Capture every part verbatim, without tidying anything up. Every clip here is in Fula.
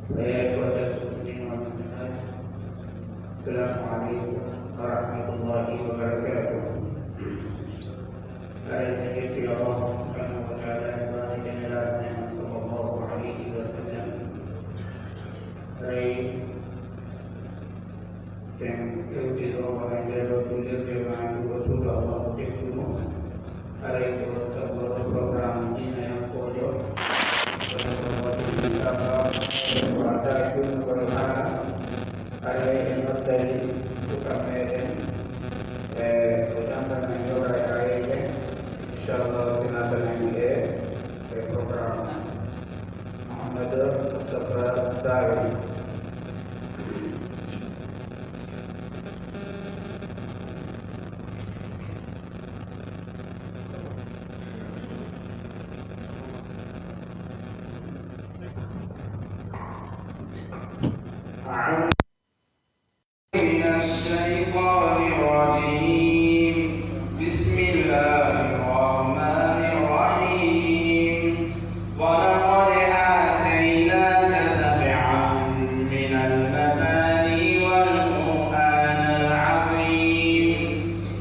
فيا أيها المسلمين والمسلمات، السلام عليكم ورحمة الله وبركاته. Aɗa sikki Allah subhanahu wa ta'ala e baade Nelaaɗo men sallallahu alayhi wa sallam. Ray sen hewti ɗo wona nde ɗo jullirde ma ndu ko suudu Allah tedduɗo. Aray ko sabu ɗo programme diina yankoojo. Kono ko woni inshallah ko adda junnugol haala. Aray en nodday suka meɗen e ko jangana yoga e ayeje. Inshallah si natanen e e programme. Mouhamadou Moustapha Dawi. أعوذ من الشيطان الرجيم. بسم الله الرحمن الرحيم. ولقد آتيناك سبعا من المثاني والقرآن العظيم.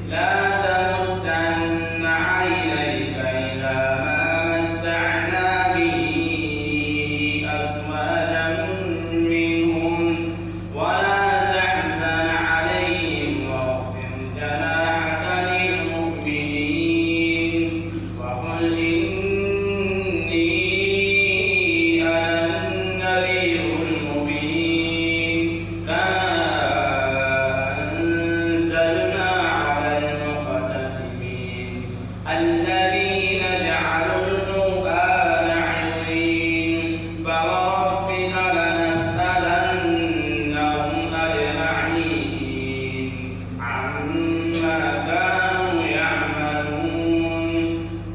لا تمدن عينيك إلى ما متعنا به أزواجا منهم ولا تحزن عليهم واخفض جناحك للمؤمنين وقل إني أنا النذير المبين كما أنزلنا على المقتسمين الذين جعلوا القرآن عضين فوربك لنسألنهم أجمعين عما كانوا يعملون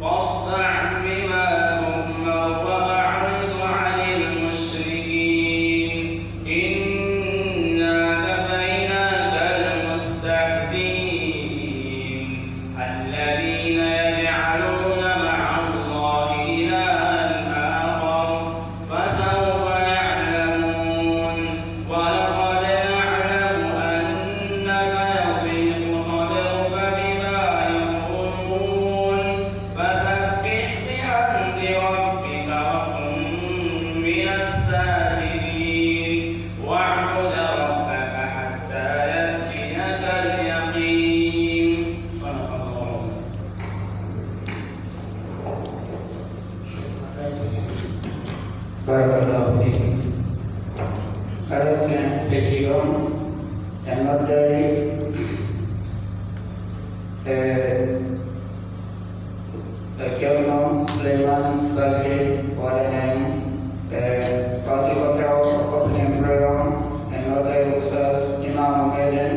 فاصدع بما تؤمر وأعرض عن المشركين إنا كفيناك المستهزئين الذين يجعلون مع الله إلها آخر فسوف يعلمون ولقد نعلم أنك يضيق صدرك بما يقولون فسبح بحمد ربك وكن من الساجدين واعبد ربك حتى يأتيك اليقين. صدق الله. Barakallahu fiik. Hara sen feƴƴi ɗon, en nodday e e Ceerno Souleymane Balde waɗana en e parti ko taw opening prayer on. En nodday Oustaz Imamu meɗen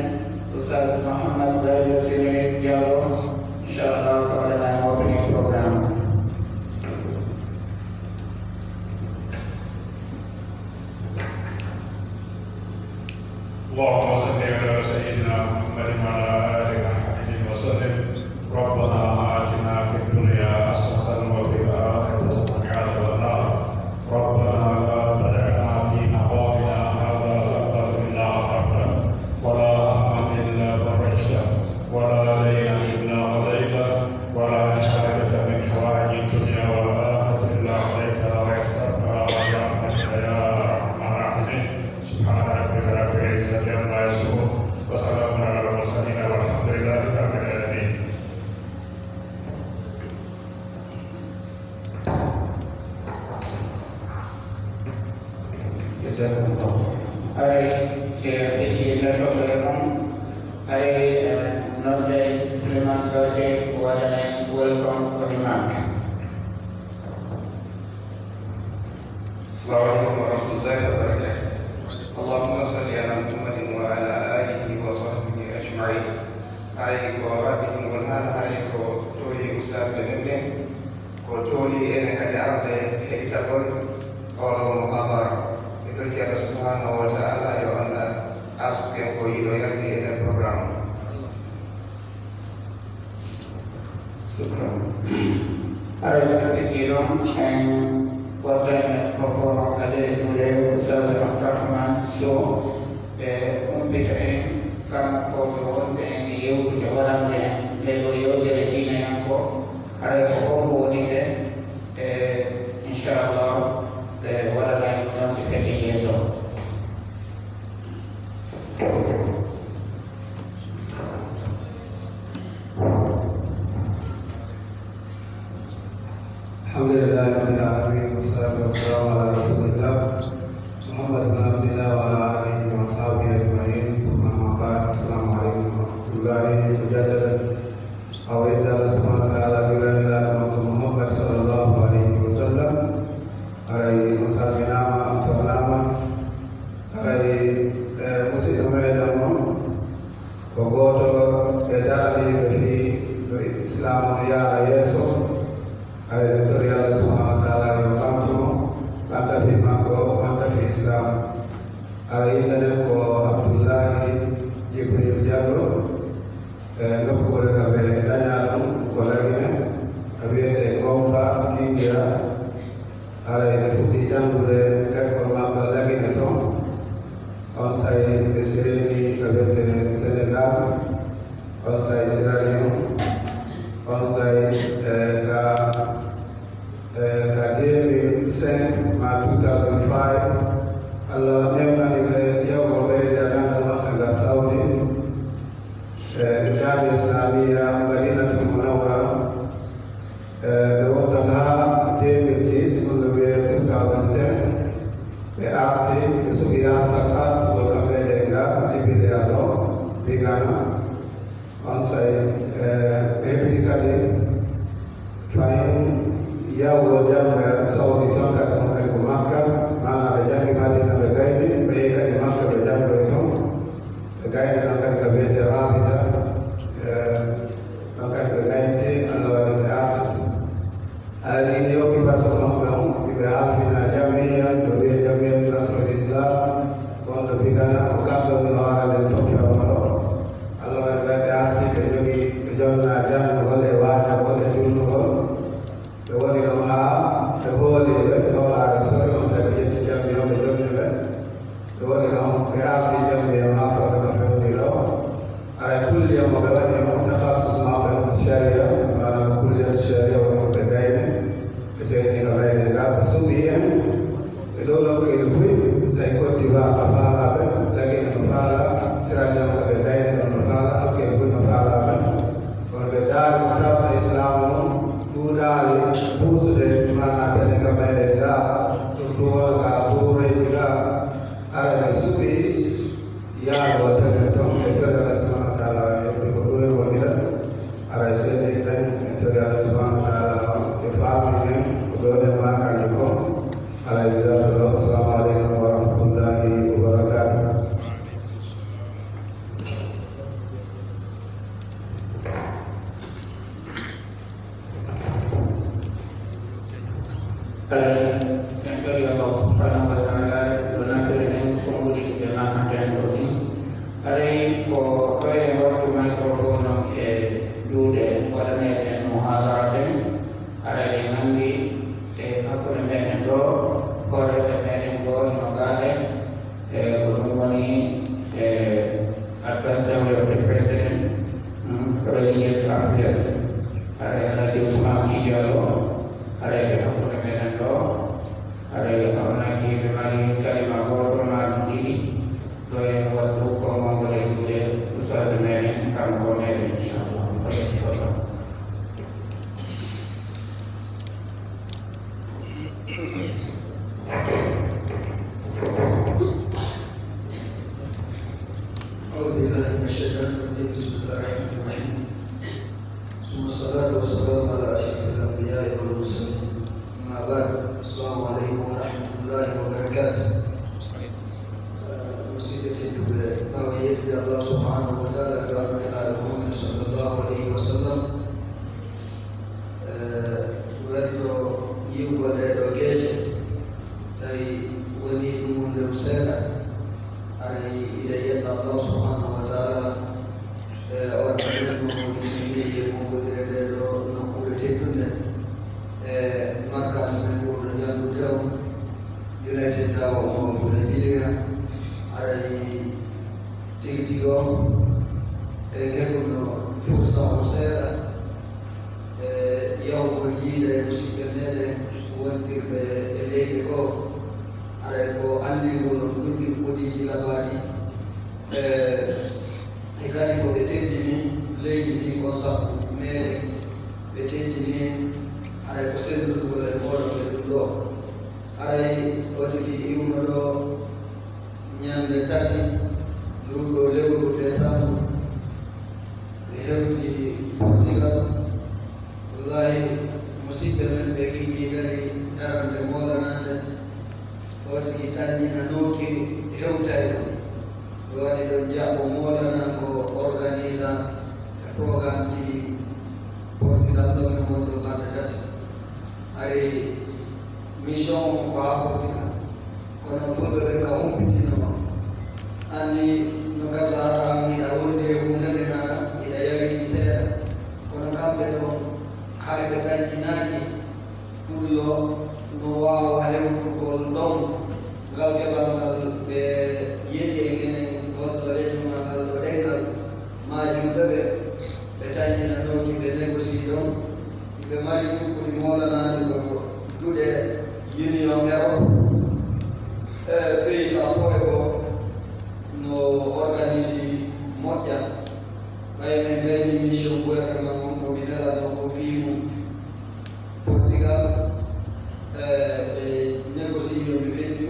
Oustaz Mouhammad Balde Siré Diallo. Inchallah ko waɗana en opening programme. اللهم صل على سيدنا محمد وعلى آله وصحبه وسلم. ربنا آتنا في الدنيا حسنة وفي الآخرة حسنة وقنا عذاب النار. ربنا لا تدع لنا في مقامنا هذا ذنبا إلا غفرته ولا هما إلا فرجته ولا دينا إلا قضيته ولا حاجة من حوائج الدنيا والآخرة إلا قضيتها ويسرتها برحمتك يا أرحم الراحمين. سبحان ربك رب العزة عما يصفون وسلام على المرسلين والحمد لله رب العالمين. Jazakumullah. Aray, si a feƴƴi natoɓe on, aray, eh, nodday Souleymane Balde waɗana en welcome on imam. السلام عليكم ورحمة الله وبركاته. اللهم صل على محمد وعلى آله وصحبه أجمعين. Haray ko raɓɓiɗingol haala, haray ko towi ustaasɓe men ɓen, ko towi enen kadi arde heɗitagol oɗo muhadara. Mi torki Allah subhanahu wa ta'ala yo Allah arsuken ko yiɗo yalti e nder programme o. Shukran. Haray so feƴƴi ɗon, en Wattane fof kadi e juuɗe Oustaz Abdourahmane Sow, ɓe umpita en kanko ɓe wonɓe en e yewtude, waɗande en nde ɗo yewtere diine en ko, haray ko fof ko woni ɓe, e inchallah ɓe waɗana en ɗum noon si fedde yeeso. الحمد لله رب العالمين، والصلاة والسلام على رسول الله محمد بن عبد الله وعلى آله وأصحابه أجمعين، ثم أما بعد، السلام عليكم ورحمة الله مجددا. Aw yedda Allah subhanahu wa ta'ala, bila ila Muhammad sallallahu alaihi wasallam. Haray on salminaama, on tornaama. Haray, eh, musidɗo meɗen on, ko gooto e daraniiɓe fii no Islaamu no yaara yeeso. Haray en tori Allah subhanahu wa ta'ala yo ɓamtu mo, ɓamta fii makko, ɓamta fii Islaamu. Haray innde nden ko Abdullahi Jibril Diallo, e nokkuure ka ɓe dañaa ɗum ko Lagine, ka wiyetee Gomba, India. Haray ɓe fuɗɗii janngude lekkol maɓɓe Lagine ton. Onsay ɓe seeni ka wiyetee Senegal, onsay Sierra Leone, onsay, eh, ka, eh, ka deux mille cinq ma deux thousand five, Allah newnani ɓe ƴeewgol ɓeyde e ganndal maɓɓe ngal Saudi. E Jaamiya Islaamiya Madinatul Munawwara, e ɓe wontan haa deux mille dix, ɗum no wiyee two thousand ten, ɓe arti, ɓe suɓi artal artugol ka meɗen ga Liberia ɗo, Bigana. Onsay, e ɓe heɓi kadi fahin yahugol janngoya Saudi ton kadi, ɗon kadi ko Makka, maanaa ɓe janngi Madina, ɓe gayni, ɓe yehi kadi Makka, ɓe janngoyi ton. Ɓe gayni ɗon kadi ka wiyetee Rabita, e ɗon kadi ɓe gaynti, Allah waɗi ɓe arti. Haray ɗin yewti façon maɓɓe on, ɓe halfina jamiya, no wiyee Jamiyatul Nasrul Islam, wonɗo Bigana, ko kamɓe woni hoore nden ton fewndo ɗo. Allah waɗi ɓe, ɓe arti, ɓe jogii, ɓe jonna janngugol e waajagol e juulnugol. Ɓe woni ɗon haa ɓe hooli ɓe, hoolaare sori, onsay ɓe ƴetti jammi on, ɓe jonni ɓe. Ɓe woni ɗon, ɓe ardi jammi on haa fewndo ka fewndi ɗo. Haray kulliya mo ɓe waɗi on, takhasus maɓɓe on ko sharia, maanaa ko kulliyat sharia woni ko ɓe gayni. Ɓe seeni ka gayni ga, ɓe suɓi en. Ɓe ɗo nokkeeli buy, tawi Côte d'Ivoire no faalaa ɓe, Lagine no faalaa, Sierra Leone ka ɓe gayni ɗon no faalaa, nokkeeli buy no faalaa ɓe. Kono ɓe ndaari ko tawata Islaamu on ɗuuɗaali buusude, maanaa tene ka meɗen ga, surtout won ka buureeji ga, haray ɓe suɓi yaagol tenen ton, ɓe tori Allah subhanahu wa ta'ala, yoɓi ko ɓuri wonira. Haray seeɗi ɓen, en tori Allah subhanahu wa ta'ala, ɓe faami en ko ɗon en maakani kon. Haray mi darto ɗo. Assalamu aleykum wa rahmatullahi wa barakatuh. Haray en tori Allah subhanahu wa ta'ala, yo nafir en fof ɓuri ko ɓe makanten ɗo ɗin. Haray ko ɗo e wattu microphone on e juuɗe waɗaneeɓe en muhadara ɗen. Haray ɗen nanndi e hakkunde meɗen ɗo, hooreeɓe meɗen ɗo e no gaade. E ko ɗum woni, e, Advice Secretary of the President, mm, Religious Affairs. Haray Alhaji Ousmane Tidialo, haray ɓe hakkunde meɗen ɗo, haray hawnaki ɓe mari kalima gooto maa ɗum ɗiɗi, ɗo e wattu ko mawɗo e juuɗe Ustaz meɗen, kanko meɗen, inchallah. Falyatafaddal. أعوذ بالله من الشيطان الرجيم. بسم الله الرحمن الرحيم. ثم الصلاة والسلام على أشرف الأنبياء والمرسلين. أما بعد. السلام عليكم ورحمة الله وبركاته. Musidɓe tedduɓe, ɓaawo yettude Allah subhanahu wa ta'ala e Nelaaɗo Muhammad sallallahu alayhi wa sallam, Eh, welto yi'ugol ɗee ɗoo geece, tawi wonii ɗum wonde ɗum seeɗa, haray hiɗen yetta Allah subhanahu wa ta'ala, e on ɗum woni ɗum e mawɗinirde ɗee ɗoo nokkuure teddunde, e markas men ɓurɗo jallude o, Dawa Umar Fulanjiriya, aray tigi tigi on, en heɓuno fursa o seeɗa e yahugol yiida e musidɓe meɗen wondirɓe e leyɗe goo. Aray ko anndingol on ɗum ɗin kodiiji labaaɗi e e kadi ko ɓe teddini leydi ndi kon sabu meɗen, ɓe teddini haray ko sendudugol e mooɗon e ɗum ɗoo. Haray o tigi iwno ɗoo ñannde tati nduu ɗoo lewru desambre, mi hewti Portugal. Wallahi, musiɓɓe men ɓe gimmii dari darande moolanaande. O tigi tanƴinanooki hewtayre. Ɓe waɗi ɗon jaɓo moolana ko organisa e programmeji ɗi Portugal ɗon e wonɗo balɗe tati. Hari mission on ko haa Portugal. Kono fulɓe ɓe ka humpitino. Anndi no gasa an hiɗa wondi e huunde nde nana, hiɗa yawiti seeɗa. Kono kamɓe ɗon, hari ɓe tanƴinaaki. Pullo no waawa hewtugol ɗon ngal geɓal ngal ɓe yeti e enen wonɗo leñol ngal, ngal ɗo ɗengal maajumɓe ɓe, ɓe tañinanooki ɓe négocier ɗon. Ɓe mari ɗum koni moolanaaɗo ko duɗe Union Europe. E pays sappo e goo no organise moƴƴa. Ɓay men gayni mission gouvernement on ko mi nelanoo ko fii mum. Portugal, eh, ɓe négocier yo mi feƴƴu.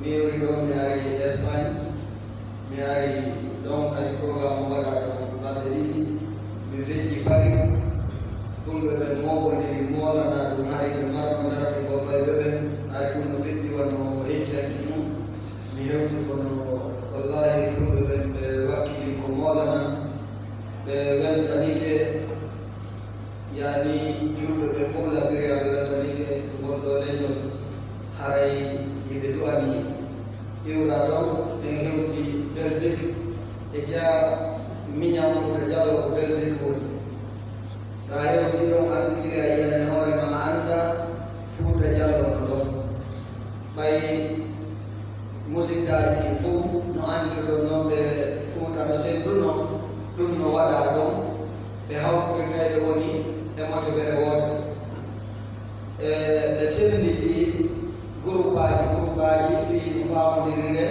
Mi iwri ɗon, mi ari Espagne. Mi ari ɗon, kadi programme o waɗa ɗon balɗe ɗiɗi. Mi feƴƴi Paris. Fulɓe ɓe moɓondiri, moolana ɗum, hari ɓe marno dartingol fayɓe ɓen. Hari ɗum no feƴƴi wano hecci hanki mum. Mi hewti kono, wallahi, fulɓe ɓen ɓe wakkili ko moolana. Ɓe weltanike. Yaani, julɓe ɓe fof labiri Allah weltanike ngol ɗoo leñol, haray hiɓe du'ani iwra ɗon. En hewti Belgique, e jeyaa miñan Fuuta Jallo ko Belgique woni. So a hewtii ɗon, anndidiri a yiyan e hoore ma, a annda Fuuta Jallo no ɗon. Ɓay musiddaaji ɗin fof no anndirɗon non ɓe Fuuta no senndunoo, ɗum no waɗaa ɗon. Ɓe hawtude kay ɓe woni e motobere wootere. E, ɓe sennditi guruppaaji, guruppaaji fii no faamondirire,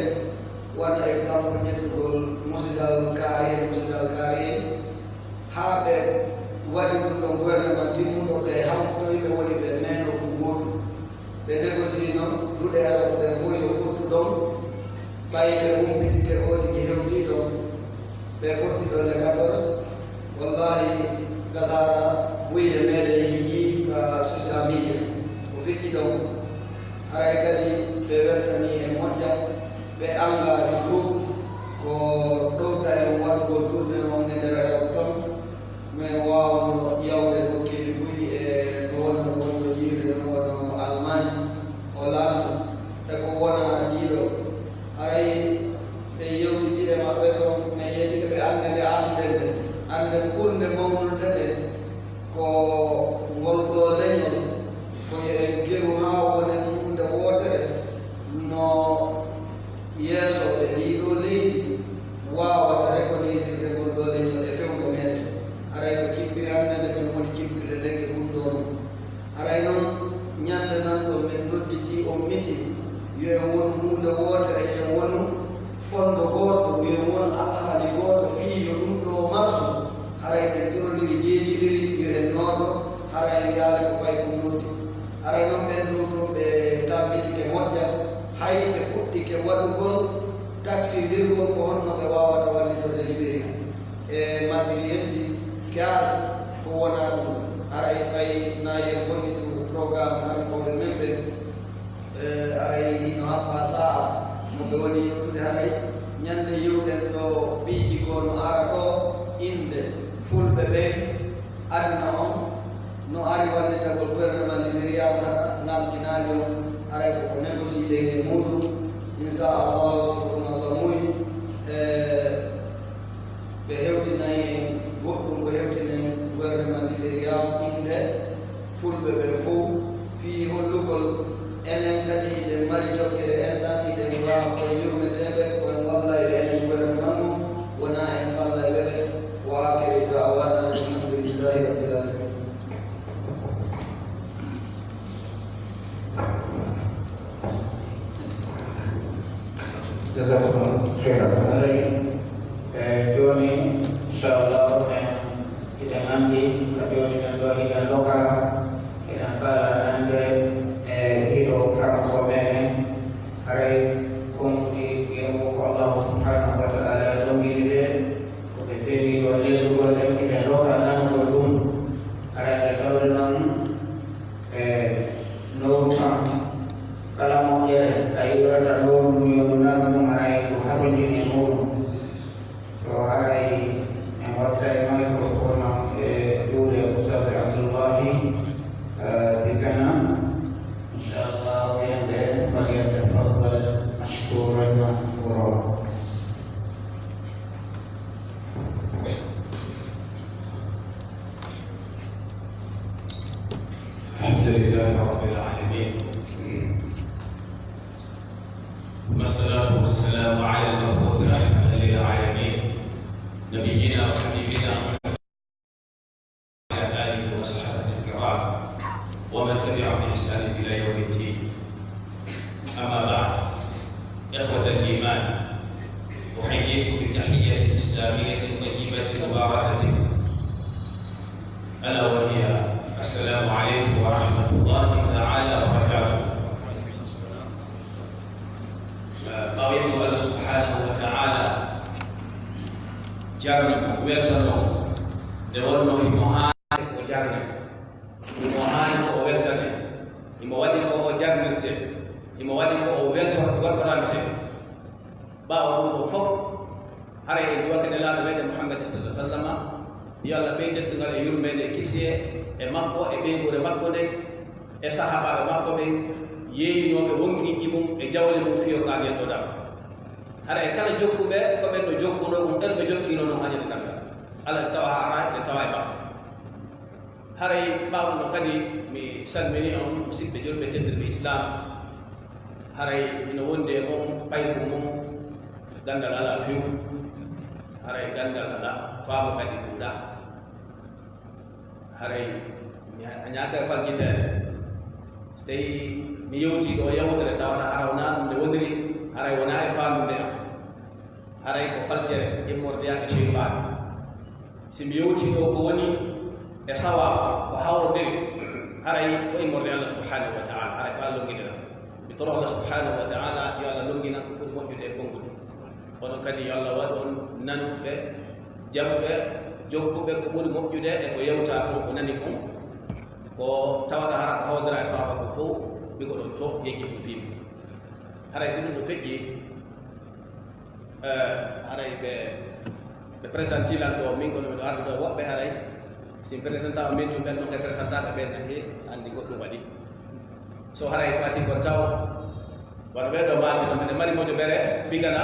wano exemple ƴettugol musidal kaari en, musidal kaari en, haa ɓe waɗi ɗum ɗon gouvernement timmuɗo, ɓe hawtoyi ɓe woni ɓe meeno ko gootum. Ɓe négocier non, duɗe Arab ɗen fof yo fottu ɗon, ɓay ɓe humpitike oo tigi hewtii ɗon. Ɓe fotti ɗon le quatorze. Wallahi, gasara buy e meɗen yii ka social media. Ko feƴƴi ɗon. Haray kadi ɓe weltanii e moƴƴa, ɓe engage groupe ko ɗowta en waɗugol tournée on e nder Europe ton. Men waawno yawde nokkeeli buy e no wonno wonno yiirde no wonno Allemagne, Hollande, e ko wonaa ɗiɗo. Haray ɓe yewtidi e maɓɓe ɗon, men yeddike ɓe annde nde annduɗen nde. Annde ɓurnde mawnude nde ko ngol ɗoo leñol, ko yo en geru haa wonen huunde wootere no yeeso e ɗii ɗoo leydi waawata rekonisirde ngol ɗoo leñol e fewndo meɗen. Haray ko kippirannde nde men woni kippirde nden e ɗum ɗoo ɗum. Haray non, ñande nan ɗo men nodditii on mitin, yo en wonu huunde wootere, yo en wonu fondo gooto, yo en wonu alhaali gooto, fii yo ɗum ɗoo marsu. Haray en torondiri, jeejidiri, yo en nooto, haray en yaali ko ɓay ɗum noddi. Haray non ɓen ɗoo ɗum ɓe tampitike moƴƴa, hay ɓe fuɗɗike waɗugol taksindirgol ko honno ɓe waawata wallitorde Liberiya e matérielji, gaz, ko wonaa ɗum. Haray ɓay na yen bonnitu programme kankooɓe men ɓen, eh, haray hino happa sa'a mo ɓe woni yewtude. Haray ñande yewɗen ɗo piiji goo no ara ɗo, innde fulɓe ɓen, aduna on no ari wallitagol gouvernement Liberiya, hara ngalɗinaali on, haray ko ko négocier e muuɗum. Insha Allah, so ɗum Allah muyi, e ɓe hewtinay en goɗɗum ko hewtinen gouvernement Liberiya, innde fulɓe ɓen fof, fii hollugol enen kadi hiɗen mari jokke Jazakumullahu khairan. Haray, e, jooni, inchallah, en hiɗen anndi ka jooni ɗen ɗo hiɗen loka, hiɗen faala nande e hiɗo karamokooɓe men. Haray kon ɗi yeru ko Allahu subhanahu wa ta'ala longini ɓe, ko ɓe seedi ɗo lellugol ɗen, hiɗen loka nanugol ɗum. Haray nde tawde noon, e, nooru kan, kala moƴƴere a yi'irata nooru ndun yo ndu nan ɗum, haray ko hatonjini e muuɗum. So haray en wattay microphone on e juuɗe Ustaz Abdullahi, eh, Bikana. Inchallah, wiyande, falyatafaddal mashkuran ma'jura. الحمد لله رب العالمين. ثم الصلاة والسلام على المبعوث رحمة للعالمين، نبينا وحبيبنا محمد وعلى آله وأصحابه الكرام ومن تبعهم بإحسان إلى يوم الدين. أما بعد، إخوة الإيمان، أحييكم بتحية إسلامية طيبة مباركة، ألا وهي: السلام عليكم ورحمة الله تعالى وبركاته. Eh, ɓaawo yettude Allah subhanahu wa ta'ala, jarni mo, weltano mo, nde wonno himo haani ko jarni mo. Himo haani ko o weltane. Himo waɗi ko o jarnirte. Himo waɗi ko o weltor-, weltorante. Ɓaawo ɗum ɗoo fof, haray en duwake Nelaaɗo meɗen Muhammad sallallahu alaihi wasallam, yo Allah ɓeydu teddungal e yurmeende e kisiyee e makko e ɓeynguure makko nden, e sahaabaaɓe makko ɓen, yeeyinooɓe wonkiiji mum e jawle mum fii o kaaniyee ɗo daro. Haray kala jokkuɓe, ko ɓen no jokkunoo ɗum, ɓen ɓe jokkiinoo ɗum haa ñande darngal. Alaa tawa haraay, ɓe tawa e maɓɓe. Haray ɓaawo ɗum kadi, mi salminii on, musidɓe julɓe, teddirɓe Islaam. Haray hino wondi e mon payku mon, ganndal alaa few. Haray ganndal alaa, faamu kadi ɗuuɗaa. Haray mi a ñaaka e faggiteede. So tawii mi yewtii ɗoo yewtere tawata hara wonaa ɗum nde woniri, haray wonaa e faandude am. Haray ko faljere immorde e seytaane. Si mi yewtii ɗoo ko woni e sawaabu, ko hawrodiri, haray ko immorde Allah subhanahu wa ta'ala, haray ko Allah longiniraa. Mi toro Allah subhanahu wa ta'ala yo Allah longina ko ɓuri moƴƴude e konguɗi. Kono kadi yo Allah waɗu on nanuɓe, jaɓuɓe, jokkuɓe ko ɓuri moƴƴude e ko yewtaa kon, ko nani kon, ko tawata hara ko hawrondiraa e sawaabu kon fof, mi ko ɗon to yeggi ɗum fii. Haray si ɗum no feƴƴi, Eh, haray ɓe, ɓe présenté lan ɗoo, min kono miɗo ardude woɓɓe haray. Si mi présenté on min tun ɓen ɗon ɓe présenté ɓe ɓen, he, anndi goɗɗum waɗi. So haray ko ati kon taw, wano ɓee ɗoo maaki no, miɗen mari mojobere Bikana,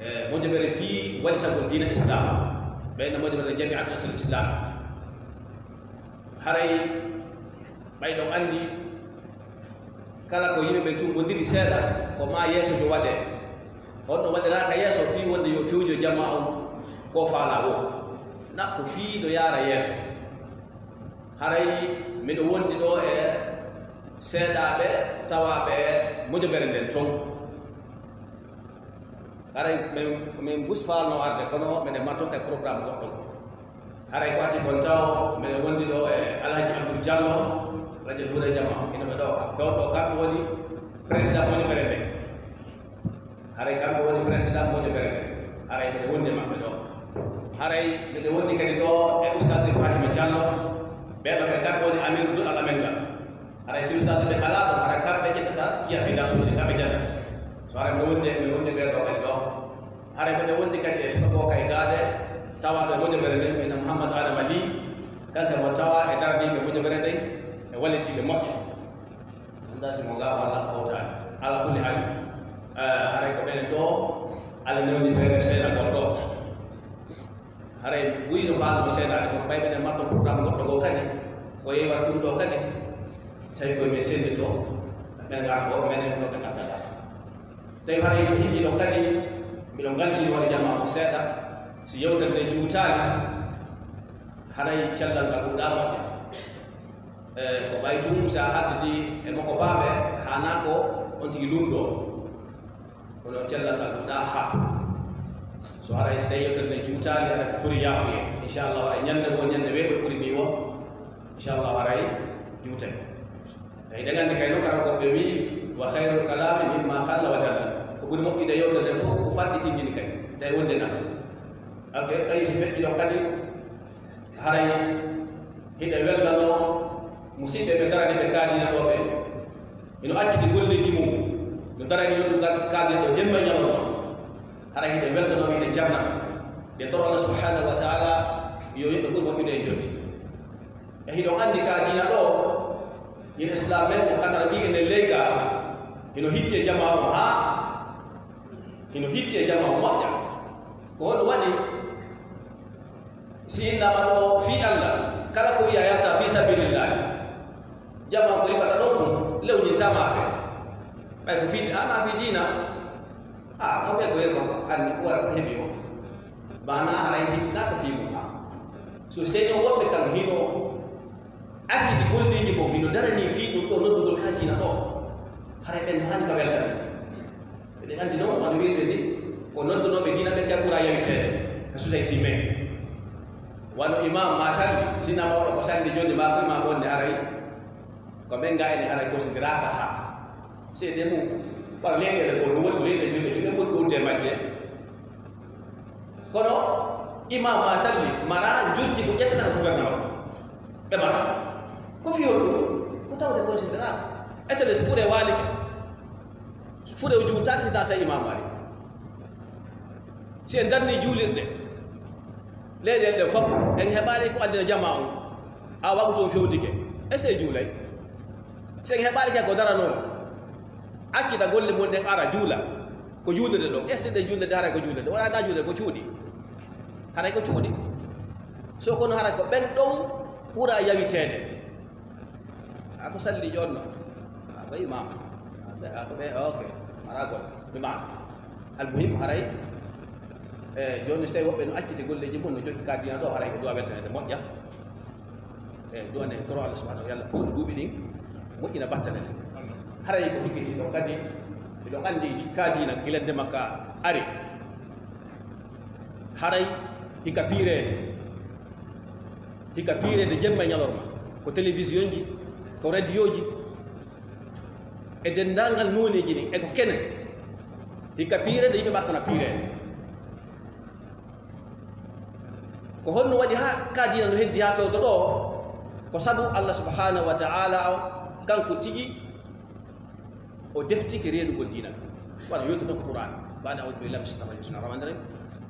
eh, mojobere fii walitagol diina Islaam. Ɓen no mojobere Jami'at Nasrul Islam. Haray ɓay ɗon anndi, kala ko yimɓe ɓen tummbondiri seeɗa, ko maa yeeso jo waɗee. On ɗon waɗiraaka yeeso fii wonde yo fewjo jamaa on ko faalaa woo. Na ko fii ɗo yaara yeeso. Haray miɗo wondi ɗoo e seeɗaaɓe tawaaɓe mojobere nden ton. Haray min, min mbus faalnoo arde, kono miɗen mari ton kay programme goɗɗo. Haray ko ati kon taw, miɗen wondi ɗoo e Alhaji Abdul Jallo, Alhaji Buuda Jama, hino ɓe ɗoo. Fewndo ɗoo, kanko woni président mojobere nden. Haray kanko woni président mojobere nden. Haray miɗen wondi e maɓɓe ɗoo. Haray miɗen wondi kadi ɗoo e Oustaz Ibrahima Jallo, ɓee ɗoo kadi kanko woni Amiru Duɗal Amen ngal. Haray si ustaaduɓe alaa ɗon, haray kamɓe ƴettata kiya fii darsuuji ɗin, kamɓe janngata. So haray miɗo wondi, miɗo wondi ɓee ɗoo kadi ɗoo. Haray miɗo wondi kadi e suka goo kay gaade, tawaaɗo e mojobere nden, ina Muhammad Adama Ly, kanko mo tawaa e daraniiɓe mojobere nden, e wallitiiɓe moƴƴe. Mi anndaa si mo ngaa walla hawtaani. Alaa kulli haal, eh, haray ko ɓen ɗoo, Alla newni feere seeɗa ngol ɗoo. Haray ɓuri no faalnoo seeɗaade, kono ɓay miɗen mari ton programme goɗɗo goo kadi, ko yeewata ɗum ɗoo kadi, tawi ko men sennditoo, men ngartoo, menen no ɓe ngartata. Tawi haray ko hikii ɗon kadi, miɗo ngantii hoore jamaa on seeɗa, si yewtere nde juutaali, haray cellal ngal ɗuuɗaa moƴƴa. E, ko ɓay tun, si a haddidii e makko baaɓe, haanaa ko on tigi luumɗoo. Kono cellal ngal ɗa ha. So haray so tawi yewtere nde juutaali, haray ɓuri yaafuye. Inchallah, haray ñande goo, ñande weeɓe ɓuri ni o. Inchallah, haray juutay. Eyi, ɗen anndi kay no kala ko ɓe wi, "Wa khayrul kalami mimma qalla wa dalla." Ko ɓuri moƴƴude yewtere nde fof ko faɗɗi tinndini kadi. Tawi wonde nafa. Ok, tawi si feƴƴi ɗon kadi, haray hiɗe weltanoo musidɓe ɓe darani ɓe kaadina ɗo ɓe. Hino acciti golleeji mum. No darani no ɗum kaadina ɗo jemma e ñalawma. Haray hiɗe weltanoo, hiɗe jarna. Nde toro Allah subhanahu wa ta'ala yo yoɓɓe ɓuri moƴƴude e jotti. E hiɗon anndi ka diina ɗo, hino Islam men ko katara ɓiye nden leyga, hino hitti e jamaa on haa, hino hitti e jamaa on moƴƴa. Ko honɗum waɗi? Si innama ɗo fii Allah, kala ko wiya yalta fii sabilillahi, jamaa ko riɓata ɗon ɗum, lewñinta maafe. Ɓay ko fii, ana fii diina, a, mo ɓe ko yerba ko anndi ko wara ko heɓi o. Bana haray hittinaaka fii mum haa. So sey non woɓɓe kam hino acciti golleeji mum, hino darani fii ɗum ɗo noddugol ka diina ɗo. Haray ɓen no haani ka weltande. Eɗen anndi non, wano wi'irde ni, ko noddunooɓe diina ɓen kay ɓura yawiteede ka society men. Wano imam ma salli, sina mawɗo ko salli jooni ma ko imam wonde haray. Ko ɓen ga ene haray considéraka haa. Seede mum, ɓaw leyɗeele ko no woni leyɗe julɓe, julɓe ɓuri ɗuuɗde e majje. Kono imam ma salli, mara jojji ko ƴettata ko gouvernement. Ɓe mara. Ko fiyol ɗum, ko tawde considéraka. Etele so fuɗe waalike. So fuɗe o juutaaki, hita sa imam mari. Si en darni juulirɗe, leyɗeele ɗen fof, en heɓaali ko addina jamaa on. A waɗu toon fewndike. E sey juulay. Si en heɓaali kay ko daranoo, accita golle mon ɗen ara juula. Ko juulirde ɗon. E sey ɗe juulirde haray ko juulirde. Wala na juulirde ko cuuɗi. Haray ko cuuɗi. So kono haray ko ɓen ɗon ɓura yawiteede. A ko salli jooni non. A ko imam. A ko ɓe, ok. Mara gol. Imam. Almuhim haray. E jooni so tawi woɓɓe no acciti golleeji mum no jokki ka diina ɗo, haray ko duwa weltanede moƴƴa. E duwane toro Allah subhanahu wa ta'ala pour duuɓi ɗin moƴƴina battane ɗen. Haray ko hikkiti ɗo kadi, miɗo anndi ka diina gila ndema ka ari. Haray hika piireede. Hika piireede jemma e ñalorma. Ko télévision ji, ko radio ji, e denndaangal nooneeji ɗin, e ko kene. Hika piireede, yimɓe ɓattana piireede. Ko honno waɗi haa ka diina no heddi haa fewta ɗo? Ko sabu Allah subhanahu wa ta'ala o, kanko tigi, o deftike reenugol diina kan. Wano yewtude ko Qur'an. Baada a'udhu billahi minash shaitanir rajim. Bismillahir rahmanir rahim.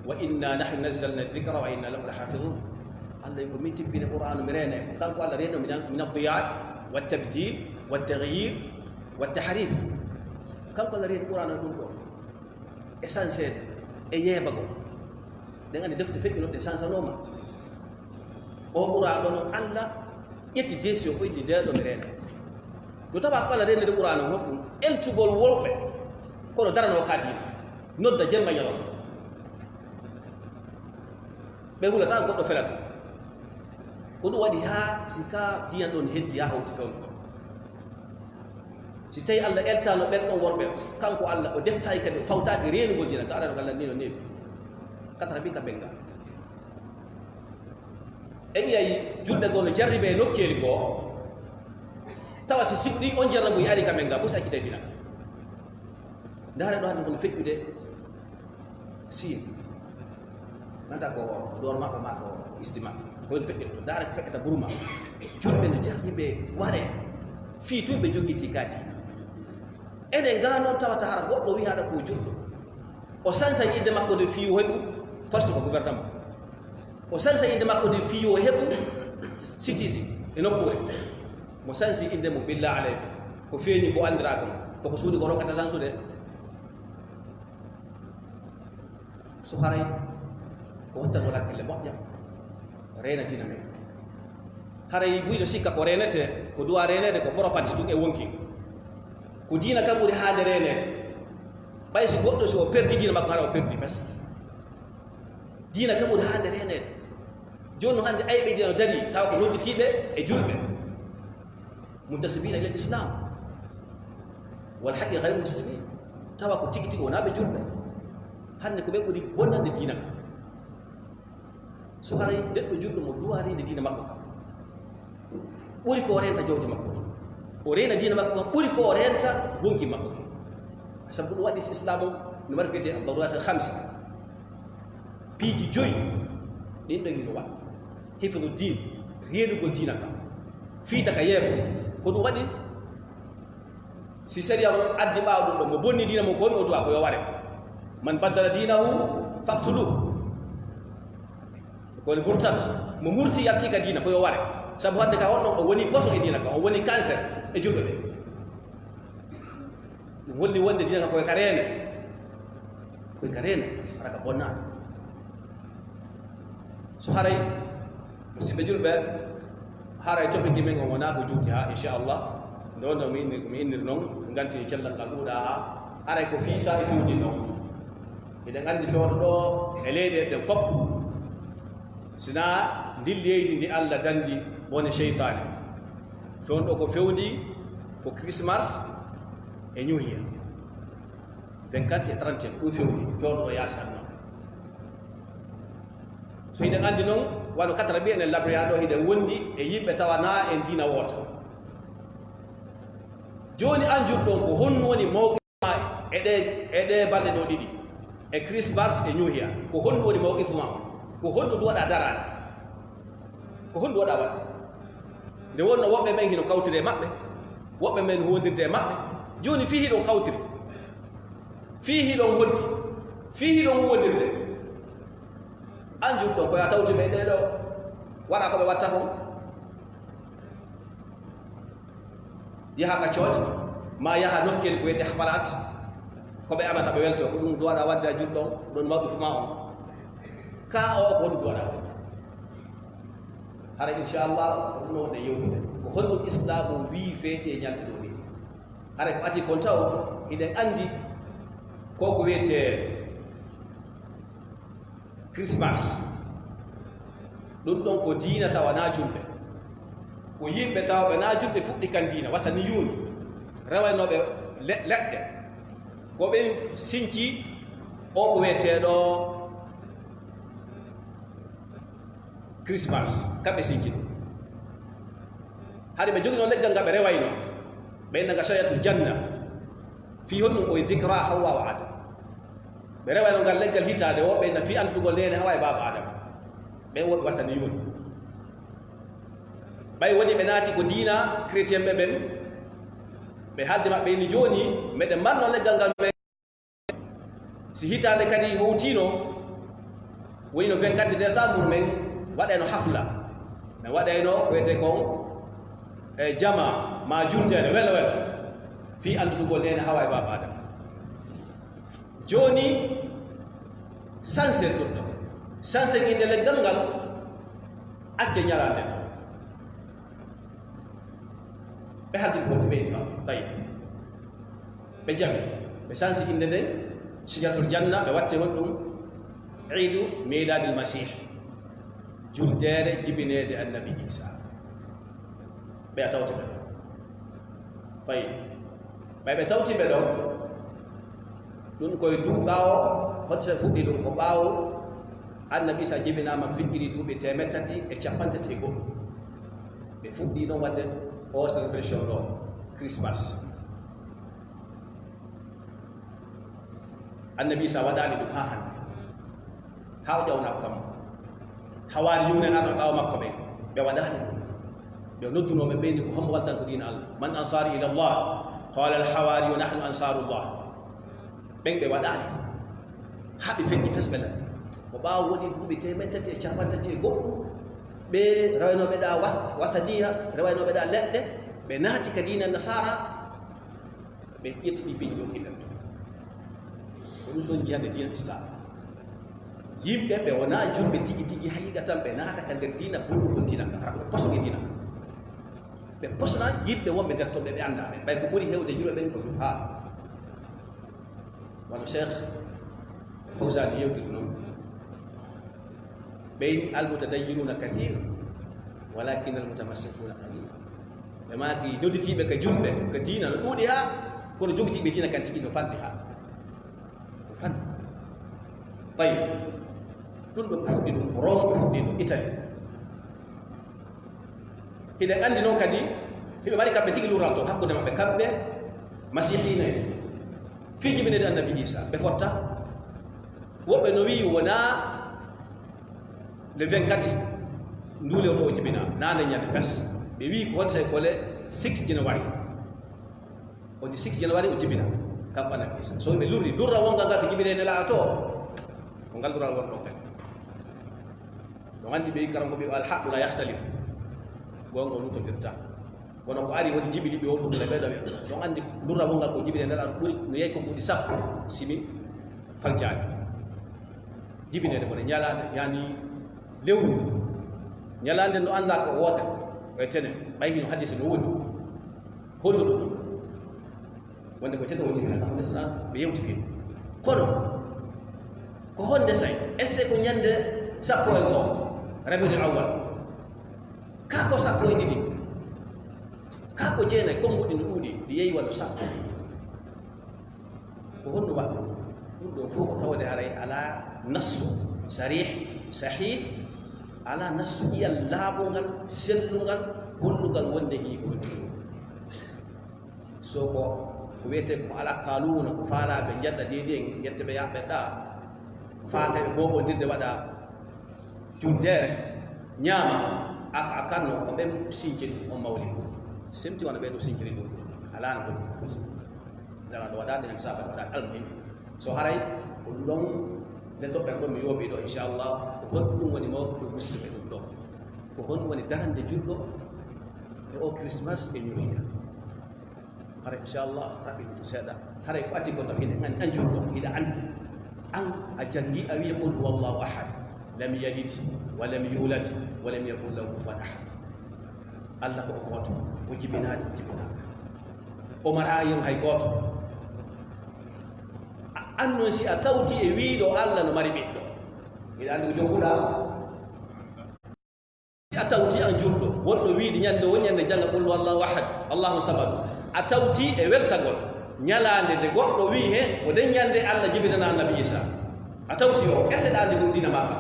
Wa inna nahnu nazzalna dhikra wa inna lahu lahafizun. Allah ko min tippini Qur'an, mi reene. Kanko Allah reeno min, min ad-diya wa tabdil wa taghyir wa tahrif. Kanko Allah reeni Qur'an ɗum ɗo. E sanseede, e yeebagol. Ɗen anndi defte feƴƴunoɗe sansanooma. O Qur'an ɗo no Allah ƴetti décision ko inni nde ɗo mi reena. No tawa ko Allah reenede Qur'an on honɗum? Eltugol worɓe. Kono darano ka diina. Nodda jemma ñalawma. Ɓe hulata goɗɗo felata. Ko ɗum waɗi haa si ka diina ɗon heddi haa hawti fewndo. Si tawi Allah eltaano ɓen ɗon worɓe, kanko Allah o deftaaki kadi, o fawtaaki reenugol diina, ka aɗa no Allah ni no neewi. Katara bi ka benga. En yiyay julɓe goo no jarribe e nokkeeli goo, tawa si sibu ɗi on jarrabu yaari ka men ga, bo si accitay diina. Ndaare ɗo hannde kono feƴƴude Siin. Nanta ko door maɓɓe ma ko istima. Ko en feƴƴude. Ndaare ko feƴƴata Burma. Julɓe no jarribe ware. Fii tun ɓe jogitii ka diina. Enen ga noon tawata hara goɗɗo wi'aɗo ko julɗo. O sansa innde makko nde fii o heɓu poste ko gouvernement. O sansa innde makko nde fii o heɓu citizen e nokkuure. Mo sansi innde mum, billa alay, ko feeñi ko anndiraa kon. Ko ko suuɗi ko rokkata sansude. So haray ko wattagol hakkille moƴƴa, reena diina men. Haray buyɗo sikka ko reenete, ko duwa reenede, ko propati tun e wonki. Ko diina ka ɓuri haade reenede. Ɓay si goɗɗo si o perdi diina makko, hara o perdi fes. Diina ka ɓuri haade reenede. Jooni no hannde ayɓe diina no dari, tawa ko nodditiiɓe e julɓe. Muntasibina ila l-Islam. Wal haqqi ghayru muslimin. Tawa ko tigi tigi wonaa ɓe julɓe. Hannde ko ɓe ɓuri bonnande diina ka. So haray neɗɗo julɗo mo duwaade diina makko ka, ɓuri ko o reenta jawdi makko ɗo, o reena diina makko ka, ɓuri ko o reenta wonki makko ki. Sabu ɗum waɗi si Islaam o no mari ko wiyetee ad-darurat al-khamsa. Piiji joyi ɗin ɗo hino waɗi. Hifdu diin, reenugol diina ka, fiita ka yeeɓa. Ko ɗum waɗi si sariya on addi ɓaawo ɗum ɗo, mo bonni diina mo, ko honno o duwa? Ko yo ware. "Man baddala diinahu faqtuluh." Ko woni murtad, mo murti yalti ka diina, ko yo ware. Sabu hannde ka honno o woni poso e diina ka, o woni cancer e julɓe ɓe. Ɗum holli wonde diina ka koye ka reene, koye ka reene, hara ka bonnaani. So haray, musidɓe julɓe, haray topic men on wonaa ko juuti haa, inchallah. Nde wonno mi inni, mi innir noon, ngantini cellal ngal ɗuuɗaa haa, haray ko fii saa'i fewndi noon. Hiɗen anndi fewndo ɗo e leyɗe ɗen fof, sinaa ndin leydi ndi Allah danndi bone seytaane. Fewndo ɗo ko fewndi ko Christmas e New Year. Vingt-quatre et trente et un, ɗum fewndi, fewndo ɗo yaasi aduna. So hiɗen anndi noon, wano katara mbiyen en labriya ɗo, hiɗen wondi e yimɓe tawa na en diina woota. Jooni an julɗo on, ko honno woni mawqif ma e ɗe, e ɗe balɗe ɗo ɗiɗi, e Christmas e New Year? Ko honno woni mawqifu ma on? Ko honno duwaɗa daraade? Ko honno waɗa waɗde? Nde wonno woɓɓe men hino kawtiri e maɓɓe, woɓɓe men huwondirde e maɓɓe. Jooni fii hiɗon kawtiri, fii hiɗon hoddi, fii hiɗon huwondirde. An julɗo, ko ya tawti ɓe ɗee ɗo, waɗa ko ɓe watta kon. Yaha ka cooje, ma yaha nokkeeli ko wiyetee hafalaat, ko ɓe amata ɓe welto, ko ɗum duwaɗa waɗde a julɗo, ɗon mawɗi fu ma on. Ka o, ko honɗum duwaɗa waɗde? Hara inchallah, ko ɗum wonde yewtude. Ko honɗum Islaamu wii feeti e ñalɗi ɗo ni? Hara ko ati kon taw, hiɗen anndi ko ko wiyetee Christmas. Ɗum ɗon ko diina tawa na julɓe. Ko yimɓe tawa ɓe na julɓe fuɗɗi kan diina, wataniyuun, rewaynooɓe le-, leɗɗe. Ko ɓen sinci o ko wiyeteeɗo Christmas, kamɓe sinci ɗum. Hari ɓe joginoo leggal ngal ɓe rewayno, ɓe inna nga shajatul janna. Fii honɗum? Ko e dhikra Hawwa wa Adam. Ɓe rewayno ngal leggal hitaande o, ɓe inna fii antugol neene Hawwa e baaba Adama. Ɓen woɓɓe wataniyuun. Ɓay woni ɓe naati ko diina chrétien ɓe ɓen, ɓe haaldi maɓɓe inni jooni, meɗen marno leggal ngal men. Si hitaande kadi howtiino, woni no vingt-quatre décembre, men waɗayno hafla, men waɗayno ko wiyetee kon e jama ma juldeere welo welo, fii anndutugol neene Hawwa e baaba Adama. Jooni, sanse ɗum ɗo, sanse innde leggal ngal, acce ñalaande. Ɓe haaldi fof ɓe, no tawi ɓe jami, ɓe sansi innde nden, shajaratul janna, ɓe watti honɗum? Iidu miilaadil Masiih, juldeere jibineede Annabi Iisaa. Ɓe a tawti ɓe ɗo. Tawi ɓay ɓe tawti ɓe ɗo, ɗum koye du-, ɓaawo, hoto fuɗɗi ɗum ko ɓaawo Annabi Iisaa jibinaama, fiɗɗiri duuɓi teemeɗɗe tati e cappanɗe tati e goɗɗum. Ɓe fuɗɗii noon waɗde o celebration ɗo, Christmas. Annabi Iisaa waɗaali ɗum haa hannde. Haa o ƴawna ko kam. Hawaariyuuna en arno ɓaawo makko ɓen, ɓe waɗaali ɗum. Ɓe noddunoo ɓe, ɓe inni, "Ko hombo waltan ko diina Allah? Man ansaari ila Allah?" Qaala al hawaariyuuna, "Nahnu ansaarullah." Ɓen ɓe waɗaali. Haa ɓe feƴƴi fes ɓe nani. Ko ɓaawo woni duuɓi teemeɗɗe tati e cappanɗe tati e goɗɗum, ɓe rewaynooɓe ɗa wa-, wataniya, rewaynooɓe ɗa leɗɗe, ɓe naati ka diina nasaara, ɓe ƴetti ɗi piiji ɗo kilal. Ko ɗum son jiyande diina Islam. Yimɓe ɓe wonaa julɓe tigi tigi, haqiqa tan ɓe naata ka nder diina, bonɗo kon diina ka, hara ɓe poso e diina ka. Ɓe posna yimɓe wonɓe nder ton ɓe, ɓe anndaa ɓe. Ɓay ko ɓuri heewde julɓe ɓen ko ɗum haa. Wano Cheikh Fawzani yewtiri noon, ɓe inni, "Al-mutadayyinuna kathir, walakin al-mutamassikuuna qalil." Ɓe maaki, nodditiiɓe ka julɓe, ka diina no ɗuuɗi haa, kono jogitiiɓe diina kan tigi no fanɗi haa. Tawi ɗum ɗo ɓe fuɗɗi ɗum, Rom ɓe fuɗɗi ɗum, Italie. Hiɗen anndi noon kadi, hiɓe mari kamɓe tigi luural toon hakkunde maɓɓe, kamɓe masihiina en. Fii jibineede Annabi Iisaa, ɓe fotta. Woɓɓe no wi'i wonaa le vingt-quatre nduule o ɗo jibinaa, naa nde ñande fes. Ɓe wi'i ko hoti say ko le six January. On the six January o jibina, kanko Annabi Iisaa. So ɓe lurri, lurra wongal ngal ɓe jibinay Nelaaɗo to, ko ngal lurral won ɗon kadi. Ɗon anndi ɓe karam ko ɓe al haqqu la yaxtalif. Goonga o lutondirta. Kono ko ari woni jibini ɓe o ɗum le ɓe ɗawe. Ɗon anndi lurra wongal ko jibinay Nelaaɗo ɓuri no yehi ko ɓuri sappo simi faljaani. Jibineede ko ne ñalaande, yani lewru. Ñalaande no anndaa ko woote, ko e tene, ɓay hino hadise no woni. Holluɗo ɗum. Wonde ko tene woni, hino ɓe yewti fii. Kono, ko honde say? Est-ce que ko ñande sappo e goo, Rabiul Awwal? Kaa ko sappo e ɗiɗi? Kaa ko jeenay, konnguɗi no ɗuuɗi, ɗi yehi wano sappo. Ko honno waɗi ɗum? Ɗum ɗoo fof ko tawde haray alaa nassu sarih, sahih, alaa nassu ƴiyal laaɓungal, sellungal, hollungal wonde hii ko waɗi ɗum. So ko, ko wiyetee ko alaa kaaluuna, ko faalaa ɓe njedda deedi en, yette ɓe yaaɓɓe ɗaa, faata ɓe booɓondirde waɗa juldeere, ñaama, a, a kanno ko ɓen sinciri on mawlid. Semti wano ɓee ɗoo sinciri ɗum. Alaa no ɗum. Dara ɗo waɗaade, en saaba waɗa almuhim. So haray, ko ɗum ɗon, nde toɓɓen ɗon mi yooɓii ɗo, inchallah, ko honɗum woni mawqiful muslim e ɗum ɗo? Ko honɗum woni darande julɗo e o Christmas e New Year? Hara inchallah, raɓɓiɗi ɗum seeɗa. Haray ko adii ko taw hiɗa anndi, an julɗo, hiɗa anndi. An a janngi, a wi'i, "Qul huwallahu ahad, lam yalid, wa lam yulad, wa lam yakun lahu kufuwan ahad." Allah ko o gooto, o jibinaani, o jibinaaka. O maraa yen hay gooto. A, an non si a tawti e wiiɗo Allah no mari ɓiɗɗo. Hiɗa anndi ko jokkuɗaa? Si a tawti an julɗo, wonɗo wiide ñande woni ñande jannga qul huwallahu ahad, Allahu samad. A tawti e weltagol ñalaande nde goɗɗo wi'i he, ko nden ñande Allah jibinana Annabi Iisaa. A tawti o, ese ɗa anndi ɗum diina maɓɓe.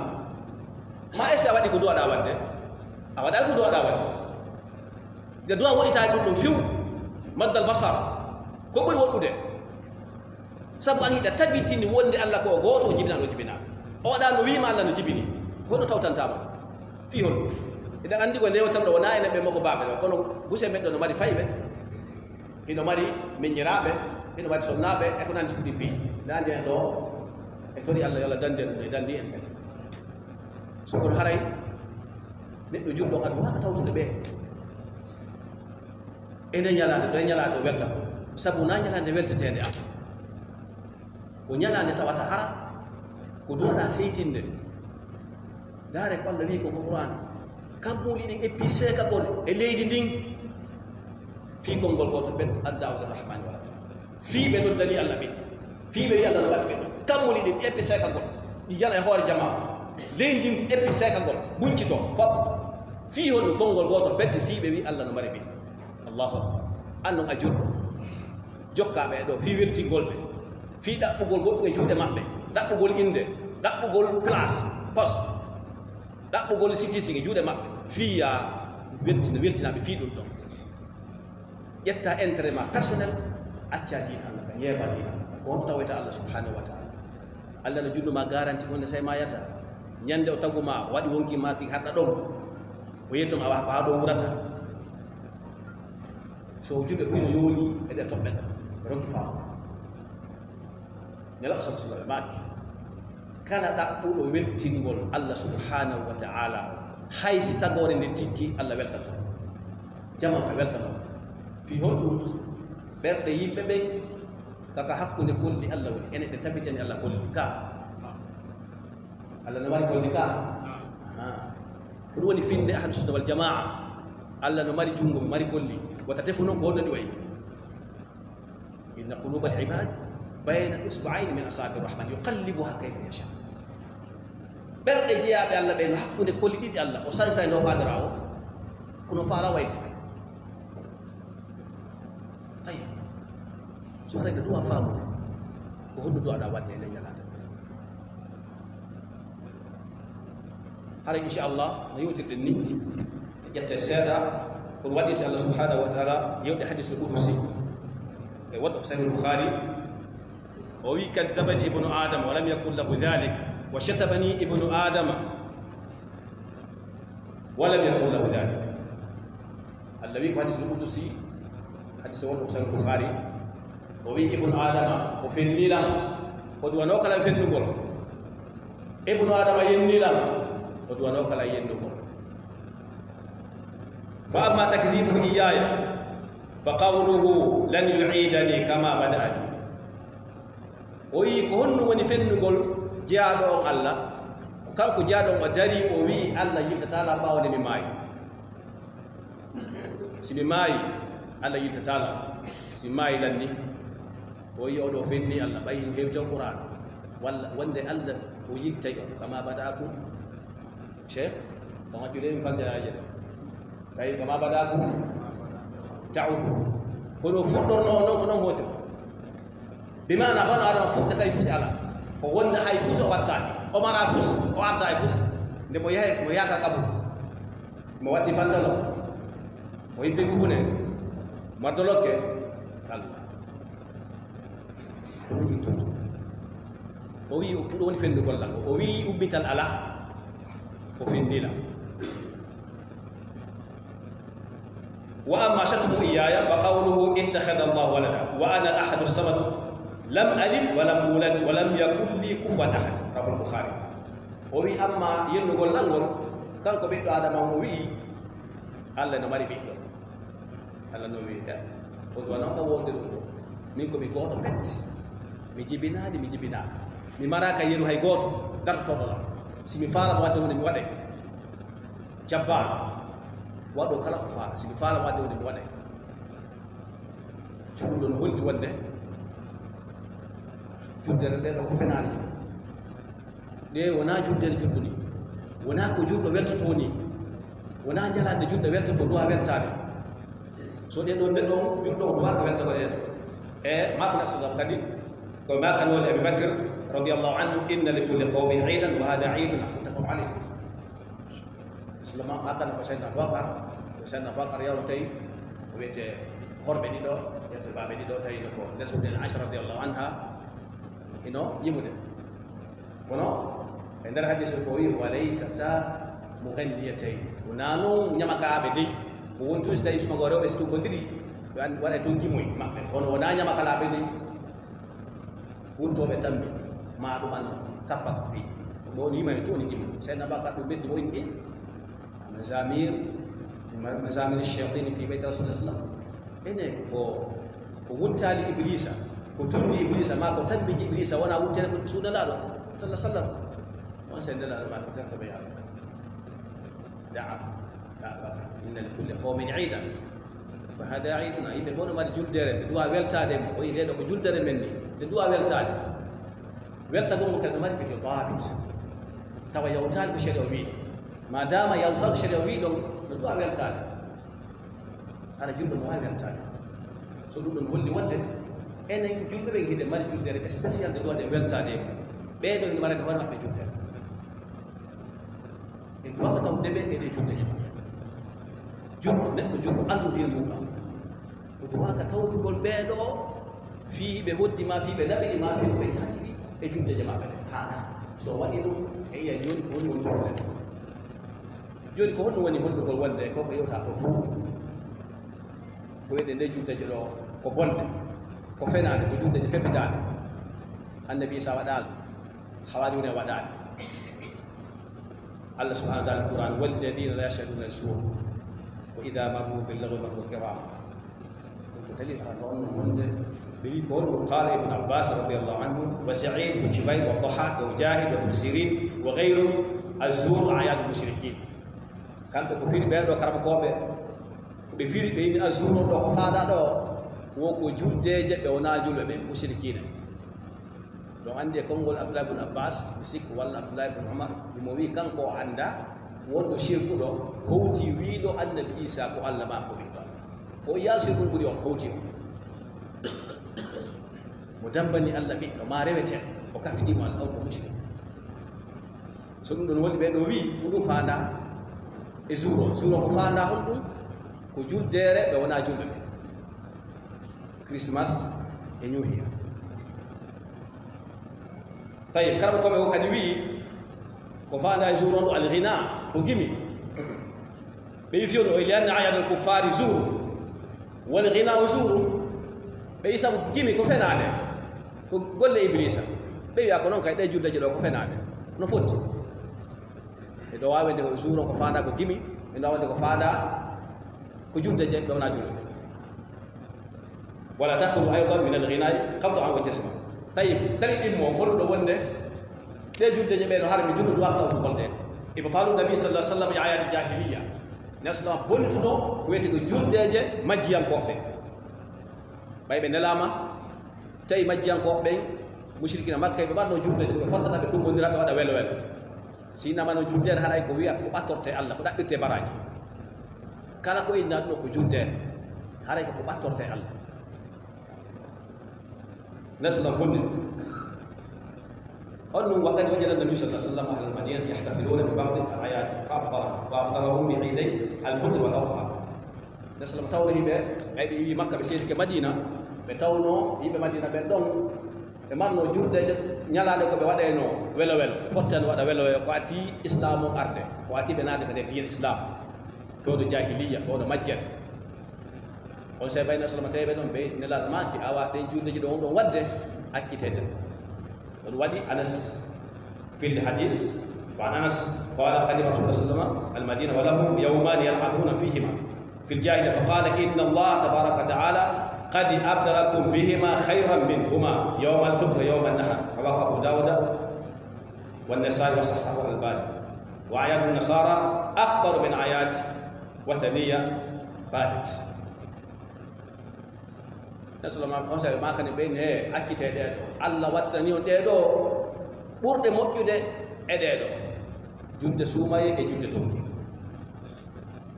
Ma ese a waɗi ko duwaɗa waɗde? A waɗaali ko duwaɗa waɗde. Nde duwa woɗɗitaade ɗum ɗum few, maddal basar. Ko ɓuri woɗɗude. Sabu an hiɗa tabitini wonde Allah ko o gooto, o jibinaa, o jibinaa. O waɗa no wiima Allah no jibini. Hono tawtantaama? Fii hol? Eɗen anndi ko newtanɗo wonaa enen ɓe moko baaɓe ɗo, kono buse men ɗo no mari fayɓe. Hino mari miñiraaɓe, hino mari sonnaaɓe, e ko nandi si ɗi fii. Nde anndi en ɗo, e tori Allah yo Allah dandi en ɗum, e dandi en kadi. So kono haray, neɗɗo julɗo kadi waawata tawtude ɓe. Ene ñalaande, ɗo e ñalaande o welta. Sabu na ñalaande welteteende am. Ko ñalaande tawata hara, ko duwaɗa seytinde. Ndaare ko Allah wi'i ko ko Qur'an. Kammuuli ɗin eppi seekagol e leydi ndin. Fii konngol gooto ɓen, addaawde Rahmaani wala. Fii ɓe noddani Allah ɓe. Fii ɓe wi'i Allah no waɗi ɓe. Kammuuli ɗin eppi seekagol. Ɗi yana e hoore jamaa. Leydi ndin eppi seekagol. Buncito. Fop. Fii honno konngol gooto ɓen, fii ɓe wi'i Allah no mari ɓe. Allahu Akbar. An non a julɗo. Jokkaa ɓe ɗo. Fii weltingol ɓe. Fii ɗaɓɓugol goɗɗum e juuɗe maɓɓe. Ɗaɓɓugol innde. Ɗaɓɓugol place. Poste. Ɗaɓɓugol sitisi e juuɗe maɓɓe. Fii yaa weltina, weltinaaɓe fii ɗum ɗon. Ƴetta intérêt ma personnel, acca diina Allah ka, yeeba diina Allah ka. Ko honto tawete Allah subhanahu wa ta'ala? Allah no junnu ma garanti honde say mayata. Ñande o tagu ma, o waɗi wonki ma ki haɗɗa ɗon. O yehi toon awa ko haa ɗo wurata. So julɓe ɓuri no yooli e ɗe toɓɓe ɗo. Ronki faamu. Nelaaɗo sallallahu alaihi wasallam maaki, kala ɗaɓɓuɗo weltingol Allah subhanahu wa ta'ala, hay si tagoore nde tikki, Allah weltato. Jamaa ka weltano. Fii honɗum? Ɓerɗe yimɓe ɓen, ka ka hakkunde kolli Allah woni. Enen ɗe tabitani Allah kolli. Ka. Allah no mari kolli ka. Ah. Ko ɗum woni finde Ahlus Sunna wal Jamaa. Allah no mari junngo, mari kolli. Wata tefu non ko honno ɗi wayi. Inna qulubal ibad bayna usbu'ayni min asabi'ir rahman yuqallibuha kayfa yasha. Ɓerɗe jeyaaɓe Allah ɓe no hakkunde kolli ɗiɗi Allah, o sansay no faandoraa o, kono faala wayde. Tawi so haray no duwa faamude, ko honno duwaɗa waɗde e ley ñalaande? Hara, inchallah, no yewtirɗen ni, ƴette seeɗa, kono waɗi si Allah subhanahu wa taala yewde hadis qudusi. E woɗɗo ko Sahih Bukhari, o wi: "Kadhabani ibnu Adam wa lam yakun lahu dhalik, wa shatamani ibnu Adam wa lam yakun lahu dhalik." Allah wi ko hadis qudusi, hadis wonɗo ko Sahih Bukhari. O wi: "Ibnu Adama o fenni lan, o duwanoo kala fennugol. Ibnu Adama yenni lan, o duwanoo kala yennugol." "Fa amma takdhibuhu iyyaya, fa qawluhu lan yu'idani kama bada'ani." O wi: "Ko honno woni fennugol jeyaaɗo on Allah? Ko kanko jeyaaɗo on o darii, o wi Allah yiltataa lan ɓaawo nde mi maayi. Si mi maayi, Allah yiltataa lan. Si mi maayi lan ni." O wi: "O ɗo fenni Allah, ɓay no heewi ton Qur'an. Walla wonde Allah o yiltay on, kama bada'akum." Cheikh, ko majjude mi falde haaje ɗe. Tawi kama bada'akum ta'udu. Kono fuɗɗorno on non ko non hoto. Bi maana bano Adama fuɗɗata e fusi ala. O wonda hay fusi o wattaani. O mara fusi, o adda e fusi. Nde mo yahay, mo yaaka kabu. Mo watti pantalon. O yippi gugune. Mardo lokke. Allah. O wi, o ɗum woni fennugol lan. O wi ummital ala. O fenni lan. "Wa amma shatmu iyyaya fa qawluhu ittakhadha Allahu walada wa ana al-ahadu as-samad lam alid wa lam ulad wa lam yakun li kufuwan ahad." Rawahu al-Bukhari. O wi amma yennugol lan ngol, kanko ɓiɗɗo Adama on o wi Allah no mari ɓiɗɗo. Allah no wi, eh, o ɗo non ka wonde ɗum ɗo. Min ko mi gooto pet. Mi jibinaani, mi jibinaaka. Mi maraaka yeru hay gooto dartotooɗo lan. Si mi faala mo waɗde hunde mi waɗay. Jabbaar, waɗo kala ko faala. Si mi faala waɗde woni mi waɗay. So ɗum ɗon holli wonde juldere nde ɗo ko fenaani. Ɗe wonaa juldere julɗo ni. Wonaa ko julɗo weltotoo ni. Wonaa njalaande julɗo weltotoo, duwa weltaade. So ɗe ɗon, nde ɗon julɗo o duwaaka weltagol ɗe ɗo. E maako nak sallam kadi, ko maaka woni Abi Bakr radiyallahu anhu: "Inna li kulli qawmin iidan wa hada iiduna." Muttafaqun alayh. Islam makan ko Sayyidina Abubakar, ko Sayyidina Abubakar yawta tawi ko wiyetee horɓe ɗiɗo, yetto baaɓe ɗiɗo, tawi no ko nder suudu Aisha radiyallahu anha, hino yimude. Kono e nder hadis ko wi: "Wa laysata mughanniyatayn." Wonaa non ñamakaaɓe dey, ko won tun si tawi suma ko rewɓe si tun gondiri, ɓe an-, waɗa tun gimoy maɓɓe. Kono wonaa ñamakalaaɓe dey. Wuttooɓe tammi, maa ɗum an kappa ko ɓe. Ɗum ɗo ni may to ni gimo. Sey na baka ɗum ɓeddi mo inni. Mazamir, ma-, mazamir shayatin fi bayti Rasulullah sallallahu alaihi wasallam. Ene ko, ko wuttaali Iblisa, ko tunni Iblisa, maa ko tambiji Iblisa, wona wuttere ko suuɗa laaɗo, sallallahu alaihi wasallam. On sey nde laaɗo maa ko kanko ɓe yaɓa. Da'a, da'a, inna li kulli qawmin iidan. Fa hada iiduna, yimɓe fof no mari juldere, ɓe duwa weltaade mo. O yi nde ɗo ko juldere men ni, ɓe duwa weltaade. Weltagol ngo kadi no mari ko daabit. Tawa yawtaani ko sharia o wiyi. Ma dama yawtaani ko sharia o wiyi ɗon, no duwa weltaade. Hara julɗo no waawi weltaade. So ɗum ɗon holli wonde enen julɓe ɓen hiɗen mari juldere spécial nde duwaɗen weltaade. Ɓee ɗo ene mari hoore maɓɓe juldere. En duwata taw deɓe e ɗe julde jam. Julɗo, neɗɗo julɗo anndu diine mum kam. O duwaaka tawtugol ɓee ɗo fii ɓe hoddi ma, fii ɓe naɓiri ma, fii ɓe jaatiri e julde jam maɓɓe ɗen. Haala. So waɗi ɗum, e yiya jooni ko woni woni problème. Jooni ko honɗum woni hollugol wonde ko ko yewta ko fof? Ko wiyde nde juldeje ɗo ko bonde, ko fenaande, ko juldeje pepindaande. Annabi Isa waɗaali, hawaani woni waɗaali. Allah subhanahu wa taala Qur'an: "Walladina la yashhaduna zur wa idha marru bil lagwi marru kirama." Ɗum ko dalil hara ko on wonde ɓe wi ko honɗum? Qala Ibn Abbas radiyallahu anhu wa Sa'id wa Jubayr wa Dhahak wa Mujahid wa Ibn Sirin wa ghayruhum: "Az-zur a'yadul mushrikin." Kamɓe ko firi ɓee ɗo karabakooɓe, ko ɓe firi ɓe inni az-zur ɗo ko faada ɗo, wo ko juldeje ɓe wonaa julɓe ɓe mushrikina. Ɗon anndi e konngol Abdullah ibn Abbas, mi sikku, walla Abdullah ibn Umar, himo wi'i kanko o annda wonɗo shirkuɗo howti wi'uɗo Annabi Isa ko Allah maa ko ɓiɗɗo Allah. Ko o yi'al shirkun ɓuri on, howti on. Mo dambani Allah ɓiɗɗo, maa rewete, o kafidi mo Allah, on ko mushrik. So ɗum ɗon holli ɓe ɗo wi'i, ko ɗum faanda e zuuro. Zuuro ko faanda hon ɗum? Ko juldeere ɓe wonaa julɓe ɓe. Christmas e New Year. Tayyib, kala ko ɓe o kadi wi'i, ko faanda e zuuro ɗo al-ghina, ko gimi. Ɓe wi fiyo no o li anna ayadal kuffari zuur, wal ghina o zuur. Ɓe wi sabu gimi ko fenaande, ko golle Iblisa. Ɓe wi'a ko noon kay ɗe juldeeje ɗo ko fenaande. No foti. E ɗo waawi wonde ko zuuro ko faanda ko gimi, e ɗo waawi wonde ko faanda ko juldeeje ɓe wonaa julde. Wala takhlu aydan min al-ghina'i qat'an wa jazma. Tayyib, dalil ɗimmo on holluɗo wonde ɗe juldeeje ɓe no harmi julɗo duwaaka tawtugol ɗe. Ibtalu nabi sallallahu alaihi wasallam li ayadi jahiliya. Nabi sallallahu alaihi wasallam bonnituno ko wiyetee ko juldeeje majjiyankooɓe. Ɓay ɓe nelaama, tawi majjiyankooɓe ɓen, mushrikina Makka, ɓe mbaɗno juldeeje, ɓe fottata, ɓe kumbondira, ɓe waɗa welo welo. Si innama no juldeere, haray ko wi'a ko ɓattorte Allah, ko ɗaɓɓirte baraaji. Kala ko inna ɗo ko juldeere, haray ko ko ɓattorte Allah. Nabi sallallahu alaihi wasallam. On ɗum, wa qad wajada nabi sallallahu alaihi wasallam ahla al-madinati yahtafiluna bi ba'd al-a'yad, fa abtalaha, wa abtalahum bi iday al-fitr wal adha. Nabi sallallahu alaihi wasallam tawno yimɓe, ay ɓe iwi Makka, ɓe seedike Madina, ɓe tawno yimɓe Madina ɓe ɗon, ɓe marno juldeeje ñalaande ko ɓe waɗayno welo welo, fottani waɗa welo welo, ko ati Islam o arde, ko ati ɓe naade kadi e diina Islam, fewdo jahiliya, fewdo majjere. On sey bayna salama tawi ɓe ɗon, ɓe Nelaaɗo maaki, awa ɗen juldeeji ɗo on ɗon waɗde, accitee ɗen. Ɗon waɗi Anas fil hadis, fa an Anas qala qadima Rasulullah sallallahu alaihi wasallam al-Madina wa lahum yawmani yal'abuna fihima. Fil jahiliya, fa qala inna Allah tabaraka wa ta'ala qad abdalakum bihima khayran minhuma yawm al-fitr wa yawm an-nahr. Rawahu Abu Dawud wa an-Nasa'i wa sahhahahu al-Albani. Wa a'yadun nasara akthar min a'yad wathaniya badat. Nabi sallallahu alaihi wasallam on saabe maakani ɓe ne, accitee ɗee ɗo. Allah wattani on ɗee ɗo ɓurɗe moƴƴude e ɗee ɗo. Julde suumaye e julde donki.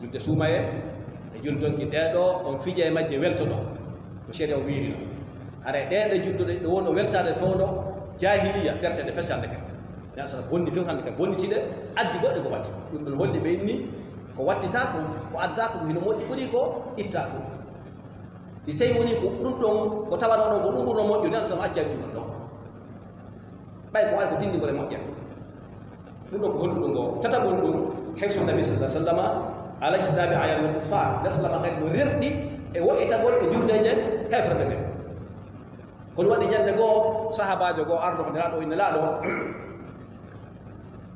Julde suumaye e julde donki ɗee ɗo, on fija e majje weltoɗon. Ko shari'a o wiiri non. Haray ɗee ɗe julde ɗe wonno weltaade fewndo jahiliya, terteɗe fes hannde kadi. Nabi sallallahu alaihi wasallam bonni few hannde kadi, bonnitiɗe, addi goɗɗe ko watti. Ɗum ɗon holli ɓe inni ko wattitaako, ko addaako, ko hino moƴƴi ɓuri ko ittaako. Si tawi woni ko ɗum ɗon, ko tawano ɗon, ko ɗum ɓurno moƴƴude, Nabi sallallahu alaihi wasallam acca ɗum ɗon. Ɓay ko waɗi ko tindingol e moƴƴere. Ɗum ɗon ko holluɗum ngo. Tataɓum ɗum, hirsu Nabi sallallahu alaihi wasallam ala ijtinabi ayadil kuffar. Nabi sallallahu alaihi wasallam kadi no rerɗi e wo'itagol e juldeeje heeferɓe ɓen. Kono waɗi ñande goo, sahaabaajo goo ardo ko Nelaaɗo, o inni Nelaaɗo,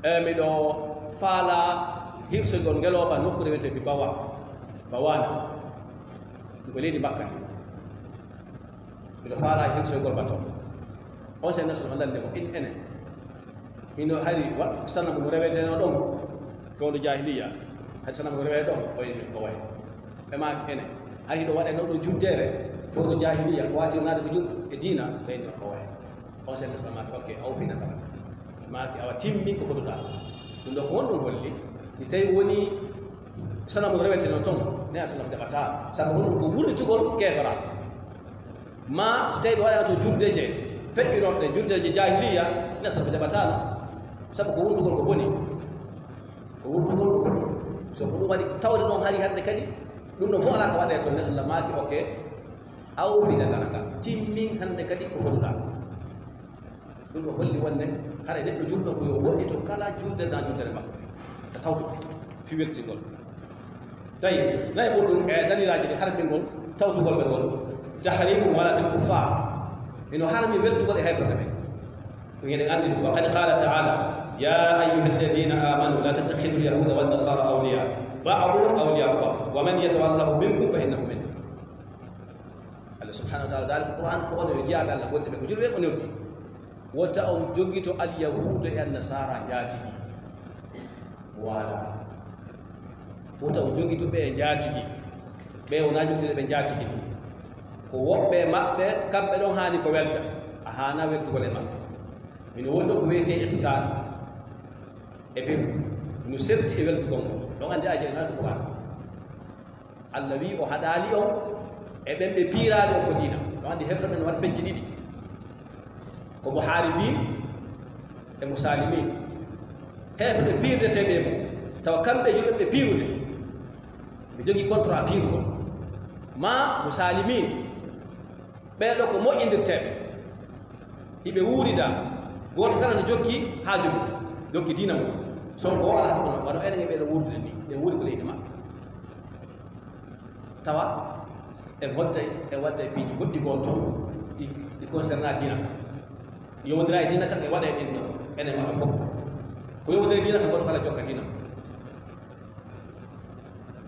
e miɗo faala hirsoygol ngelooba nokkuure wiyetee bi Bawa-, Bawana. Ko leydi Makka ndi. Miɗo faala hirsoygol ma toon. On sey Nabi sallallahu alaihi wasallam lanni mo, in ene. Hino hari wa-, sanamu mo reweteno ɗon, fewndo jahiliya. Hari sanamu mo rewe ɗon, o inni ko wayi. Ɓe maaki ene. Hari ɗo waɗe no ɗo juldeere, fewndo jahiliya, ko watirnaade ko jul-, e diina, ɓe inni ko wayi. On sey Nabi sallallahu alaihi wasallam maaki, ok, aw fina kala. Maaki awa timmi ko fotuɗaa. Ɗum ɗo ko honɗum holli? Si tawi woni sanamu reweteno toon, Nabi sallallahu alaihi wasallam jaɓataa. Sabu honɗum ko wurnitugol keefara. Ma si tawi ɓe waɗaano to juldeeje feƴƴunooɗe, juldeeje jahiliya, Nabi sallallahu alaihi wasallam jaɓataano. Sabu ko wurtugol ko boni. Ko wurtugol ko boni. So ko ɗum waɗi tawde noon hari hannde kadi, ɗum ɗo fof alaa ko waɗee toon, Nabi sallallahu alaihi wasallam maaki, ok, aw fina daraka, timmin hannde kadi ko fotuɗaa. Ɗum ɗo holli wonde hara neɗɗo julɗo ko yo woɗɗito kala julde na juldere makko, ko tawtude fi weltingol. Tawi nayi ɓurɗum e dalilaaji ɗi harmingol tawtugol ɓe ngol, tahrimu walatil kuffar, ino harmi weltugol e heeferɓe ɓe. Ɗum eɗen anndi ɗum. Wa qad qala ta'ala, ya ayyuha alladhina amanu la tattakhidhu alyahuda wan nasara awliya, ba'duhum awliya'u ba'd, wa man yatawallahu minkum fa innahu minhum. Allah subhanahu wa ta'ala daali ko Qur'an ko onon yo jiyaaɓe Allah gonɗi ɓe ko julɓe ɓe ko noddi. Wota on jogito alyahuuda e annasara njaatigi. Voilà. Wota on jogito ɓe njaatigi. Ɓe wona jogitude ɓe njaatigi ni. Ko woɓɓe maɓɓe, kamɓe ɗon haani ko welta. A haana weltugol e maɓɓe. Hino woni ɗo ko wiyetee ihsan e birru. No serti e weltugol ngol. Ɗon anndi a jeynaade Qur'an. Allah wi'i o haɗaali on e ɓen ɓe piiraali on ko diina. No anndi hefre men waɗi pecce ɗiɗi. Ko muhaaribin e musalimin. Heefe ɓe piirdeteeɓe e mum, tawa kamɓe yimɓe ɓe piirude, ɓe jogii contrat piirugol. Ma musalimin, ɓee ɗoo ko moƴƴindirteeɓe, hiɓe wuurida, gooto kala no jokki haaju mum, jokki diina mum. Sonko o alaa hakkunde, wano enen e ɓee ɗoo wuurdude ni, ɓe wuuri ko leydi maɓɓe. Tawa e wadda e wadda e piiji goɗɗi goo toon ɗi ɗi concerna diina ka. Yowondira e diina ka e waɗa e ɗin ɗoo enen maɓɓe fof. Ko yowondira e diina ka goɗɗo kala jokka diina.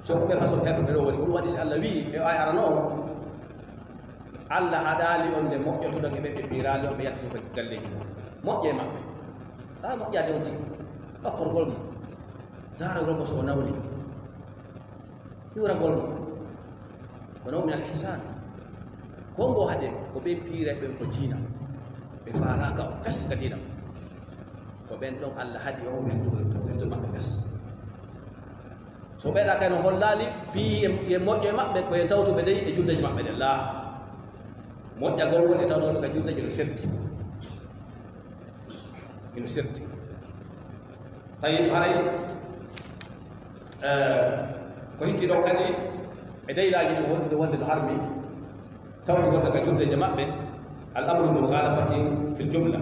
So ko ɓe façon heefe ɓe ɗoo woni ɗum waɗi si Allah wii e ay arano on, Allah haɗaali on nde moƴƴotoɗon e ɓe ɓe piiraali on ɓe yaltino ko galleeji mum. Moƴƴe maɓɓe. Taa moƴƴaade on tigi. Okkorgol mo. Daaragol mo so o nawli. Hiwragol mo. Ko nawmi al ihsan. Ko ngo haɗe ko ɓe piiray ɓen ko diina. Ɓe faalaaka o fes ka diina. Ko ɓen ɗon Allah haɗi o weldu weldu maɓɓe fes. So ɓeeɗa kay no hollaali fii e moƴƴo e maɓɓe ko e tawtuɓe dey e juldeji maɓɓe ɗen laa. Moƴƴagol ngol e tawtuɓe ka juldeji no serti. Ino serti. Tawi haray ko hikki ɗon kadi e daylaaji ɗi wonde wonde no harmi tawde wonde ka juldeje maɓɓe. Al amru mukhalafatin fil jumla.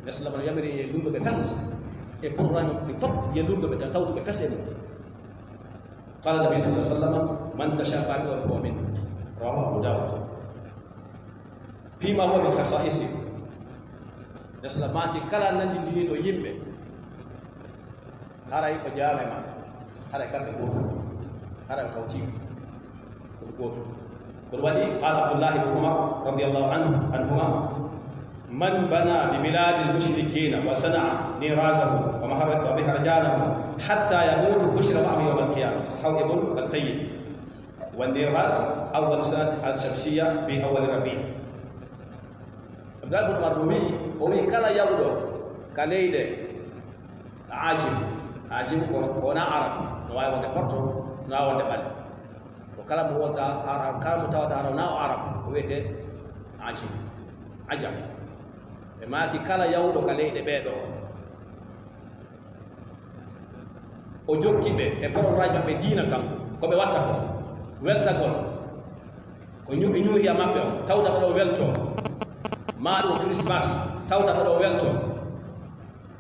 Islam no yamiri e lunduɓe fes e programme ɗi fof ye lunduɓe ta tawtuɓe fes e mum. Qala nabi sallallahu alaihi wasallam, man tashabbaha bi qawmin fahuwa minhum. Rawahu Abu Dawud. Fima huwa min khasa'isi. Islam maaki kala nandindiniiɗo yimɓe haray ko jaama e maɓɓe, haray kamɓe gootum, haray o kawtiima ko ɗum gootum. Ko ɗum waɗi qala Abdullahi ibn Umar radiyallahu anhu anhuma, man bana bi biladil mushrikina wa sana'a nirazahu wa mahar-, wa maharjanahu hatta yamutu bushira ma'ahu yawmal qiyamah. Sahahu Ibn al-Qayyim. Wa niraz awwal sanati al-shamsiyya fi awwal rabi'. Abdullahi ibn Umar o wi, o wi kala yawɗo ka leyɗe Ajim. Ajim ko wona Arab, no waawi wonde Porto, no waawi wonde Ɓale. Ko kala mo wonta Arab, kala mo tawata Arab, na o Arab, o wiyete Ajim. Ajam. Ɓe maaki kala yawɗo ka leyɗe ɓee ɗoo. O jokki ɓe e programme maɓɓe diina kan, ko ɓe watta ko, weltagol. Ko ñu-, ɓe ñuuhi a maɓɓe on, tawta ɓe ɗo welto. Ma ɗum Christmas, tawta ɓe ɗo welto.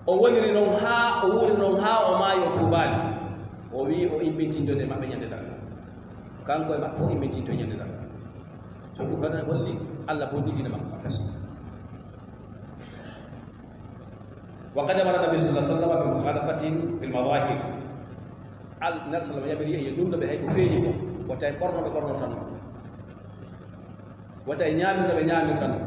O woniri noon haa, o wuuri noon haa o maayi, o tuubaali. O wii o immintindode maɓɓe ñande darngal. Kanko e maɓɓe fof immintinto ñande darngal. So ɗum ɗon holli Allah bonndi diina makko fes. Wa qad amara nabi sallallahu alaihi wasallam bi mukhalafatin fil madahir. Al-, Nabi sallallahu alaihi wasallam yamiri e lunduɓe hay ko feeñi ko, wota e ɓorno ɓe ɓornotonoo. Wota e ñaamirde ɓe ñaamirtanoo.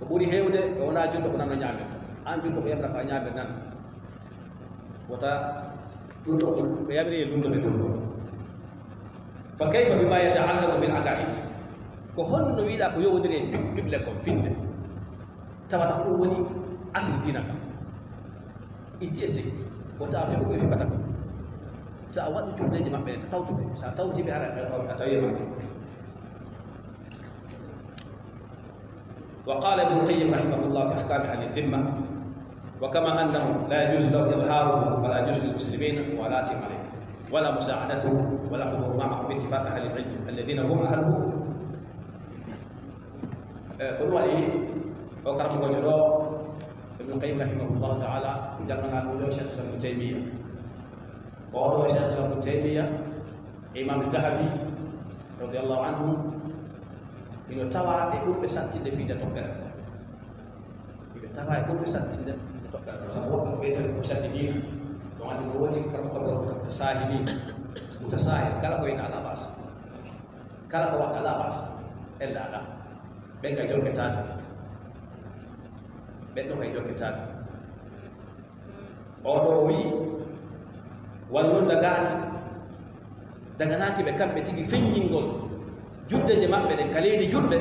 Ko ɓuri heewde, ɓe wonaa julɗo ko nan no ñaamirta. Aan julɗo ko yamra ko a ñaamir nan. Wota ɗum ɗo, ɓe yamiri e lunduɓe ɗum ɗo. Fa kayfa bima yata'allaqu bil aqaid? Ko honno wiɗa ko yowodiri e pip-, piɓle kon finde? Tawata ko ɗum woni asli diina kan. Iddi e sey, ko tawa fiɓe ko e fiɓata ko. Sa a waɗi juldeji maɓɓe, ta tawtuɓe. Sa tawtiɓe, hara a tawi e maɓɓe. Wa qala Ibn Qayyim rahimahullah fi ahkami ahli dhimma, wa kama annahu la yajuzu lahu idharuhu, fala yajuzu lil muslimina muwalatihim alayhi, wala musa'adatuhu, wala huduru ma'ahum bi ittifaqi ahli al-ilm alladhina hum ahluhu. Eh, ko ɗum waɗi o karammojo ɗo, Ibn Qayyim rahimahullahu ta'ala, ko jannganaa ɗum ɗo Cheikh Islam Ibn Taymiyyah. Ko oɗo Cheikh Islam Ibn Taymiyyah, Imam Dhahabi, radiyallahu anhu, ino tawa e ɓurɓe sattinde fiide toɓɓere. Ɓe tawa e ɓurɓe sattinde fiide toɓɓere. Sabu woɓɓe ɓe tawi ko satti diina. Ɗum anndi ko woni karammojo ɗo, mutasahili, mutasahil, kala ko ina alaa basa. Kala ko waɗa laaɓaas, ella alaa. Ɓen kay jokketaake. Ɓen ɗon kay jokketaake. Oo ɗoo o wi'i, wano non dagaaki, daganaaki ɓe kamɓe tigi feññingol juldeje maɓɓe ɗen ka leydi julɓe,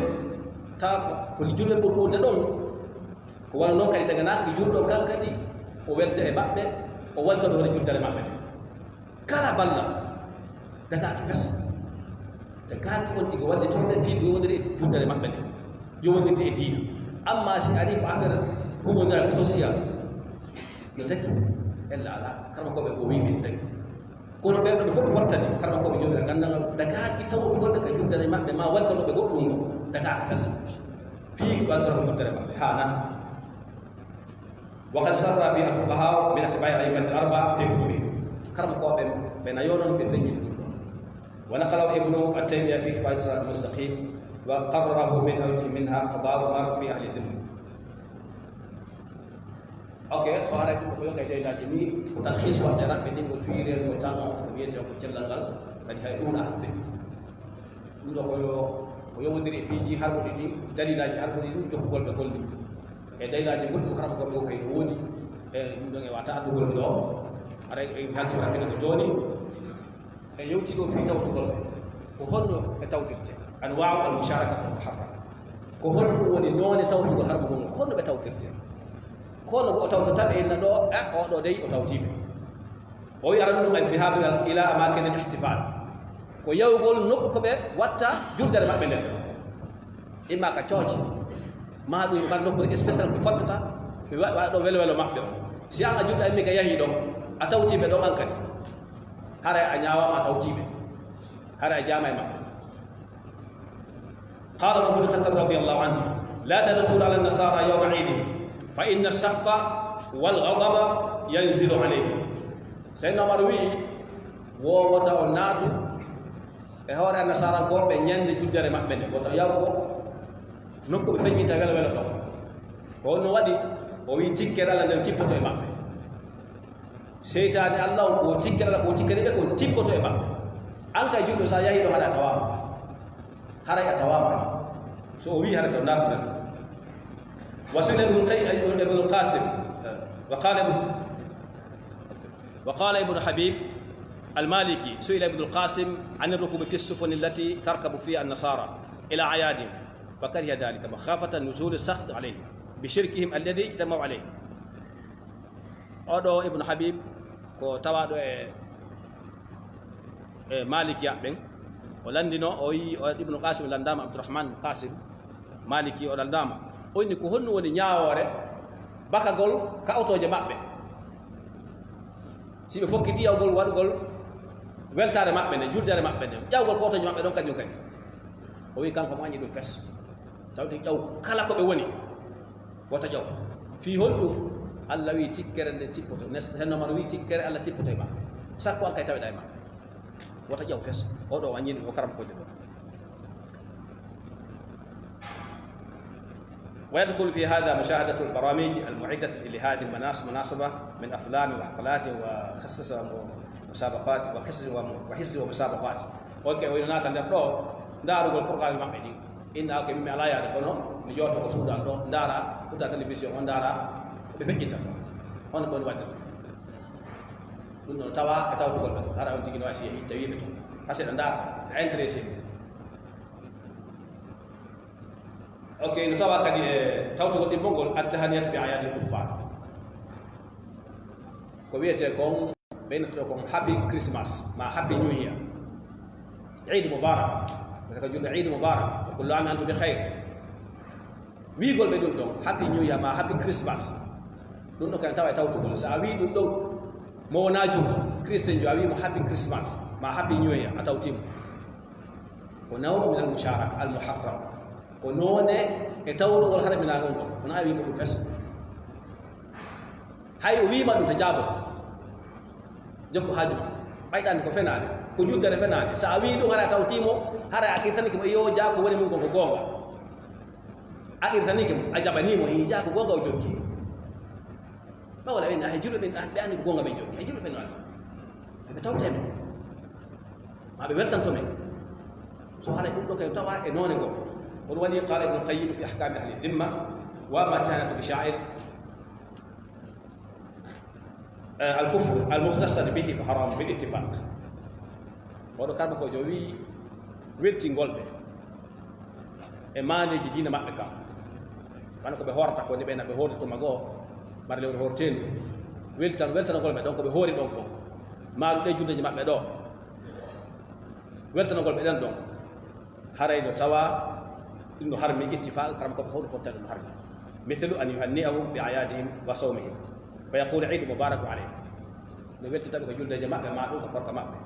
tawa ko ni julɓe ɓurɗude ɗon. Ko wano non kadi daganaaki julɗo kan kadi, o welda e maɓɓe, o walta ɓe hono juldere maɓɓe nden. Kala balla dagaaki fes. Dagaaki on tigi wallitorde fii ko yowondiri e juldere maɓɓe nden, yowondirde e diina. Amma si ari ko affaire humondiral social, yo daki. Ella alaa, karmakooɓe ko wiy min tagi. Kono ɓee ɗoo fof ɓe fottani, karmakooɓe jooɗi e ganndal ngal, dagaaki tawtugol ɓe ka juddere maɓɓe, ma waltano ɓe goɗɗum ngo, dagaaki fes. Fii ko waltano ko juddere maɓɓe, haa nan. وقد صرح به الفقهاء من أتباع الأئمة الأربعة في كتبهم. Karmakooɓe ɓe nayo noon ɓe feññini ɗum ɗoo. ونقله ابن تيمية في قواعد الصراط المستقيم، وقرره من أوجه منها قضاء عمر في أهل الذمة. Ok, so haray ɗum ko yoga e deydaaji ni, ko talhiis waɗde raɓɓe ɗingol fiiree no tan on ko wiyetee ko cellal ngal, kadi hay ɗum a haɓɓe. Ɗum ɗoo ko yo, ko yowondiri e piiji harɓuɗi ɗi, dalilaaji harɓuɗi ɗum, jokkugol ɓe golli. E dalilaaji goɗɗi ko karmakooɓe ko kay no woodi, e ɗum ɗon e wata addugol mi ɗoo, haray e haaldi raɓɓe ko jooni. E yewti ɗo fii tawtugol ɓe. Ko honno ɓe tawtirte? Anwaa'u al-musharakatil muharrama. Ko honɗum woni noone tawtugol harmugol ngol? Ko honno ɓe tawtirte? Ko honno goɗɗo tawtata ɓe inna ɗo, eh, oo ɗoo dey o tawtii ɓe. O wi'i aranno ɗum al-dhahabu ila, ila amakinil ihtifal. Ko yahugol nokku ko ɓe watta juddere maɓɓe nden. Imma ka cooci, ma ɗum mbar nokkuure spécial ko fottata, ɓe wa-, waɗa ɗo welo welo maɓɓe o. Si an a juɗɗo immi ka yahi ɗon, a tawtii ɓe ɗon an kadi. Haray a ñaawaama a tawtii ɓe. Haray a jaamaay maɓɓe. قال عمر بن الخطاب رضي الله عنه: لا تدخلوا على النصارى يوم عيدهم، فإن السخط والغضب ينزل عليهم. Seydina Umar wi'i, wo wota on naatu e hoore annasaarankooɓe ñande juddere maɓɓe nde, wota yaw ko nokku ɓe feññinta welo welo ɗon. Ko honno waɗi? O wi'i, tikkere Allah nden tippoto e maɓɓe. Seytaane Allah on, ko tikkere Allah, ko tikkere ɓe, ko tippoto e maɓɓe. An kay julɗo, sa yahi ɗo, haray a tawaama. Haray a tawaama. So o wi'i, haray to naatuɗen. وسئل ابن القي-، ابن القاسم، وقال ابن، وقال ابن حبيب المالكي، سئل ابن القاسم عن الركوب في السفن التي تركب فيها النصارى إلى أعيادهم، فكره ذلك مخافة نزول السخط عليهم بشركهم الذي اجتمعوا عليه. Oɗo Ibnu Habib ko tawaaɗo e, e Malikiya ɓen. O lanndino, o yi, o Ibnu Qasim lanndaama, Abdurrahman Qasim Maliki o lanndaama. O inni ko honno woni ñaawoore bakagol ka otooje maɓɓe? Si ɓe fokkiti yawgol waɗugol weltaare maɓɓe nde, juldere maɓɓe nde, ƴawgol ko otooje maɓɓe ɗon kañum kadi. O wi kanko mo añi ɗum fes. Tawde ƴaw kala ko ɓe woni. Wota ƴaw. Fii honɗum? Allah wi tikkere nde tippoto. Nes-, Senno Umar wi tikkere Allah tippoto e maɓɓe. Sakko an kay taweɗa e maɓɓe. Wota ƴaw fes. Oɗo waññini o karam ko ɗo. ويدخل في هذا مشاهدة البرامج المعدة لهذه المناس-، المناسبة من أفلام وحفلات وقصص ومسابقات وقصص وم-، وقصص ومسابقات. Ok, o ina naata nder ɗo, ndaarugol programme maɓɓe ɗin. Inna, ok, min mi alaa yaade, kono mi jooɗo ko suudu an ɗo, ndaara, huta télévision on, ndaara ko ɓe feƴƴinta ɗo. Hono ɓe woni waɗde ɗum. Ɗum ɗon tawa e tawtugol ɓe ɗo. Hara on tigi no wawi si yehi, tawi ɓe toon. Haa seeɗa ndaara, a intéressé. Ok, no tawa kadi e tawtugol ɗimmol ngol, at-tahaniyatu bi a'yadil kuffar. Ko wiyetee kon, ɓe nodduɗo kon Happy Christmas, ma Happy New Year. Eid Mubarak. Wata ko julde Eid Mubarak. Wa kullu amin antum bi khair. Wiigol ɓe ɗum ɗon, Happy New Year ma Happy Christmas. Ɗum ɗon kadi tawa e tawtugol. So a wii ɗum ɗon, mo wonaa julɗo, Christian jo, a wii mo Happy Christmas, ma Happy New Year, a tawtii mo. Ko naw'un min al-musharaka al-muharram. Ko noone e tawtugol haraminaa ngol ngol. Kono a wii mo ɗum fes. Hay o wiima ɗum to jaabo. Jokku haaju ma. Ɓayɗaande ko fenaande. Ko juddere fenaande. So a wii ɗum hara a tawtii mo, hara a qirtanike mo, iyo, jaa ko woni mum kon ko goonga. A qirtanike mo, a jaɓanii mo, hii jaa ko goonga o jokki. Ma wala ɓen, hay julɓe ɓen, ɓe anndi ko goonga ɓen jokki. Hay julɓe ɓen no anndi. Ɓe tawtee men. Ma ɓe weltanto men. So haray ɗum ɗo kay tawa e noone goo. Kono waɗi qala Ibnu Qayyim fi ahkami ahli dhimma, wa amma tihanatu bi sha'ir, eh, al kufr al mukhtasar bihi fa haram bil ittifaq. Oɗo karma ko jo wi weltingol ɓe e maandeeji diina maɓɓe kam. Wano ko ɓe hoorata ko ni ɓe na ɓe hoordi tuma goo, mbaɗa lewru hoorteendu. Weltan-, weltanagol ɓe ɗon ko ɓe hoori ɗon ko. Maaru ɗe juldeeji maɓɓe ɗo. Weltanagol ɓe ɗen ɗon. Haray no tawa ɗum no harmi ittifaq, karam ko ɓe hoɗo fottani ɗum harmi. Mithlu an yuhanni'ahum bi ayadihim wa sawmihim. Fa yaqulu Eid Mubarak alayhim. No weltita ɓe ko juldeeje maɓɓe, ma ɗum ko korka maɓɓe.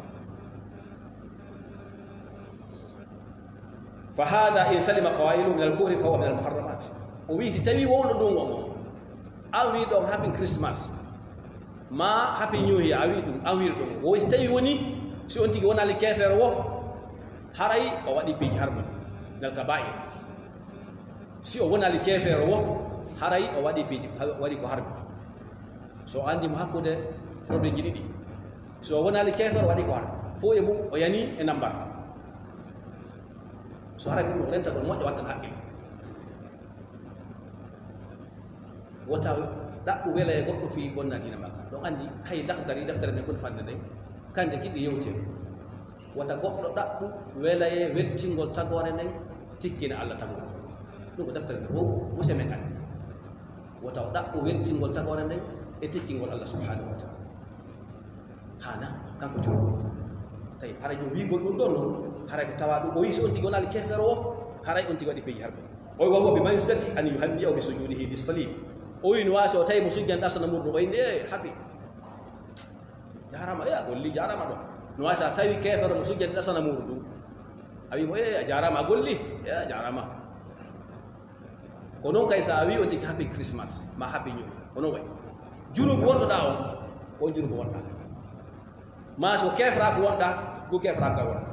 Fa hada in salima qawailu min al kufri fa huwa min al muharramat. O wi si tawi wonɗo ɗum on, an wi ɗon happy Christmas, ma happy new year, a wi ɗum, an wiri ɗum. O wi si tawi woni, si on tigi wonali keefeero wo, haray o waɗi piiji harmuɗi, min al kabair. Si o wonali keefeero wo, haray o waɗi piiji, waɗi ko harmi. So o andi mo hakkude problème ji ɗiɗi. So o wonali keefeero, waɗi ko harmi. Fof e mum, o yani e nambar. So haray ɗum o renta ɗon moƴƴo wattan haqqil. Wota ɗaɓɓu wela e goɗɗo fii bonna diina makka. Ɗon andi hay Laxdari deftere nden ɓuri fande nden. Kande giɗi yewtere. Wota goɗɗo ɗaɓɓu wela e weltingol tagoore nden tikkina Allah tagugol. Ɗum ko deftere nden fof muse men andi. Wota o ɗaɓɓu weltingol tagoore nden e tikkingol Allah subhanahu wa ta'ala. Hana kanko jooni. Tawi haray ɗum wiigol ɗum ɗon non, haray ko tawa ɗum o wi so on tigi wonali keefeero o, haray on tigi waɗi peeji harɓe. O wi wa huwa bi manzilati an yuhanniya bi sujudihi lis salib. O wi no waasi o tawi mo sujjan ɗasana murɗum, o inni, "Eh, happy. Jarama, eh, a golli, jarama ɗon." No waasi a tawi keefeero mo sujjan ɗasana murɗum. A wi mo, "Eh, a jarama, a golli, eh, a jarama." Ko noon kay, so a wi on tigi happy Christmas, ma happy new year, ko noon wayi. Junubu wonɗo ɗa on, ko on junubu wonɗa. Ma so kefraku wonɗa, ko kefraku ka wonɗa.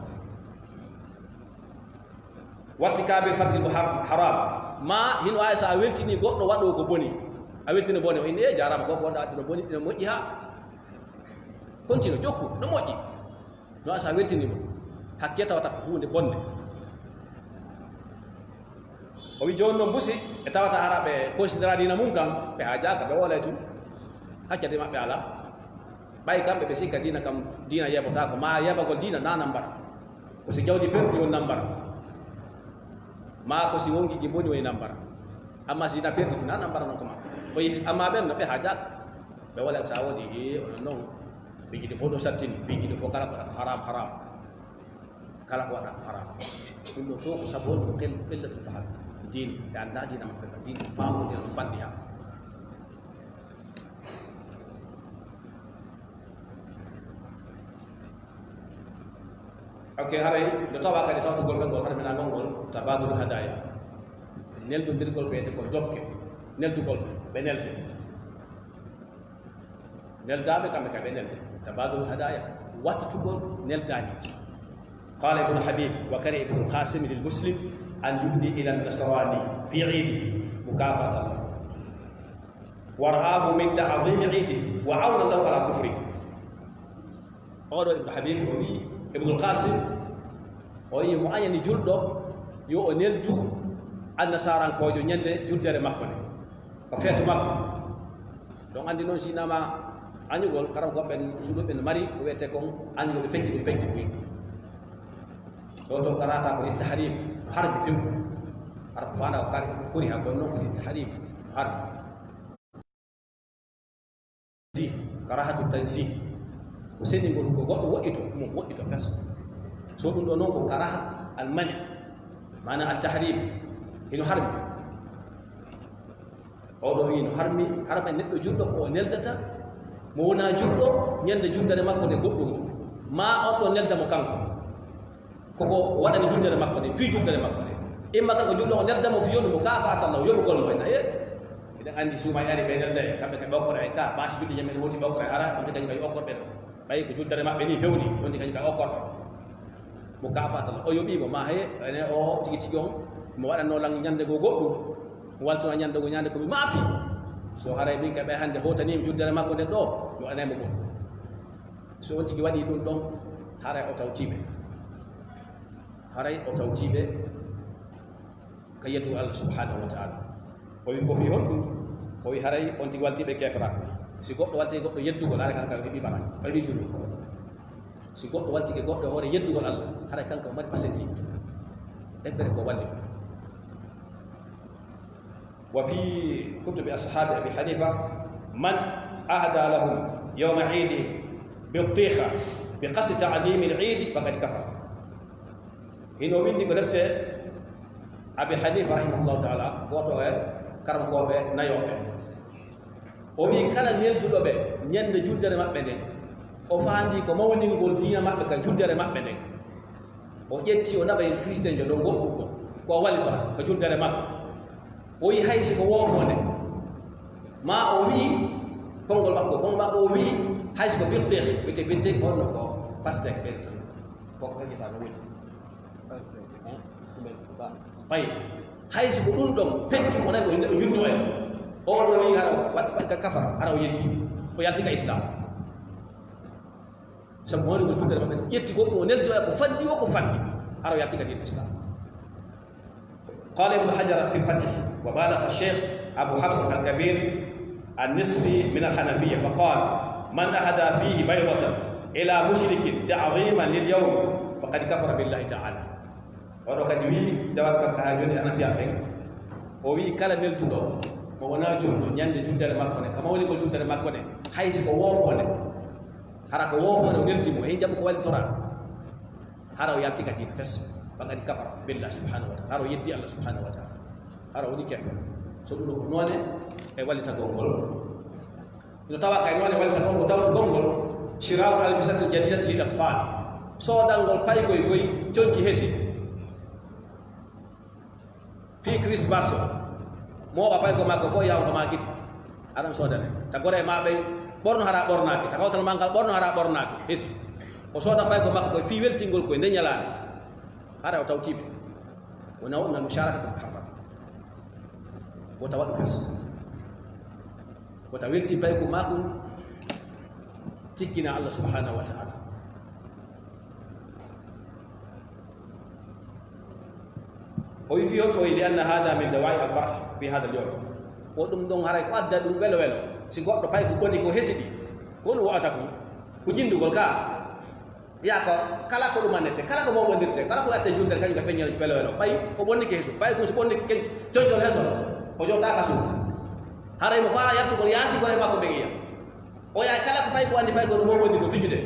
Wartikabil fardil muhar-, haram. Ma hino wawi so a weltini goɗɗo waɗo ko boni. A weltini bone, o inni, "Eh, jarama, ko ko wonɗa adduno boni, ina moƴƴi ha." Continue, jokku, no moƴƴi. No asa weltini mo. Hakke tawata ko huunde bonde. O wi jooni noon busi, e tawata hara ɓe considéra diina mum kam, ɓe haajaaka, ɓe woola e tun. Hakkede maɓɓe alaa. Ɓay kamɓe ɓe sikka diina kam, diina yeɓotaako, ma yeɓagol diina na nambara. Ko si jawdi perdi on nambara. Ma ko si wonki ki boni woni nambara. Amma si na perdi na nambara non ko ma. O yi amma ɓen no ɓe haajaaka. Ɓe woola sa woni, e, onon noon. Piiji ɗi fof ɗo sattini, piiji ɗi fof kala ko waɗa ko haram, haram. Kala ko waɗa ko haram. Ɗum ɗo fof ko sabu woni ko qil-, qillatul faham. Diine, ɓe anndaa diina maɓɓe ka, diine faamude no fanɗi ha. Ok, haray no tawa kadi tawtugol ɓe ngol, hara mena ngol ngol tabadul hadaya. Neldondirgol ko wiyete ko jokke, neldugol ɓe, ɓe nelde. Neldaaɓe kamɓe ka ɓe nelde. Tabadul hadaya, wattitugol neldaaji. Qala Ibnu Habib, wa kariha Ibnul Qasim lil Muslim an yuhdi ila nasrani fi iidi mukafatan lahu. Wa ra'ahu min ta'zimi iidi wa awnan lahu ala kufri. Oɗo Ibnu Habib o wi Ibnul Qasim, o wi mo añani julɗo yo o neldu annasarankoojo ñande juddere makko nde. Ko feetu makko. Ɗon anndi noon si nama añugol, karam ko ɓen suuɗo ɓen mari, ko wiyete kon añugol ɓe fecci ɗum fecci buy. Ɗo to karata ko littahrim, no harmi few. Hara ko faanda ko kari, kori ha kono noon ko littahrim, no harmi. Tanzih, karahatu tanzih. Ko seningol ko goɗɗo woɗɗito, mo woɗɗito fes. So ɗum ɗo noon ko karaha al mani, maana at tahrim, hino harmi. Oɗo wi no harmi, harmi neɗɗo julɗo ko o neldata, mo wona julɗo, ñande juddere makko nde goɗɗum. Ma on ɗo nelda mo kanko. Koko waɗani juddere makko nde, fii juddere makko nde. Imma kanko julɗo o nelda mo fii yonu mo ka fa atallah, yoɓugol mo en. Aye, eɗen anndi suuma e ari ɓe nelda e, kamɓe ka ɓe okkore ay ka, basi julde jamen hoti ɓe okkore hara, kamɓe kañum kay okkorɓe ɗo. Ɓay ko juddere maɓɓe ni fewni, wonde kañum kay okkorɓe. Mo ka fa atallah, o yoɓi mo, ma heye, ene o tigi tigi on, mo waɗanno lan ñande goo goɗɗum, mo waltuna ñande goo ñande ko mi maapi. So haray min ka ɓe hannde hotani mi juddere makko nde ɗo, mi waɗanay mo goɗɗum. So on tigi waɗi ɗum ɗon, haray o tawti ɓe. Haray o tawti ɓe ka yeddu Allah subhanahu wa ta'ala. O wi ko fii honɗum? O wi haray on tigi walti ɓe keefera. Si goɗɗo walti goɗɗo yeddugol, haray kanka o heɓi baraji, o heɓi julde. Si goɗɗo waltike goɗɗo e hoore yeddugol Allah, haray kanka o mari pasenji. Ebbere ko walli. وفي كتب أصحاب أبي حنيفة من أهدى لهم يوم عيدهم بطيخة بقصد تعظيم العيد فقد كفر. Hino windi ko defte Abi Hanifa rahimahullahu ta'ala, gooto e karamokooɓe nayo ɓe. O wi kala nelduɗo ɓe ñande juldere maɓɓe nden, O faandi ko mawningol diina maɓɓe ka juddere maɓɓe nden. O ƴetti o naɓa e Christian jo ɗon goɗɗum ko, ko o wali ton ka juddere maɓɓe. O yi hay si ko woofonde. Ma o wi'i, konngol makko, konngol makko o wi'i, hay si ko birteex, wiyete birteex, on no ko pastek ɓen. Ko ko heƴata no woni. Ay, hay si ko ɗum ɗon, peccu o nani o yinno en. O ɗo ni hara, wa-, wa-, ka kafara, hara o yeddi. O yalti ka Islam. Sabu woni ko juddere maɓɓe, ƴetti goɗɗum o neldi o ko fanni o ko fanni. Hara o yalti ka diina Islam. قال ابن حجر في الفتح: وبالغ الشيخ أبو حفص الكبير النصفي من الحنفية فقال: من أهدى فيه بيضة إلى مشرك تعظيما لليوم فقد كفر بالله تعالى. Oɗo kadi wi, dawal kanko haa jooni Hanafiya ɓen. O wi kala nelduɗo mo wonaa julɗo ñande juddere makko nde, ka mawni ko juddere makko nde, hay si ko woofo nde, hara ko woofo nde o neldi mo, hen jaɓu ko wallitora. Hara o yalti ka diina fes, faqad kafara billahi subhanahu wa ta'ala. Hara o yeddi Allah subhanahu wa ta'ala. Hara o woni kefe. So ɗum ko noone e wallitagol ngol. No tawa kay noone wallitagol ngol, tawtugol ngol. Shira'u albisatil jadidati lil atfal. Soodangol paygoy goy conci hesi. Fii Christmas o. Mooɓa paygo makko fof yaha ko maakiti. Aɗan soodane. Ta gore e maa ɓey ɓorno hara ɓornaaki. Ta kawtal maa ngal ɓorno hara ɓornaaki. Hesi. O sooda paygo makko koy fii weltingol koy nde ñalaande. Hara o tawtiiɓe. Wona wonna musharaka ko harba. Wota waɗu fes. Wota welti paygo makko. Tikkina Allah subhanahu wa ta'ala. O wi fii on o wi li anna hada min dawa'i al farh fi hada al yawm. O ɗum ɗon haray ko adda ɗum welo welo. Si goɗɗo pay ko boni ko hesidi. Ko ɗum wa'ata ko. Ko jindugol ka. Ya ko kala ko ɗum annete, kala ko mo wondirte, kala ko yatte juldere kañum ka feññere welo welo. Ɓay ko bonni ke hesu, ɓay ko bonni ke coñcol heso. O jota ka suuf. Haray mo faa yartugol yaasi gore makko ɓe iya. O yahay kala ko pay ko anndi pay ko ɗum o woni ko fijude.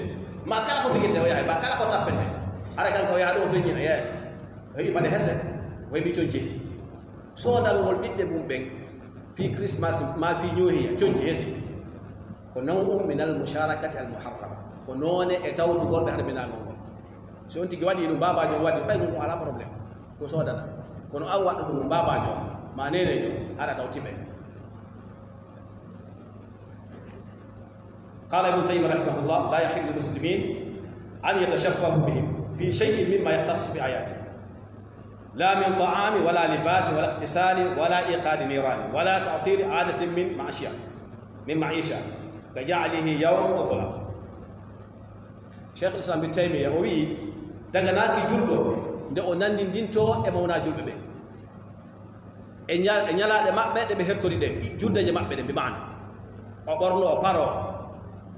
Ma kala ko fijete o yahay, ma kala ko tappete. Hara kanko o yaha ɗum o feññina, yeeya. O heɓi paɗe hese, o heɓi conci hesi. Soodangol ɓiɓɓe mum ɓen fii Christmas, ma fii ñoohiya, conci hesi. Ko naw'un min al musharakati al muharrama. Ko noone e tawtugol ɓe harminaangol ngol. Si on tigi waɗi ɗum, baabaajo on waɗi, ɓay ko alaa problème. Ko soodana. Kono an waɗɗo ɗum, baabaajo ma neeneejo, hara tawti ɓe. قال ابن تيمية رحمه الله: لا يحل للمسلمين أن يتشبهوا بهم في شيء مما يختص بأعيادهم، لا من طعام ولا لباس ولا اغتسال ولا إيقاد نيران ولا تعطيل عادة من معشية، من معيشة، كجعله يوم عطلة. Cheikhul Islam Ibn Taymiya o wi'i, daganaaki julɗo nde o nanndindintoo e mawnaa julɓe ɓe. E ña-, e ñalaaɗe maɓɓe ɗe ɓe hertori ɗe, juddeeje maɓɓe ɗe, bi maana. O ɓorno, o paro,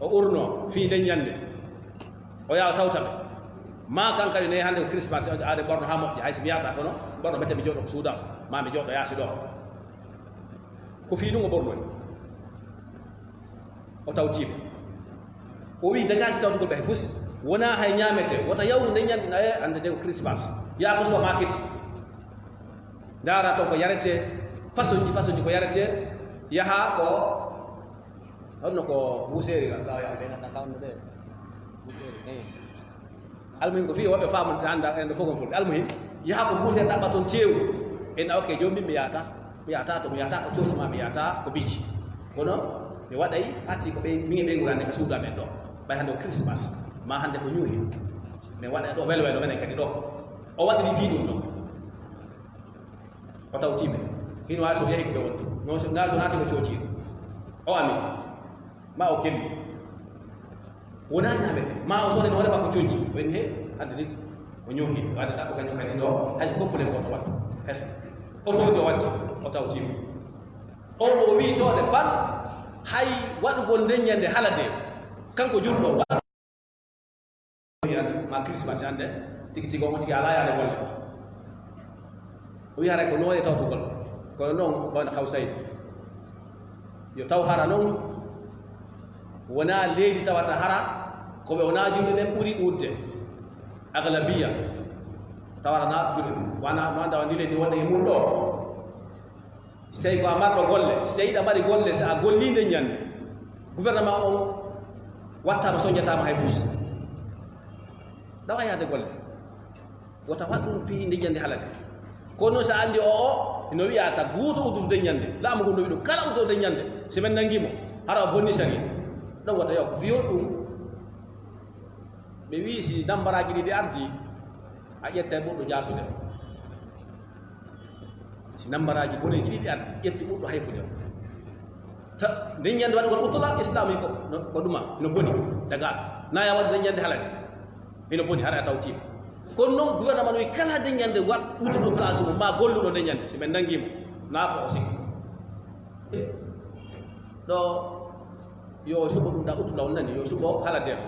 o urno, fii nden ñannde. O yaha o tawta ɓe. Ma kan kadi ne hannde ko Christmas, aade ɓorno haa moƴƴa, hay so mi yahata kono, ɓorno mbete mi jooɗo ko suudan, ma mi jooɗo yaasi ɗo. Ko fii ɗum o ɓornori. O tawtiima. O wi'i, dagaaki tawtugol ɓe hay fus. Wonaa hay ñaametee. Wota yahu nde ñande, eh, annde nde ko Christmas. Yaa ko supermarket. Ndaara toon ko yaretee. Façon ji, façon ji ko yaretee. Yaha ko, honno ko buuseeri ka, ka yaha ɓe nganndaa ka honno ɗe. Buuseeri, eh. Almuhim, ko fii woɓɓe faamude annda en ɗo fof kon fulɓe. Almuhim, yaha ko buuse ɗaɓɓa toon ceewu. En a okke joom min mi yahata, mi yahata to, mi yahata ko cooci ma, mi yahata ko bici. Kono mi waɗay parti ko ɓe, min e ɓe ngurande ka suudu amen ɗo. Ɓay hannde ko Christmas, ma hannde ko New Year. Min waɗa ɗo welo welo menen kadi ɗo. O waɗiri fii ɗum ɗo. O tawtiima. Hino waawi so yehi ko ɓe wontu. Non so, naa so naati ko cooci. O ami. Ma o kelli. Wonaa ñaamete. Ma o soodani hoore makko conci. O inni, he, hannde ni, o ñoohi. Waɗa ɗaɓɓo kañum kadi ɗo, hay so koppule gooto waɗta. Heso. O soodi o watti, o tawtiima. O ɗo wiitoode bal, hay waɗugol nden ñande halade. Kanko julɗo, wa-, ma Christmas hannde, tigi tigi on tigi alaa yaade golle. O wi'i haray ko noone tawtugol. Kono noon, wona Hawsayni. Yo taw hara noon, wonaa leydi tawata hara, ko ɓe wonaa julɓe ɓen ɓuri ɗuuɗde. Aglabiya, tawata na julɓe ɓen. Wana, no annda wandi leydi wonde e mum ɗo. Si tawi ko a marɗo golle, si tawi ɗa mari golle, so a gollii nde ñande, gouvernement on Wattaama, soñataama hay fus. Ɗawa yaade golle. Wota waɗ ɗum fii nde ñande halade. Kono noon, so a anndi o, o, ino wiya ta gooto uddudu nde ñande. Laamu ngu no wiɗo kala uddudu nde ñande, so men nanngi mo, hara o bonni sariya. Ɗon wota yo ko fiyol ɗum. Ɓe wii si nambaraaji ɗiɗi ardi, a ƴetta e ɓurɗo jaasude. Si nambaraaji boneeji ɗiɗi ardi, ƴettu ɓurɗo hayfude o. Ta, nden ñande waɗugol utula, Islaam wi ko, no, ko ɗuma, no boni, daga. Na ya waɗu nden ñande halade. Ino boni, hara a tawtiima. Kono noon, gouvernement no wi kala nden ñande waɗ udduɗo place mum, ma golluɗo nden ñande, si ɓe nanngi mo, na ko o sikki. Ɗo, yo suɓo ɗum ɗa utula on nani, yo suɓo halade o.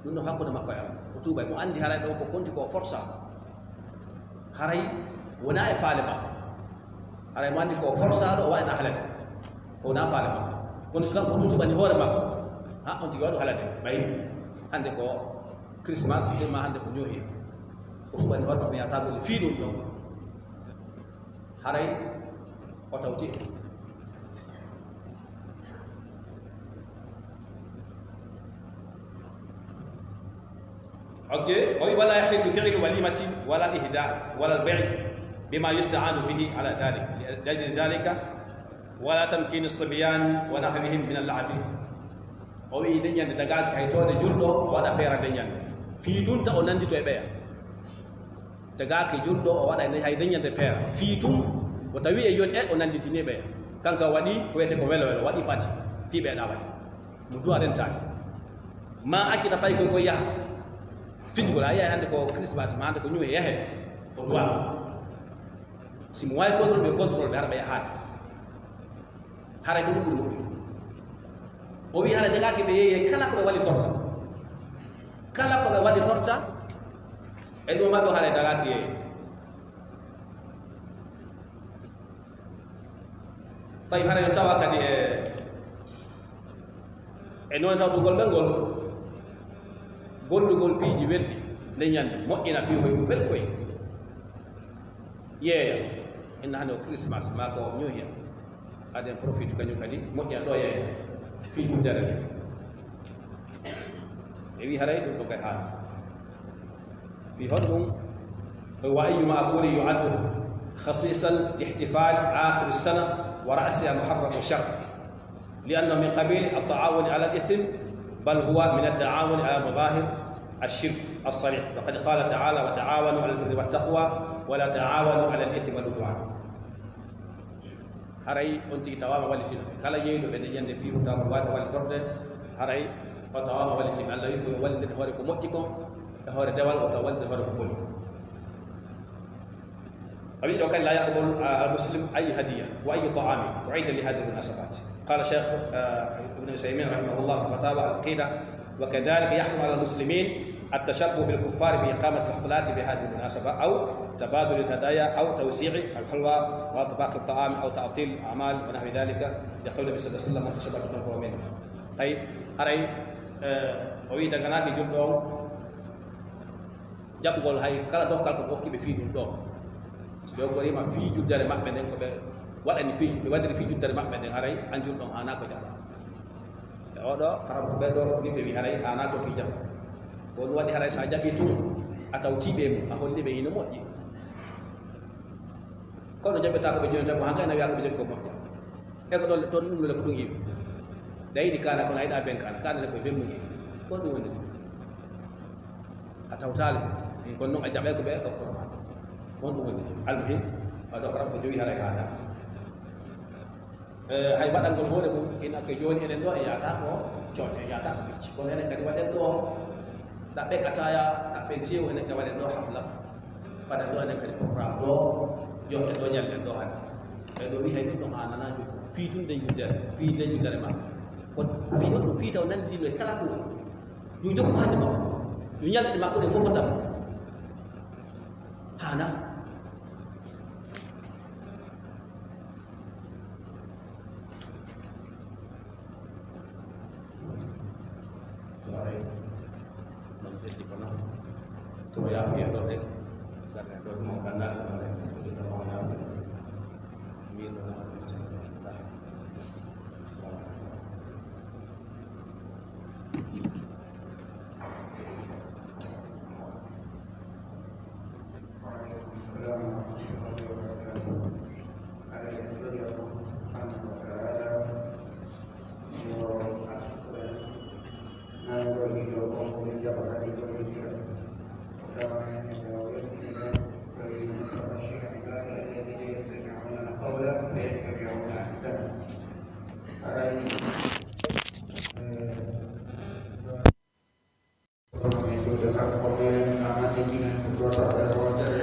Ɗum ɗon hakkunde makko e Allah. O tuubay, mo anndi haray ɗo ko konti ko forsa. Haray wona e faale makko. Haray mo anndi ko forsa ɗo, o waɗana halata. Ko wona faale makko. Kono si kanko tun suɓani hoore makko, ha, on tigi waɗu halade. Ɓay hannde ko Christmas, ma hannde ko New Year. O suɓani hoore makko, yahata golle fii ɗum ɗo. Haray o tawti. Ok, o wi, "ولا يحل فعل الوليمة ولا الإهداء ولا البيع بما يستعان به على ذلك، لأجل ذلك، ولا تمكين الصبيان ونحوهم من اللعب." O wi, nde ñande dagaaki hay toone julɗo o waɗa peera nde ñande. Fii tun ta o nanndito e ɓeya. Dagaaki julɗo o waɗa hay nde ñande peera. Fii tun, o tawi e yon e o nannditini ɓe. Kanko waɗi ko wiyetee ko welo welo, waɗi pati. Fii ɓe ɗa waɗi. Mo duwa rentaani. Ma accita pay koy koy yaha. Fijgol, a yiyay hannde ko Christmas, ma hannde ko New Year, yahe. Ko duwa. Si mo waawi contrôle ɓe, contrôle ɓe, hara ɓe yahaade. Haray ko ɗum ɓuri moƴƴude. O wi hara dagaaki ɓe yeeyee kala ko ɓe waɗi torta. Kala ko ɓe waɗi torta, e ɗum maɓɓe haray dagaaki yeeyee. Tawi haray no tawa kadi e, e noon tawtugol ɓe ngol, gollugol piiji welɗi, nde ñande, moƴƴina piihoy mum welkoy. Yeeya, inna hannde o Christmas, maa ko New Year. Aden profit kañum kadi, moƴƴa ɗo yeeya. Fii ɗum dara nde. E wi haray ɗum ɗo kay haala. Fii honɗum? Ko, "وأي مأكول يعد خصيصا لاحتفال آخر السنة ورأسها محرم شرعا." لأنه من قبيل التعاون على الإثم، بل هو من التعاون على مظاهر الشرك الصريح، وقد قال تعالى: "وتعاونوا على البر والتقوى ولا تعاونوا على الإثم والعدوان." Haray on tigi tawaama wallitino. Kala yeeyɗo ɓe nde ñande piihu tawa waata wallitorde, haray o tawaama wallitino. Allah wi ko yo wallitde hoore ko moƴƴi kon, e hoore dewal, o tawa wallitde hoore ko boni. O wi'i ɗo kadi, "لا يقبل، آه، المسلم أي هدية وأي طعام أعد لهذه المناسبات." قال الشيخ، آه، ابن عثيمين رحمه الله في فتاوى العقيدة: "وكذلك يحرم على المسلمين التشبه بالكفار بإقامة الحفلات بهذه المناسبة أو تبادل الهدايا أو توزيع الحلوى وأطباق الطعام أو تعطيل الأعمال ونحو ذلك، لقول النبي صلى الله عليه وسلم: من تشبه بقوم فهو منهم." Tawi haray, eh, o wi'i daganaaki julɗo on jaɓugol hay kala dokkal ko ɓe okki ɓe fii ɗum ɗo. Si ɓe okkoriima fii juddere maɓɓe nden, ko ɓe waɗani fii, ɓe waɗiri fii juddere maɓɓe nden, haray an julɗo on haanaa ko jaɓa. E oɗo karab ko ɓe ɗo ko ɓe wi haray haanaa ko fii jaɓa. Ko ɗum waɗi haray so a jaɓii tun, a tawtii ɓe mum, a holli ɓe hino moƴƴi. Kono jaɓɓetaako ɓe jooni tan, ko hankay na wiya ko ɓe jooni ko moƴƴa. E ko ɗon, ɗon ɗum le ko ɗum yiɗi. Da yiɗi kaana kono a yiɗaa ben kaana, kaana le koye ben mum yiɗi. Ko ɗum woni ɗum. A tawtaali ɓe. Kono noon a jaɓay ko ɓe ɗoftoro ma. Ko ɗum woni ɗum. Almuhim, a ɗo ko rabbo jowi haray haala. Eh, hay waɗangol hoore mum, ina ko jooni enen ɗo e yaata ko coote, e yaata ko bicci. Kono enen kadi waɗen ɗo, ɗaɓɓen ataya, ɗaɓɓen teewu, enen kadi waɗen ɗo hafla. Waɗen ɗo enen kadi programme ɗo, yo en ɗo ñallen ɗo hannde. Ɓe ɗo wi'i hay ɗum ɗo ma nanaa jogo. Fii tun nde juddere, fii nde juddere ma. Ko fii on ɗum fii taw nanndi ɗum e kala ko. Yo jokku haaju makko. Yo ñalɗi makko ɗen fof o tan. Haana. Soirée. Ɗon heddi kono. To yaafuye ɗo de. Garde ɗo mo ganndaɗo ɗo de. Ɗo mo yaafuye. Min ɗo mo. Assalamu alaikum. Ɓe ɓe wona sani. Haray, eh, Kono e juuɗe kanko meɗen, ma nannditinen ko ɗo toɓɓere wootere,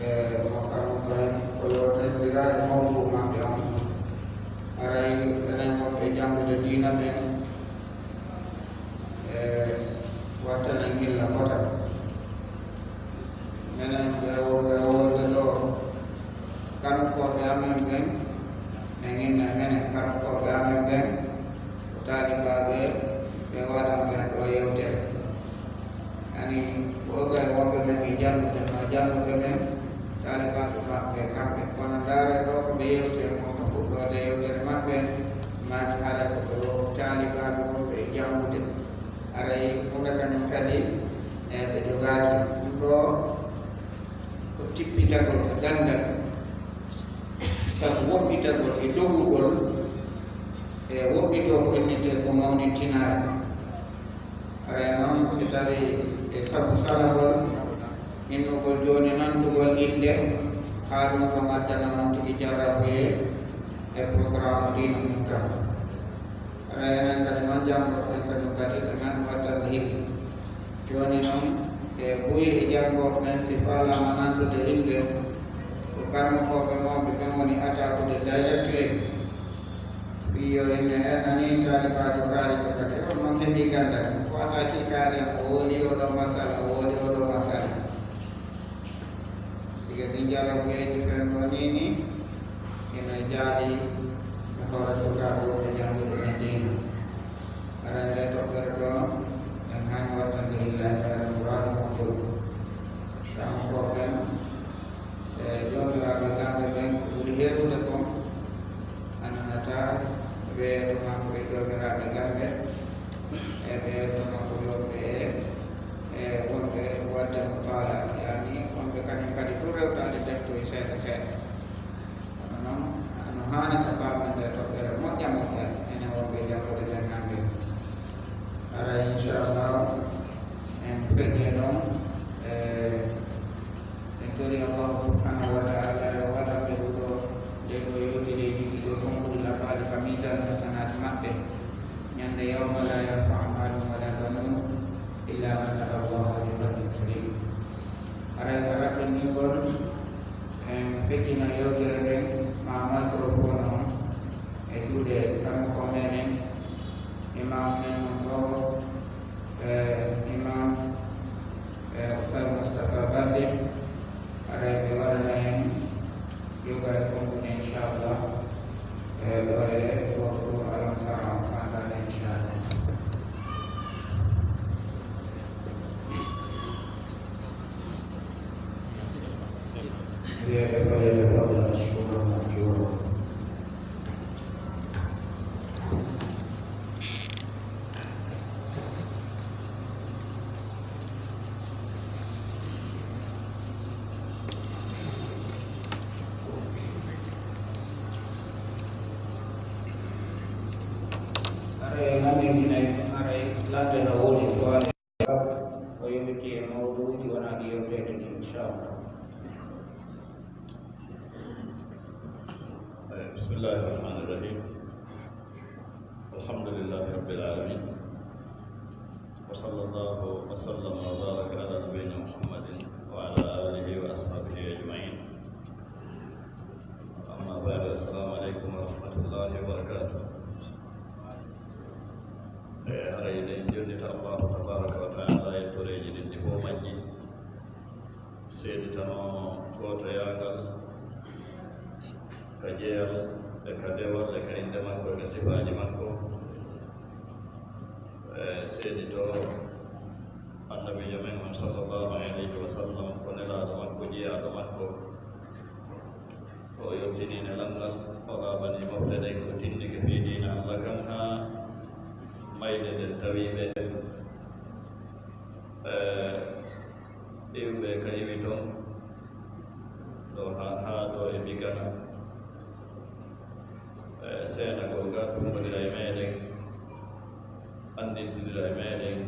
e mo kanko en ko yewtondira e mawdu maɓɓe on. Haray enen wonɓe janngude diina ɓen, e wattanen hilla fota. Menen ɓe wonɓe wonde ɗo, kankooɓe amen ɓen, min inna menen kankooɓe amen ɓen, ko taalibaaɓe ɓe waɗan ɓen ɗo yewtere. Ani, ko oga e wonɓe men e janngude, no jannguɓe men, taalibaaɓe maɓɓe kamɓe. Kono ndaare ɗo ko ɓe yewtere mo ka fuɗɗoode yewtere maɓɓe, maaki hara ko ɓe wo-, taalibaaɓe wonɓe e janngude. Haray hunde kañum kadi, e ɓe jogaaki. Ɗum ɗo ko tippitagol e ganndal. Sabu woɗɗitagol e dogugol, e woɗɗitoo ko innetee ko mawnintinaare. Haray noon, si tawii e sabu salagol, innugol jooni nantugol innde, haa ɗum ɗon addana mon tigi jarrafuye e programme diina mum kam. Haray enen kadi noon janngooɓe ɓen kañum kadi ɓe men wattande hikka. Jooni noon, e buy e janngooɓe ɓen, si faalaama nantude innde, ko karmokooɓe mawɓe ɓen woni attaqude directement. Fii yo inne en nanii taalibaajo kaari ko kadi, on noon heɓii ganndal. Ko attaqué kaari am, o wooli oo ɗoo masala, o wooli oo ɗoo masala. Siga ɗin jarrafuyeeji fen ɗoo nii nii, ina jaaɗi e hoore sukaaɓe wonɓe janngude ɓen diina. Aɗa anndi e toɓɓere ɗoo, en haani wattande illa e feere muraadu moƴƴo. Kama ko ɓen, e joomiraaɓe gannde ɓen, ko ɓuri heewude kon, a nanataa ɓe yettoma ko ɓe joomiraaɓe gannde, e ɓe yettoma ko yewɓe e, e wonɓe waɗde mutalaa, yaani wonɓe kañum kadi tun rewtaade deftoyi seeɗa seeɗa. Kono noon, no haani ka faamande toɓɓere moƴƴa moƴƴa, enen wonɓe janngude nden hannde. Haray, inchallah, en feƴƴe ɗon, e, en tori Allahu subhanahu wa ta'ala yo waɗan ɓe ɗuɗo nde ɗo yewtide e ɗiɗi ɗo konguɗi labaaɗi ka misan hasanaati maɓɓe. Ñande yawma la yanfa'u malun wala banun illa man ata Allaha bi qalbin salim. Haray ka raɓɓinɗingol, en feƴƴina yewtere nden, ma microphone on e juuɗe kanko meɗen, imam men on ɗo, e, imam, e, Oustaz Moustapha Balde, haray ɓe waɗana en yoga e konguɗi, inchallah, e, ɗo e waktu alam sara on fandade, inchallah. Wiyete falyatafaddal mashkuran ma'juran. Haray en anndintinay, haray lamnde no woodi suwaade. O yewti e mawduuji wonaaɗi yewteede ɗin, inchallah. بسم الله الرحمن الرحيم. الحمد لله رب العالمين. وصلى الله وسلم وبارك على نبينا محمد وعلى آله وأصحابه أجمعين. أما بعد، السلام عليكم ورحمة الله وبركاته. E, haray eɗen jonnita Allahu tabaraka wa taala e toreeji ɗin ɗi fof majji. Seeditano gootoyaagal ka jeyal e ka dewal e ka innde makko e ka sifaaji makko. E, seedito annabiijo men on sallallahu alayhi wa sallam ko nelaaɗo makko, jiyaaɗo makko. O yottinii nelal ngal, o laaɓanii mofte ɗen, o tindike fii diina Allah kan haa mayde nden tawi ɓe, e, iwɓe ka iwi ton, ɗo haa, haa ɗo e Bigana. E, seenagol ngal tummbondira e meɗen, anndintindira e meɗen,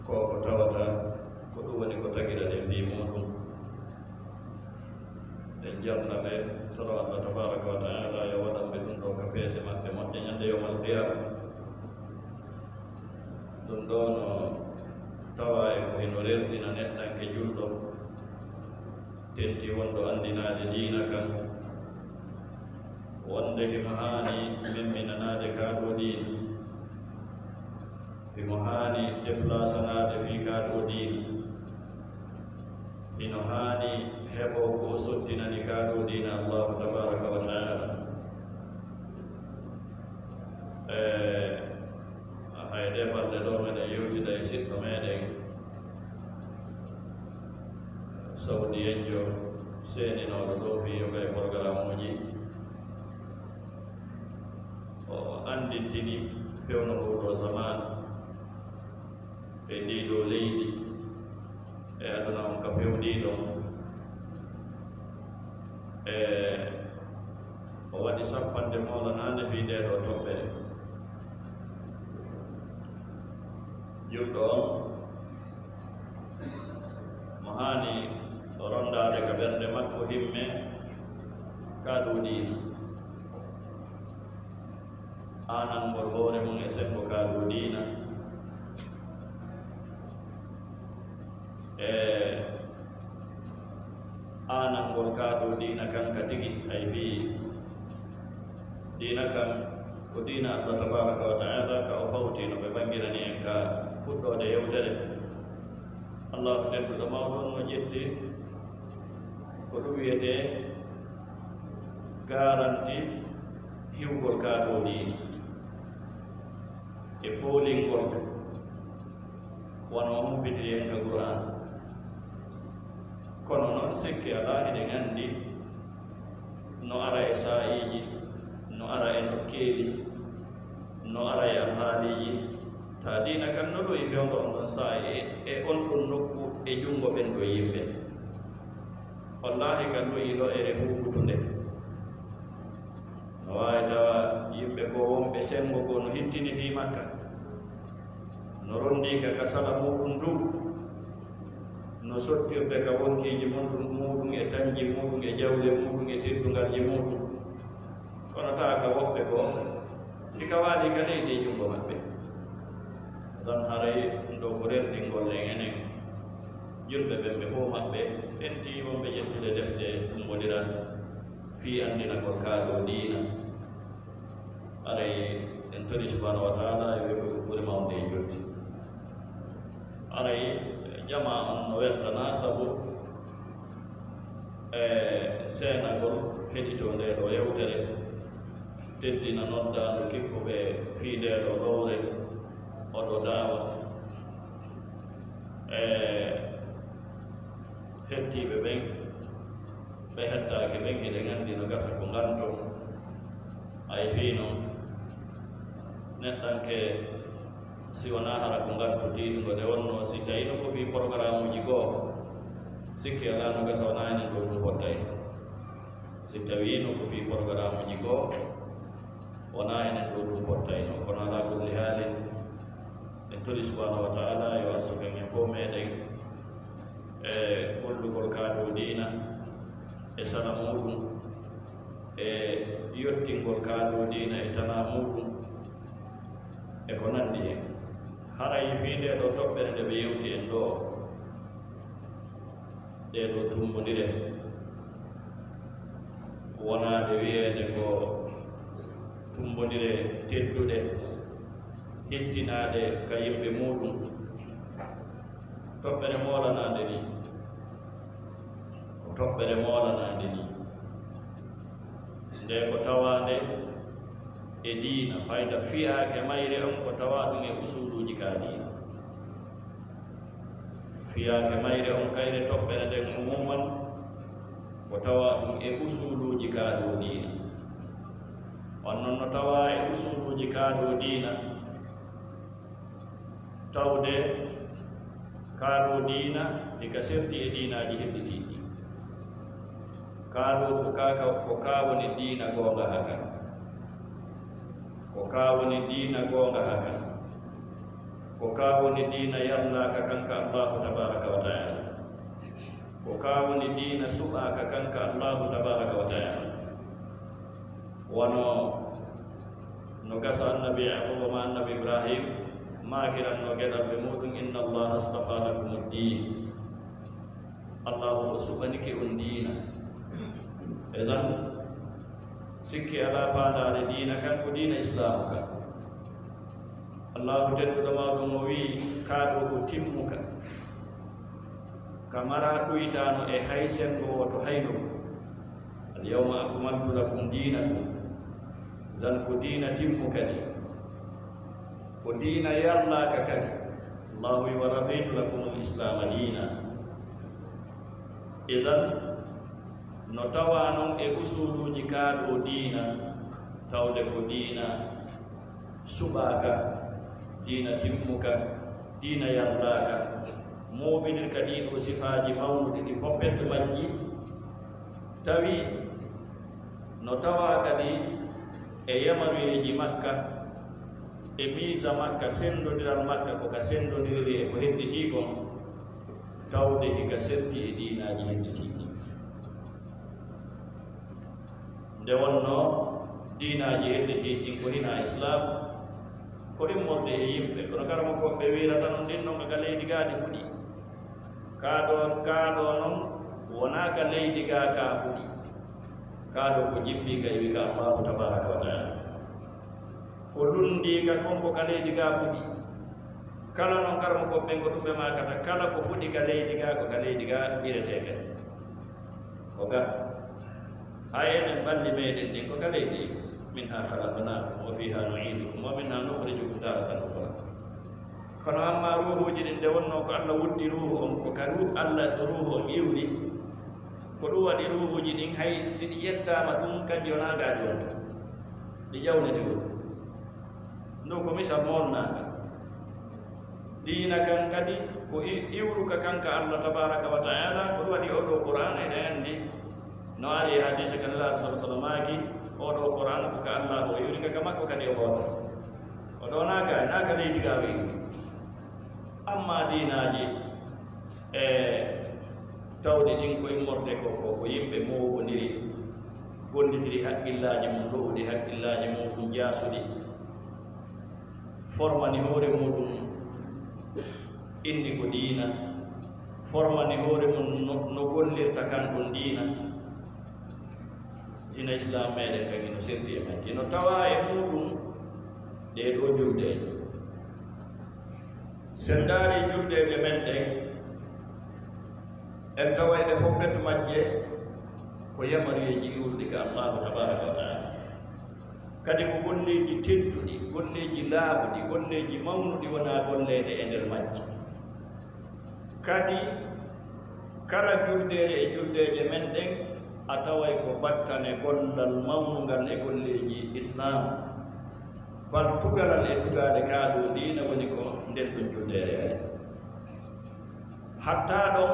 ko ko tawata ko ɗum woni ko tagira ɗen fii muɗum. En jarna ɓe, toro Allah tabaraka wa taala yo waɗan ɓe ɗum ɗo ka peese maɓɓe moƴƴe ñande yawmal qiyama. Ɗum ɗo no tawa e ko hino rerɗina neɗɗanke julɗo, tenti wonɗo anndinaade diina kan, wonde himo haani memminanaade kaa ɗoo diina, himo haani deplasanaade fii kaa ɗoo diina, hino haani heɓo ko o sottinani kaa ɗoo diina Allahu tabaraka wa taala. E, hay ɗee balɗe ɗoo meɗen yewtida e siɗɗo meɗen, Sawdiyenjo seeninooɗo ɗoo fii yoga e programuuji. O anndintini fewndo ngoo ɗoo zamaanu e ndii ɗoo leydi, e aduna on ka fewndii ɗon. E o waɗi sappande moolanaande fii ndee ɗoo toɓɓere. Julɗo on mo haani o rondaade ka ɓernde makko himme kaa ɗoo diina. Aanangol hoore mum e senngo kaa ɗoo diina. E aanangol kaa ɗoo diina kan ka tigi, hay fii diina kan ko diina Allah tabaraka wa taala ka o fawti no ɓe ɓangirani en ka fuɗɗoode yewtere. Allahu tedduɗo mawɗo on no ƴetti ko ɗum wiyetee garanti hiwgol kaa ɗoo diina e foolingol ka, wano o humpitiri en ka Qur'an. Kono non, sikke alaa, hiɗen anndi no ara e saa'iiji, no ara e nokkeeli, no ara e alhaaliiji. Taa diina kan no ɗoyi fewndo on ɗon saa'i e, e on ɗon nokku e junngo ɓen ɗoo yimɓe. Wallaahi, ka ɗoyi lo'ere huuɓutunde. No waawi tawa yimɓe goo wonɓe senngo goo no hittini fii makka, no ronndii ka ka sala muuɗum du, no sottirde ka wonkiiji muuɗum, muuɗum e tanji muuɗum e jawle muuɗum e teddungalji muuɗum. Kono taa ka woɓɓe goo, ndi ka waali ka leydi e junngo maɓɓe. Ɗon haray ɗum ɗoo ko rerɗingol en enen julɓe ɓen, ɓe fow maɓɓe tentii wonɓe ƴettude defte tummbondiral fii anndinagol kaa ɗoo diina. Aray en torii subhaanahu wa taala yo yoɓu ɓuri mawnde e njotti. Aray jamaa on no weltanaa sabu e seenagol heɗitoo ndee ɗoo yewtere, teddina noddaandu kippuɓe fii ndee ɗoo lowre, oo ɗoo daawa. E hettiiɓe ɓen, ɓe hettaaki ɓen, hiɗen anndi no gasa ko nganto. Ay fii non, neɗɗanke, si wonaa hara ko nganto tiiɗungo, nde wonnoo si tawiino ko fii programuuji goo, sikki alaa no gasa wonaa enen ɗoo ɗum fottayno. Si tawiino ko fii programuuji goo, wonaa enen ɗoo ɗum fottayno. Kono alaa kulli haalin, en torii subhaanahu wa taala yo arsuku en e fow meɗen e gollugol kaa ɗoo diina e sala muuɗum, e yottingol kaa ɗoo diina e tanaa muuɗum, e ko nanndi hen. Haray fii ndee ɗoo toɓɓere nde ɓe yewti en ɗoo, ɗee ɗoo tummbondire, wonaade wiyeede ko tummbondire tedduɗe, hittinaaɗe ka yimɓe muuɗum, toɓɓere moolanaande nii, ko toɓɓere moolanaande nii. Nde ko tawaande e diina, fayda fiyaake mayre on ko tawaa ɗum e usuluuji kaa diina. Fiyaake mayre on kayre toɓɓere nden umuman ko tawaa ɗum e usuluuji kaa ɗoo diina. On non no tawaa e usuluuji kaa ɗoo diina, tawde kaa ɗoo diina e ka serti e diinaaji hedditiiɗi. Kaa ɗoo ko kaa, ka, ko kaa woni diina goonga haka. Ko kaa woni diina goonga haka. Ko kaa woni diina yarnaaka kan ka Allaahu tabaaraka wa taala. Ko kaa woni diina suɓaaka kanka Allaahu tabaaraka wa taala. Wano no gasa annabi Yaquuba ma annabi Ibrahim maakiranno geɗalɓe muuɗum, "Inna Allaaha astafaa lakumu ddiin." Allaahu o suɓanike on diina. Idan, sikke alaa faandaare diina kan ko diina Islaamu kan. Allaahu tedduɗo mawɗo mo wi'i, "Kaa ɗoo ko timmuka, ka maraa ɗuytaano e hay senngo wooto hay nokku. Al yawma akmaltu lakum diinakum." Idan ko diina timmuka ndi. Ko diina yarlaaka kadi. Allaahu wi'i, "Wa raditu lakumul islaama diina." Idan, no tawaa non e usuluuji kaa ɗoo diina, tawde ko diina suɓaaka, diina timmuka, diina yarlaaka, mooɓindirka ɗii ɗoo sifaaji mawnuɗi ɗi fof, pettu majji, tawi no tawaa kadi e yamaruyeeji makka, e miisa makka, senndondiral makka, ko ka senndondiriri e ko hedditii kon, tawde hika selti e diinaaji hedditiiɗi. Nde wonnoo diinaaji hedditiiɗi ɗin ko hinaa Islaam, ko immorde e yimɓe, kono karamokooɓe wiirata non ɗin non ko ka leydi gaa ɗi fuɗi. Kaa ɗoo, kaa ɗoo non wonaa ka leydi gaa kaa fuɗi. Kaa ɗoo ko jibbii ka iwi ka Allaahu tabaaraka wa taala. Ko lunndii ka kon ko ka leydi gaa fuɗi. Kala non karamokooɓe ɓen ko ɗum ɓe maakata, kala ko fuɗi ka leydi gaa ko ka leydi gaa ɓiretee kadi. Ko ga. Hay enen ɓalli meɗen ɗin ko ka leydi. "Minha khalaqnakum wa fiha nu'idukum wa minha nukhrijukum taratan ukhra." Kono amma ruuhuuji ɗin, nde wonnoo ko Alla wutti ruuhu on, ko ka ru-, Alla ruuhu on iwri. Ko ɗum waɗi ruuhuuji ɗin hay si ɗi ƴettaama tun, kanji wonaa gaaji wonta. Ɗi ƴawnete ɗum. Ndu ko misal moolnaangal. Diina kan kadi ko i-, iwruka kanka Allah tabaraka wa ta'ala. Ko ɗum waɗi oo ɗoo Qur'aan, eɗen anndi no ari e hadiise kan Nulaaɗo sallallahu alaihi wasallam maaki, oo ɗoo Qur'aan ko ka Allah o iwri, ka makko kadi o hoota. O ɗoo naa ka, naa ka leydi gaa o iwri. Amma diinaaji e tawɗi ɗin ko immorde ko, ko, ko yimɓe mooɓondiri, gollitiri haqqillaaji mum, lo'uɗi haqqillaaji muɗum jaasuɗi, formani hoore muɗum inni ko diina, formani hoore mum no, no gollirta kan ɗum diina. Diina Islaam meɗen kan ino selti e majji, no tawaa e muɗum ɗee ɗoo juldeeje. Sen ndaari juldeeje men ɗen, en taway ɗe fof ɓetu majje ko yamaruyeeji iwruɗi ka Allaahu tabaraka wa taala. Kadi ko golleeji tedduɗi, golleeji laaɓuɗi, golleeji mawnuɗi wonaa golleede e nder majji. Kadi kala juldeere e juldeeje men ɗen, a taway ko battane gollal mawnungal e golleeji Islaam. Bal tugalal e tugaale kaa ɗoo diina woni ko nden ɗon juldeere ari. Hatta ɗon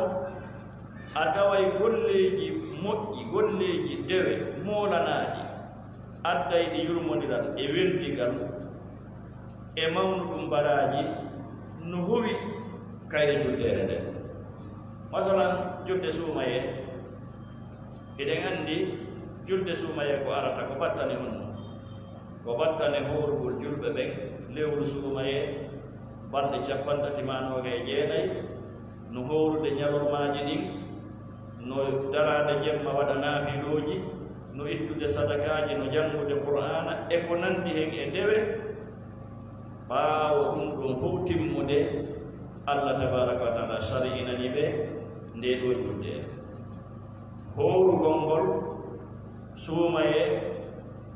a taway golleeji moƴƴi, golleeji dewe moolanaaɗi, addayɗi yurmondiral e weldigal e mawnuɗum baraaji no howi kayre juldeere nden. Masalan, julde suumayee, eɗen anndi julde suumayee ko arata ko battane honno? Ko battane hoorugol julɓe ɓen lewru suumayee, balɗe cappanɗe tati maa noogay e jeenay, no hoorude ñalormaaji ɗin, no daraade jemma waɗa naafilooji, no ittude sadakaaji, no janngude Qur'aana e ko nanndi hen e dewe. Ɓaawo ɗum ɗon fof timmude, Allah tabaraka wa taala sari'inani ɓe ndee ɗoo julde. Hoorugol ngol suumayee,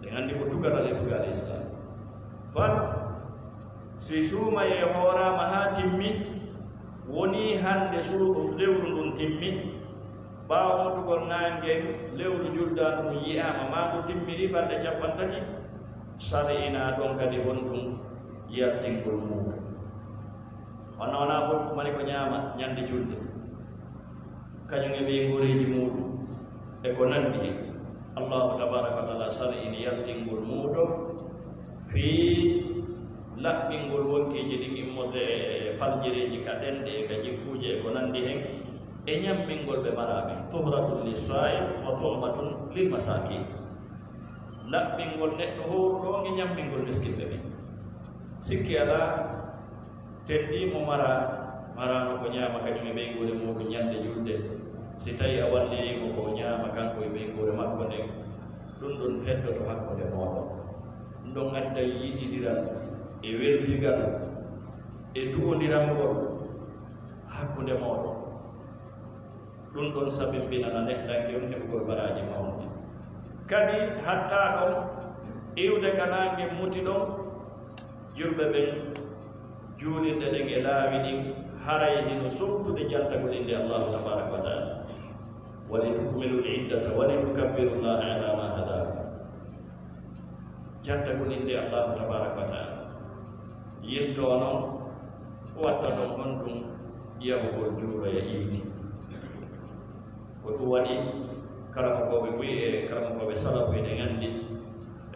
ɗen anndi ko tugalal e tugaale Islaam. Bal si suumayee hooraama haa timmi, wonii hannde suu-, lewru ndun timmi, ɓaawo mutugol naange, lewru juldaandu ndun yi'aama, maa ndu timmirii balɗe cappanɗe tati, sari'inaa ɗon kadi honɗum yaltingol muuɗum. Wonaa, wonaa fof mari ko ñaama ñande julde. Kañum e ɓeynguureeji muuɗum e ko nanndi hen. Allahu tabaraka wa taala sari'ini yaltingol muuɗo fii laɓɓingol wonkiiji ɗin immorde e faljireeji ka ɗenɗe e ka jikkuuje e ko nanndi hen. e ñammingol ɓe maraa ɓen, tuhratun lissaa'im wa tu'matun lil masaakin. Laɓɓingol neɗɗo hooruɗo on e ñammingol miskinɓe ɓen. Sikki alaa, teddii mo maraa, maraano ko ñaama kañum e ɓeynguure muuɗum ñande julde. Si tawii a wallirii mo ko o ñaama kanko e ɓeynguure makko nden, ɗum ɗon heddoto hakkunde mooɗon. Ɗum ɗon adday yiɗindiral e weldigal e duwondirangol hakkunde mooɗon. Ɗum ɗon sabimbinana neɗɗanke on heɓugol baraaji mawɗi. Kadi hatta ɗon, iwde ka naange muti ɗon, julɓe ɓen juulirɗe ɗen e laawi ɗin haray hino sowtude jantagol innde Allahu tabaaraka wa taala. Walitukmilu l-iddata walitukabbiru llaha ala ma hadakum. Jantagol innde Allahu tabaaraka wa taala. Yiltoo non, watta ɗon honɗum yahugol juuroya iidi. Ko ɗum waɗi karamokooɓe buy e karamokooɓe salafu eɗen anndi,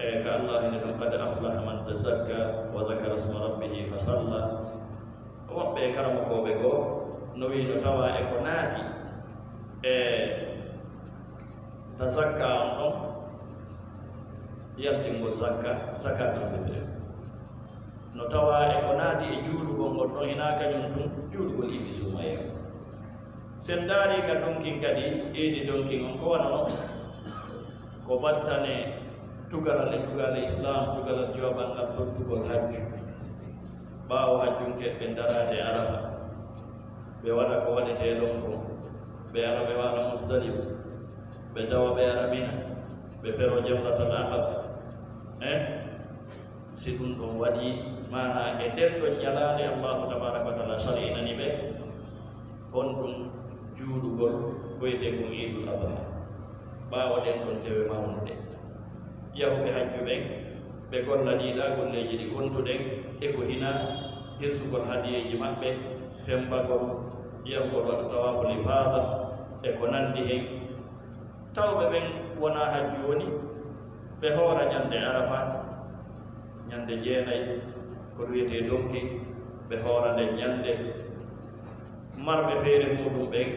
e ka Allah ene ɗon, "Qad aflaha man tazakka wa dhakara isma rabbihi fa salla." Woɓɓe e karamokooɓe goo no wi'i no tawa e ko naati e tazakka on ɗon, yaltingol zakka, zakatul fitri. No tawa e ko naati e juulugol ngol ɗon, hinaa kañum tun, juulugol iidi suumayee. Si en ndaarii ka donkin kadi, iidi donkin on ko wano non? Ko battane tugalal e tugaale Islaam, tugalal jowaɓal ngal tottugol hajju. Ɓaawo hajjunkeeɓe ɓen daraade Arafa, ɓe waɗa ko waɗetee ɗon kon, ɓe ara ɓe waala Musdalifa, ɓe dawa ɓe ara Mina, ɓe pero Jamratal Aqaba. Eh? Si ɗum ɗon waɗii, maanaa e nden ɗon ñalaande Allahu tabaaraka wa taala sari'inani ɓe, on ɗum juulugol ko wi'etee kon Iidul Adha. Ɓaawo ɗen ɗon dewe mawnuɗe, yahuɓe hajju ɓen, ɓe golla ɗii ɗaa golleeji ɗi kontuɗen, e ko hinaa hirsugol hadiyeeji maɓɓe, fembagol, yahugol waɗa tawaaful ifaada, e ko nanndi hen. Tawɓe ɓen wonaa hajju woni ɓe hoora ñande Arafa, ñande jeenay, ko ɗum wiyetee donki, ɓe hoora nden ñande. Marɓe feere muuɗum ɓen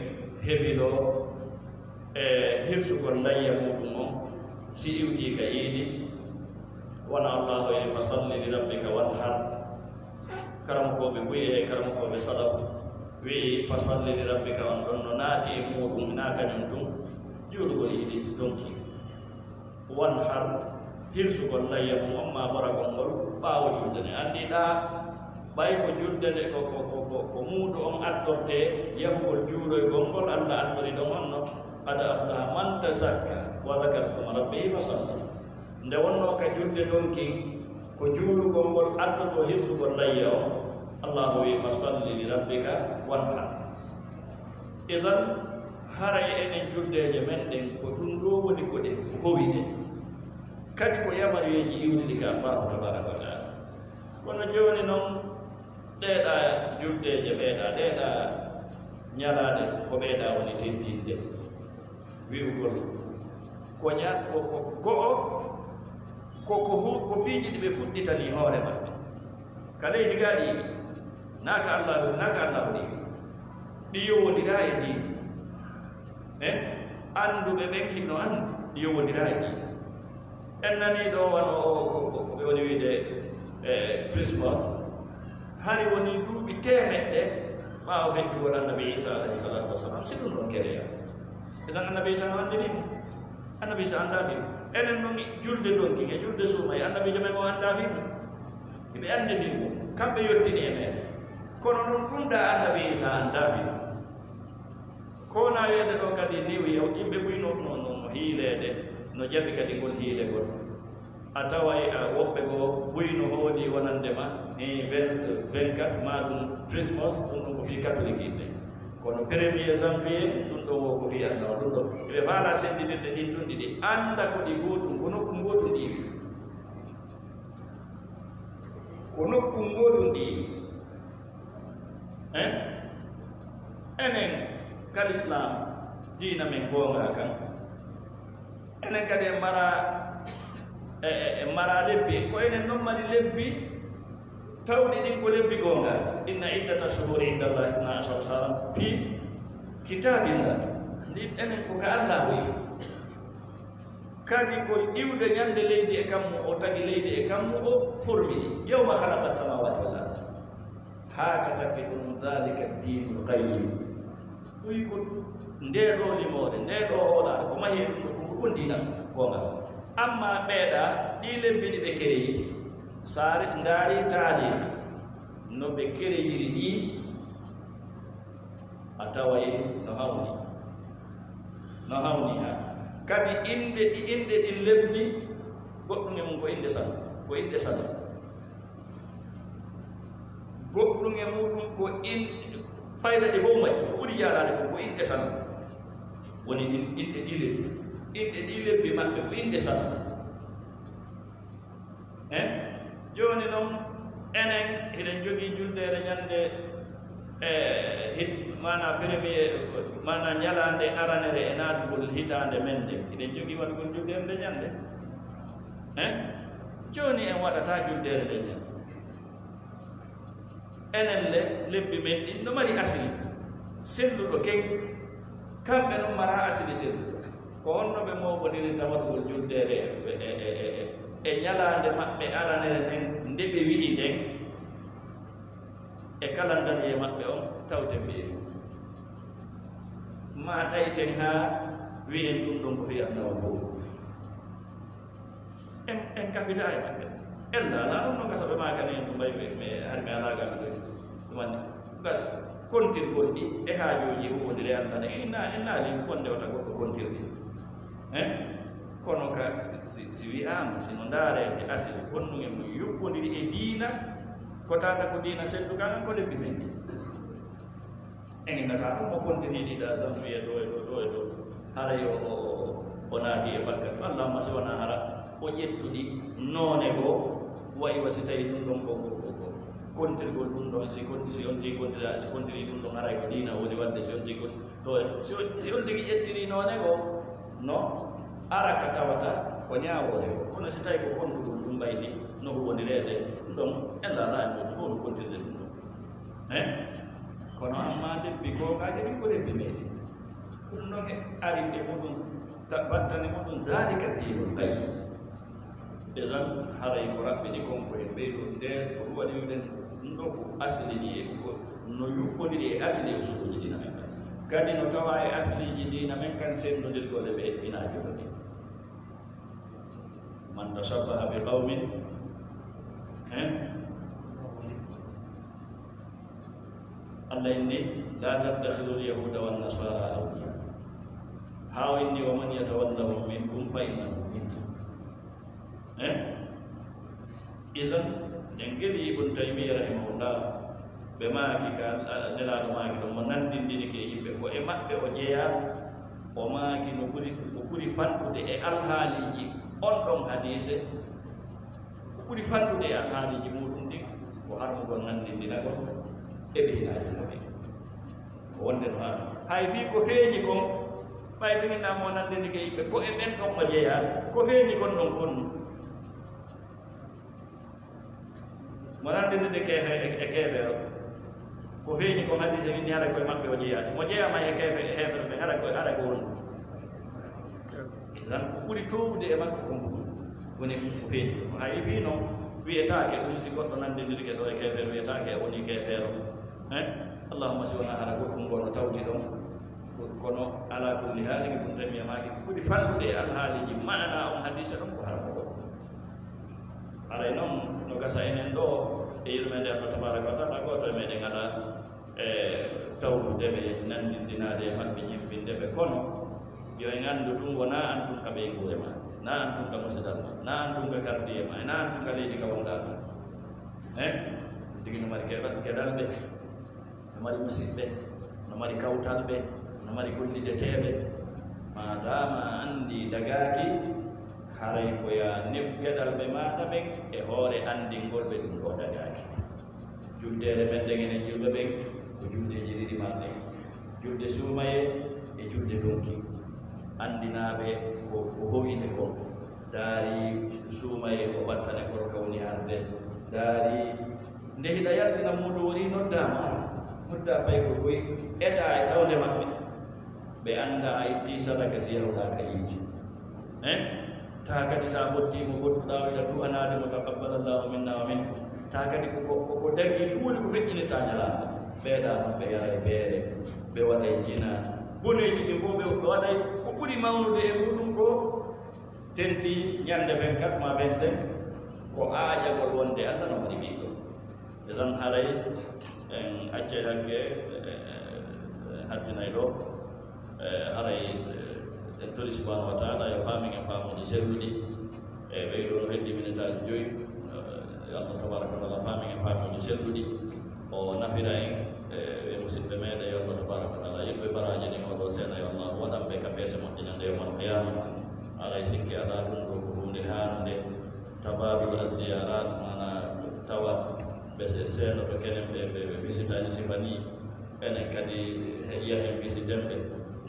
hebiloo e hirsugol layya muuɗum on, si iwtii ka iidi, wona Allahu wi'i, "Fa salli li rabbika wanhar." Karamokooɓe buy e karamokooɓe salaf wi'i, "Fa salli li rabbika," on ɗon no naati e muuɗum, hinaa kañum tun, juulugol iidi donki. Wanhar, hirsugol layya mum on maa boragol ngol ɓaawo julde nde. Anndiɗaa, ɓay ko julde nde ko, ko, ko, ko, ko muudo on attortee yahugol juuloygol ngol, Alla attori ɗon honno, "Qad aflaha man tazakka wa dhakara isma rabbihi fa salla." Nde wonnoo ka julde ɗon kin, ko juulugol ngol attotoo hirsugol layya on, Allahu wi'i, "Fa salli li rabbika wanhar." Idan, haray enen juldeeje men ɗen, ko ɗum ɗoo woni ko ɗe howi ɗen. Kadi ko yamaruyeeji iwruɗi ka Allahu tabaaraka wa taala. Kono jooni non, ɗee ɗaa juldeeje, ɓee ɗaa, ɗee ɗaa ñalaaɗe, ko ɓee ɗaa woni teddinde. Wi'ugol ko ña-, ko, ko, go'o, ko, ko hu-, ko piiji ɗi ɓe fuɗɗitanii hoore maɓɓe. Ka leydi gaa ɗi iwi, naa ka Allaahu, naa ka Allaahu ɗi iwi. Ɗi yowondiraa e diina. Eh? Annduɓe ɓen hino anndi ɗi yowondiraa e diina. En nanii ɗoo wano o, ko, ko, ko ɓe woni wi'ude, eh, Christmas. Hari woni duuɓi teemeɗɗe ɓaawo feƴƴugol Annabi Iisaa alayhi salaatu wa salaam, si ɗum ɗon kereya. E tan Annabi Iisaa no anndi fii mum? Annabi Iisaa anndaa fii mum. Enen non julde donki e julde suumay, Annabiijo men o anndaa fii mum? Hiɓe anndi fii mum. Kamɓe yottini e meɗen. Kono non ɗum ɗaa Annabi Iisaa anndaa fii mum. Ko na wiyeede ɗoo kadi New Year, yimɓe buy no, no, no, no hiileede, no jaɓi kadi ngol hiilegol. A taway, a, woɓɓe goo buy no hoolii wonande ma, eh, vingt, vingt-quatre maa ɗum Christmas, ɗum ɗum ko fii katolik yimɓe. Kono premier janvier, ɗum ɗoo wo ko fii Alla, ɗum ɗoo. Hiɓe faalaa senndindirde ɗin ɗum ɗiɗi. Annda ko ɗi gootum, ko nokku ngootum ɗi iwi. Ko nokku ngootum ɗi iwi. Eh? Enen ka Lislaam, diina men goonga kan. Enen kadi en mara, e, e, en mara lebbi. Ko enen non mari lebbi tawɗi ɗin ko lebbi goonga. Inna iddata shuhuri inda Allahi isna ashara shahran fii Kitaabillah, ndin enen ko ka Allaahu iwi. Kadi ko iwde ñande leydi e kammu, o tagi leydi e kammu, o formi ɗi. Yawma khalaqa samawati wal ard. Haa ka sakke ko ɗum, dhalika dinul qayyim. Ɗum ko ndee ɗoo limoore, ndee ɗoo hoolaare, ko mahee ɗum ɗo, ɗum ko ɗum diina goonga. Amma ɓeeɗa, ɗii lebbi ɗi ɓe kereyi, so a re-, ndaari taariikh, no ɓe kereyiri ɗi, a taway no hawni. No hawni ha. Kadi innde ɗi, innde ɗi lebbi, goɗɗum e mum ko innde sano. Ko innde sano. Goɗɗum e muɗum ko in-, fayda ɗi fof majji, ko ɓuri yaalaade ko, ko inɗe sano. Woni ɗin, inɗe ɗi lebbi. Inɗe ɗi lebbi maɓɓe ko inɗe sano. Eh? Jooni noon, enen hiɗen jogii juldeere ñande, eh, hit-, maanaa premier, maanaa ñalaande aranere e naatugol hitaande men nde. Hiɗen jogii waɗugol juldeere nde ñande. Eh? Jooni en waɗataa juldeere nde ñande. Enen le, lebbi men ɗin no mari asili selluɗo ken. Kamɓe noon maraa asili selluɗo. Ko honno ɓe mooɓondirirta waɗugol juldeere e, e, e, e, e, e ñalaande maɓɓe aranere nden, nde ɓe wi'i nden, e kalandariye maɓɓe on, tawten ɓe e ɗum. Maa ɗayten haa wi'en ɗum ɗon ko fii annawa fof. En, en kafida e maɓɓe. Ella, la, on no gasa ɓe maakani en ɗum mbay ɓe, mais hari mi alaa gaa ɗum. Ɗum anndi. Ngal kontirgol ɗi e haajooji huwwondire anndana. En na, en naali wonde wata goɗɗo kontirɗi. Eh? Kono ka si, si, si wi'aama, si no ndaareede asili, honɗum e mum yuɓɓondiri e diina, ko tata ko diina seddu kan, ko lebbi men ɗi. En innata ɗum mo kontinii ɗi ɗa, Zambiya to e to, to e to. Haray o, o, o, o naati e bakkatu. Allahumma si wonaa hara o ƴettuɗi noone goo, wayi wa si tawi ɗum ɗon ko, ko, ko, ko kontirgol ɗum ɗon, si kon-, si on tigi kontira-, si kontirii ɗum ɗon, haray ko diina woni waɗde, si on tigi kon-, to e to. Si on, si on tigi ƴettirii noone goo, no ara ka tawata ko ñaawoore goo. Kono si tawi ko kontugol ɗum mbayti, no huwwondireede ɗum ɗon, en laalaa e muɗum, ko no kontirde ɗum ɗon. Eh? Kono amma lebbi googaaji ɗin ko lebbi meeɗen. Ɗum noon e arinde muɗum, ta-, battane muɗum, dhalika dinul qayyim. Idan haray ko raɓɓiɗi kon ko en ɓeydo nder ko ɗum waɗi wiɗen ɗum ɗo ko asliji e ko no yuɓɓodiri e asli e usuluuji diina men kan. Kadi no tawa e asliji diina men kan senndodirgol e ɓe ina joɗoɗi. Man tashabbaha bi qawmin, eh? Allah inni, "La tattakhidhu al-yahuda wan nasara awliya." Haa o inni, "Wa man yatawallahum minkum fa innahu minhum." Eh? Idan, en ngeli Ibn Taymiyya rahimahullah, ɓe maaki ka, a, Nelaaɗo maaki ɗon, mo nanndindini ke yimɓe, ko e maɓɓe o jeyaa, o maaki no ɓuri, ko ɓuri fanɗude e alhaaliiji on ɗon hadiise, ko ɓuri fanɗude e alhaaliiji muɗum ɗin, ko harmugol nanndindinagol e ɓe hinaaji mumen. Ko wonde no haɗa. Hay fii ko feeñi kon, ɓay ɓe hinaa mo nanndini ke yimɓe, ko e ɓen ɗon o jeyaa, ko feeñi kon ɗon kon. Mo nanndinirde keefe-, e, e keefeero. Ko feeñi kon hadiise winndi hara koye maɓɓe o jeyaa. Si mo jeyaama e keefe-, e heeferɓe, hara koye, hara ko woni. Idan ko ɓuri toowude e makko ko ngu. Woni ko feeñi. Hay fii noon wiyetaake ɗum si goɗɗo nanndinirke ɗo e keefeero, wiyetaake o woni keefeero. Eh? Allahumma si wonaa hara goɗɗum ngo no tawti ɗon. Kono alaa kulli haali, Ibn Taymiyya maaki ko ɓuri fanɗude e alhaaliiji maana on hadiise ɗon ko hara ko goɗɗum. Haray noon, no gasa enen ɗo, e yurmeende Allah tabaaraka wa taala, gooto e meɗen alaa, e, tawtude ɓe, nanndindinaade e maɓɓe, jippinde ɓe. Kono, yo en anndu tun, wonaa an tun ka ɓeynguure maa, naa an tun ka musidal maa, naa an tun ka kardiye maa, naa an tun ka leydi ka wonɗaa ɗon. Eh? Tigi no mari geɗal, geɗal ɓe. No mari musiɓɓe, no mari kawtalɓe, no mari gollideteeɓe. Maadaama a anndi dagaaki, haray ko yaa neɓ geɗalɓe maaɗa ɓen e hoore anndingol ɓe ɗum ɗoo dagaaki. Juldeere men ɗen enen julɓe ɓen, ko juldeeji ɗiɗi maa ɗen. Julde suumayee e julde donki. Anndinaa ɓe ko, ko howiɓe kon. Ndaari suumayee ko battane korka woni arde. Ndaari Nde hiɗa yaltina muuɗum, woni noddaama, noddaa paykol koy, etaa e tawnde maɓɓe. Ɓe annda a ittii sadaka si yahuɗaa ka iiti. Eh? Taa kadi so a hottii mo pottuɗaa o ila du'anaade mo, "Taqabbalallahu minna wa minkum." Taa kadi ko, ko, ko, ko dagii tun woni ko feƴƴinirtaa ñalaande. Ɓeeɗaa non ɓe yaray beere, ɓe waɗay jinaa. Boneeji ɗin fof ɓe, ɓe waɗay ko ɓuri mawnude e muɗum ko tenti ñande vingt-quatre ma vingt-cinq, ko aaƴagol wonde Allah no mari ɓiɗɗo. E tan haray en accay hakke, eh, hattinay ɗo, eh, haray, eh, en tori subhanahu wa taala yo faamin en faamuuji selluɗi. E ɓeydo no heddi minitaaji joyi, eh, yo Allah tabaraka wa taala faamin en faamuuji selluɗi. O nafira en, eh, ɓe musidɓe meɗen, yo Allah tabaraka wa taala yiɗɓe baraaji ɗin oɗo seeɗa, yo Allah waɗan ɓe ka peese moƴƴinande yawmal qiyama. Haray sikke alaa ɗum ɗo ko huunde haanunde. Tabadul al ziyarat, mana tawa ɓe se-, seenoto kenen ɓe, ɓe, ɓe visitaji sifa ni, enen kadi he yiya hen visiten ɓe.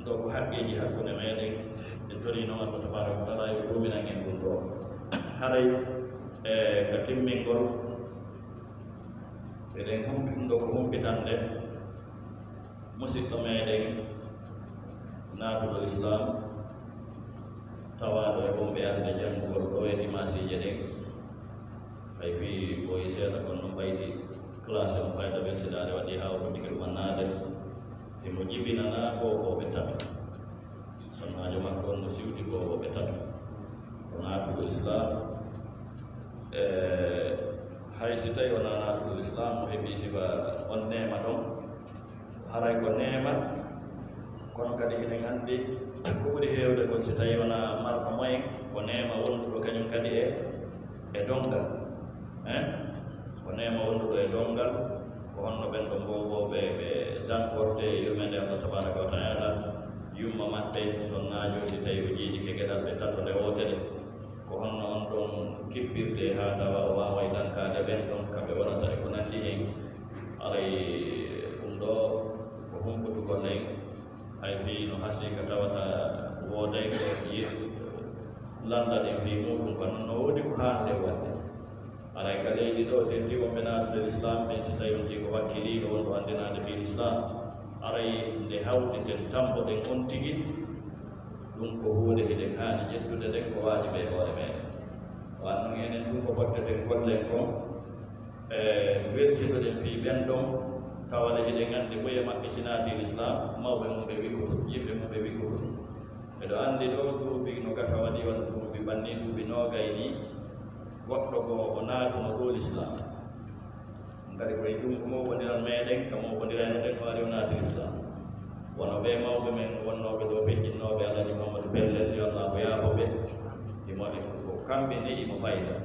Ɗo ko haqqeeji hakkunde meɗen, en tori noon Allah tabaraka wa taala yo ɗuminan en ɗum ɗo. Haray, e, ka timmingol, eɗen humpi ɗum ɗo ko humpitande. Musidɗo meɗen naatuɗo Islam, tawaaɗo e wonɓe arde janngugol ɗo e dimaasiije ɗen, hay fii ɓooyi seeɗa, kono ɗum ɓayti classe on fayda welsidaare waɗi haa o fuɗɗike ɗumannaade, himo jibinanaa boobooɓe tato. Sonnaajo makko on no siwti boobooɓe tato. O naatuɗo Islam, e, hay si tawi wonaa naatuɗo Islam, o heɓii sifa on neema ɗon, haray ko neema, kono kadi hiɗen anndi ko ɓuri heewde kon, si tawii wonaa marɗo moyen, ko neema wonduɗo kañum kadi e, e donngal. Eh? Ko neema wonduɗo e donngal, ko honno ɓen ɗon boobooɓe ɓe dankorte e yurmeende Allah tabaraka wa taala, yumma maɓɓe, sonnaajo, si tawii o jiiɗike geɗal ɓe tato nde wootere. Ko honno on ɗon kippirte haa tawa o waaway dankaade ɓen ɗon ka ɓe wonata e ko nanndi hen? Haray ɗum ɗo ko humputugol en, hay fii no hasii ka tawata wooday ko yi-, lannda ɗen fii muɗum, kono no woodi ko haanɗen waɗde. Haray ka leydi ɗo, tentii wonɓe naatude Lislaam ɓen, si tawii on tigi ko wakkiliiɗo wonɗo anndinaade fii Lislaam, haray nde hawtiten, tampoɗen on tigi, ɗum ko huunde hiɗen haani ƴettude nden ko waajibi e hoore meɗen. Wan non enen ɗum ko fotteten gollen kon, e, welsidoɗen fii ɓen ɗon, tawale hiɗen anndi moye maɓɓe si naatii Lislaam, mawɓe mum ɓe wikkutu, yimɓe mum ɓe wikkutu. Miɗo anndi ɗo duuɓi no gasa waɗi wano duuɓi ɓanni, duuɓi noogay ni, goɗɗo goo o naatuno ɗo Lislaam. Kadi ko e junngo mawɓondiral meɗen, ka mawɓondirayno ɗen o ari o naati Lislaam. Wano ɓee mawɓe men wonnooɓe ɗo feƴƴinnooɓe Alhaji Muhammadu Pellel, yo Allaahu yaafo ɓe, himo, ko kamɓe ne'i mo fayda.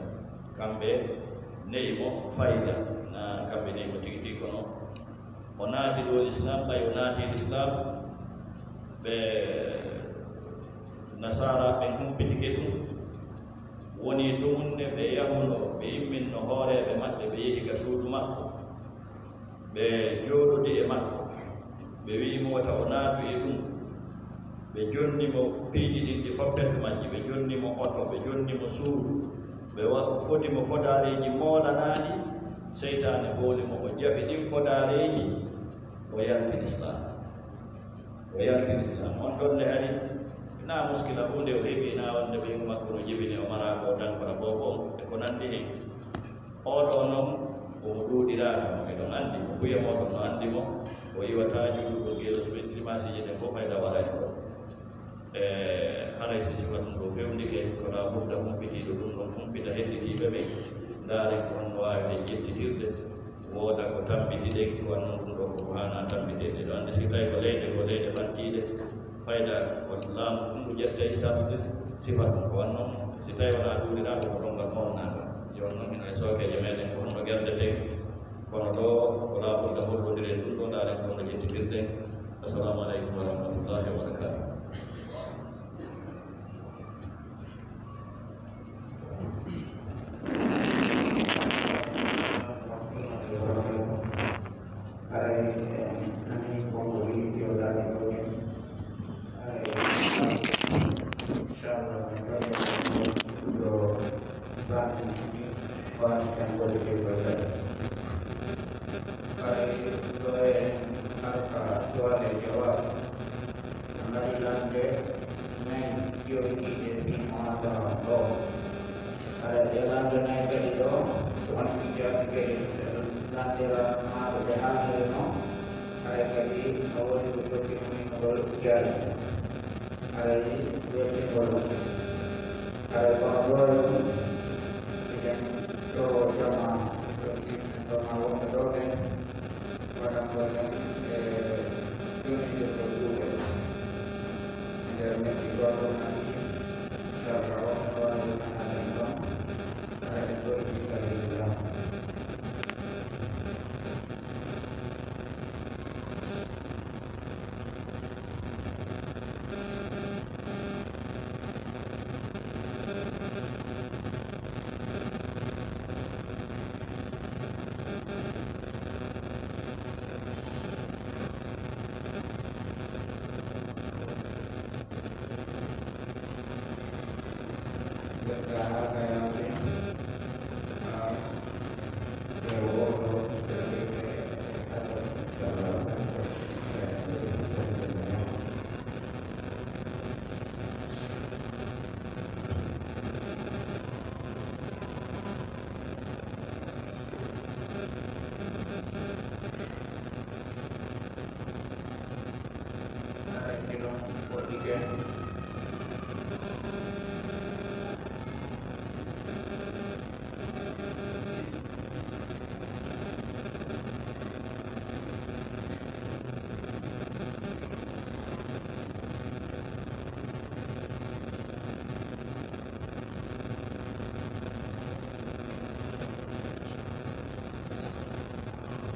Kamɓe ne'i mo fayda, na kamɓe ne'i mo tigi tigi, kono o naati ɗo Lislaam, ɓay o naati Lislaam, ɓe Nasaara ɓen humpitike ɗum. Woni ɗum ne ɓe yahuno, ɓe imminno hooreeɓe maɓɓe, ɓe yehi ka suudu makko, ɓe jooɗodi e makko, ɓe wi'i mo wota o naatu e ɗum. Ɓe jonni mo piiji ɗin ɗi fof, pet majji, ɓe jonni mo oto, ɓe jonni mo suudu, ɓe wa-, fodi mo fodaareeji moolanaaɗi. Seytaane hooli mo, o jaɓi ɗin fodaareeji, o yalti Lislaam. O yalti Lislaam. On ɗon ne hari, na muskila huunde o heɓi, na wonde ɓeyngu makko no jibini, o maraa ko dankora boobo on, e ko nanndi hen. Oɗo non, ko mo ɗuuɗiraaka mo, miɗon anndi mo, kuya mooɗon no anndi mo, o iwataa juulugol geelo suwet limaasiiji ɗen fof, fayda waɗani ɗon. E, haray si sifa ɗum ɗo fewndike, ko laa budda humpitiiɗo ɗum ɗon humpita hedditiiɓe ɓe, ndaaren ko honno waaweten ƴettitirde. Wooda ko tambitiɗen, ko wanno ɗum ɗo ko haanaa tambiteede. Ɗo anndi si tawi ko leyɗe, ko leyɗe ɓattiiɗe, fayda ko laamu ɗum ɗo ƴetta e sarse, sifa ɗum ko wanno. Si tawi wonaa ɗuuɗiraaɗo, ko ɗon ngal mawnangal. Yo on non hino e sookeeje meɗen, ko honno gerdeten, kono ɗo ko laa budda hollodiree ɗum ɗo, ndaaren ko honno ƴettitirten. Assalamu aleykum wa rahmatullahi wa barakatuh. Haray en nani ko o wi'i yo daade ɗo en. Haray inchallah, yo baɗi waasi tan golle ɗe koye kadi. Haray ɗo en harka suwal e jawab. Haray e lanndo nayi kadi ɗo, so wonii jaati kadi, lanndira maaɗo ɓe haaliri noon, haray kadi no woni ko jokki muninngol jaalis. Haray weltingol wonti. Haray kono ɗo e ɗum, eɗen toro jama, so ɗiɗen ɗo ma wonɓe ɗo ɓen, waɗangol en e yontindirgol kuuɗe. E nder minti gooto ma ɗiɗi, inchallah, wonɓe ɗo ne ɗum haalden ɗon, haray en ɗo e fi sabilillah. Haray si ɗum woɗɗike.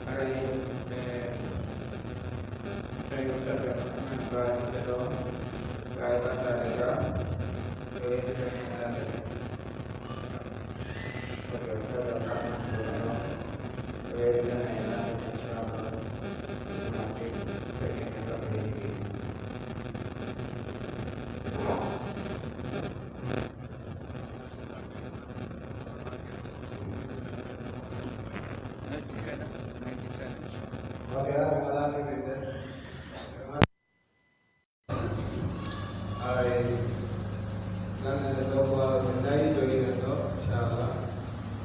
Haray ɓe tawi o sabi men mbaawde ɗo, waawi ɓaddaade ga, ɓe weddita heen ɗaande. Ko ɓe sabi o kaɗa ɗo, ɓe weddita heen ɗaande, inchallah, sumati, ɓe kene ɗo ɓe yiɗi. Haray, lanndere ɗo ko wano ɓe nayi jogiɗen ɗo, inchallah.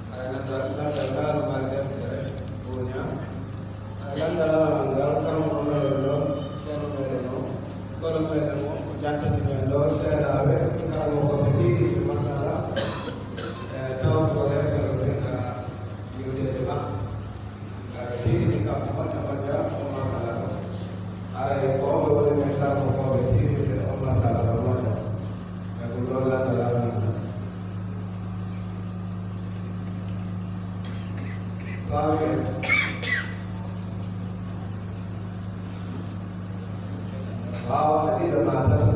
Haray, lanndal, lanndal ngal no mari deftere, buuña. Haray, lanndal aranal ngal, kanko ko meɗen ɗo, ceerno meɗen o, kono meɗen o, o jantani men ɗo, seeɗaaɓe, karmokooɓe ɗiɗi, masala, e tawtugol e ɓe ɗo ɓe ka yewteede maɓɓe. Kala siwti kam moƴƴa moƴƴa on masala ɗo. Haray ko on ɓe woni men karmokooɓe siwtirde on masala ɗo moƴƴa. E ɗum ɗon lanndal aranal. Faami en. Waawa ɗiɗo ma tati.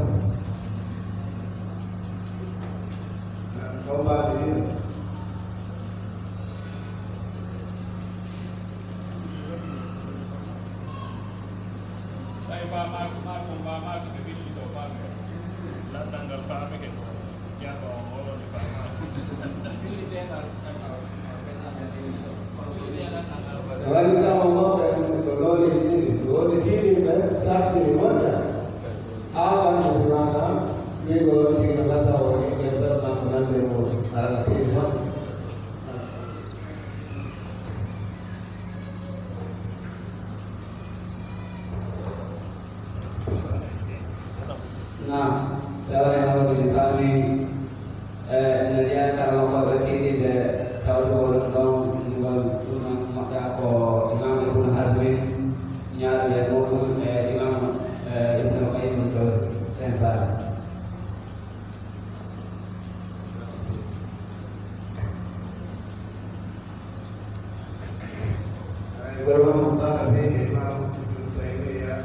Ɗon mbaadi ɗiɗo. Tawi faamaaki, maa ko faamaaki, ɓe windito faamde. Lanndal ngal faamike ko jaaɓa on o woni faamaaki. Wallitama mawɓe ko loole ɗiɗi, woodi tiiɗiiɓe sattiri moƴƴa, haa ɓanndu maaka, wiigo on tigi no gasa o, e nder makko nande mo, alaa tiiɗi moƴƴa. Naam, tawre hawri mi faami, eh, no jeyaa karmokooɓe tiiɗiiɓe tawde oɗon ɗon ngol ɗum moƴƴa ko Imam Ibn Hazmi, ñaaɗo e muɗum e Imam, eh, Ibn Qayyim al-Jawzi, sen faami. Ay, wala mo taha be Imam Ibn Taymiya,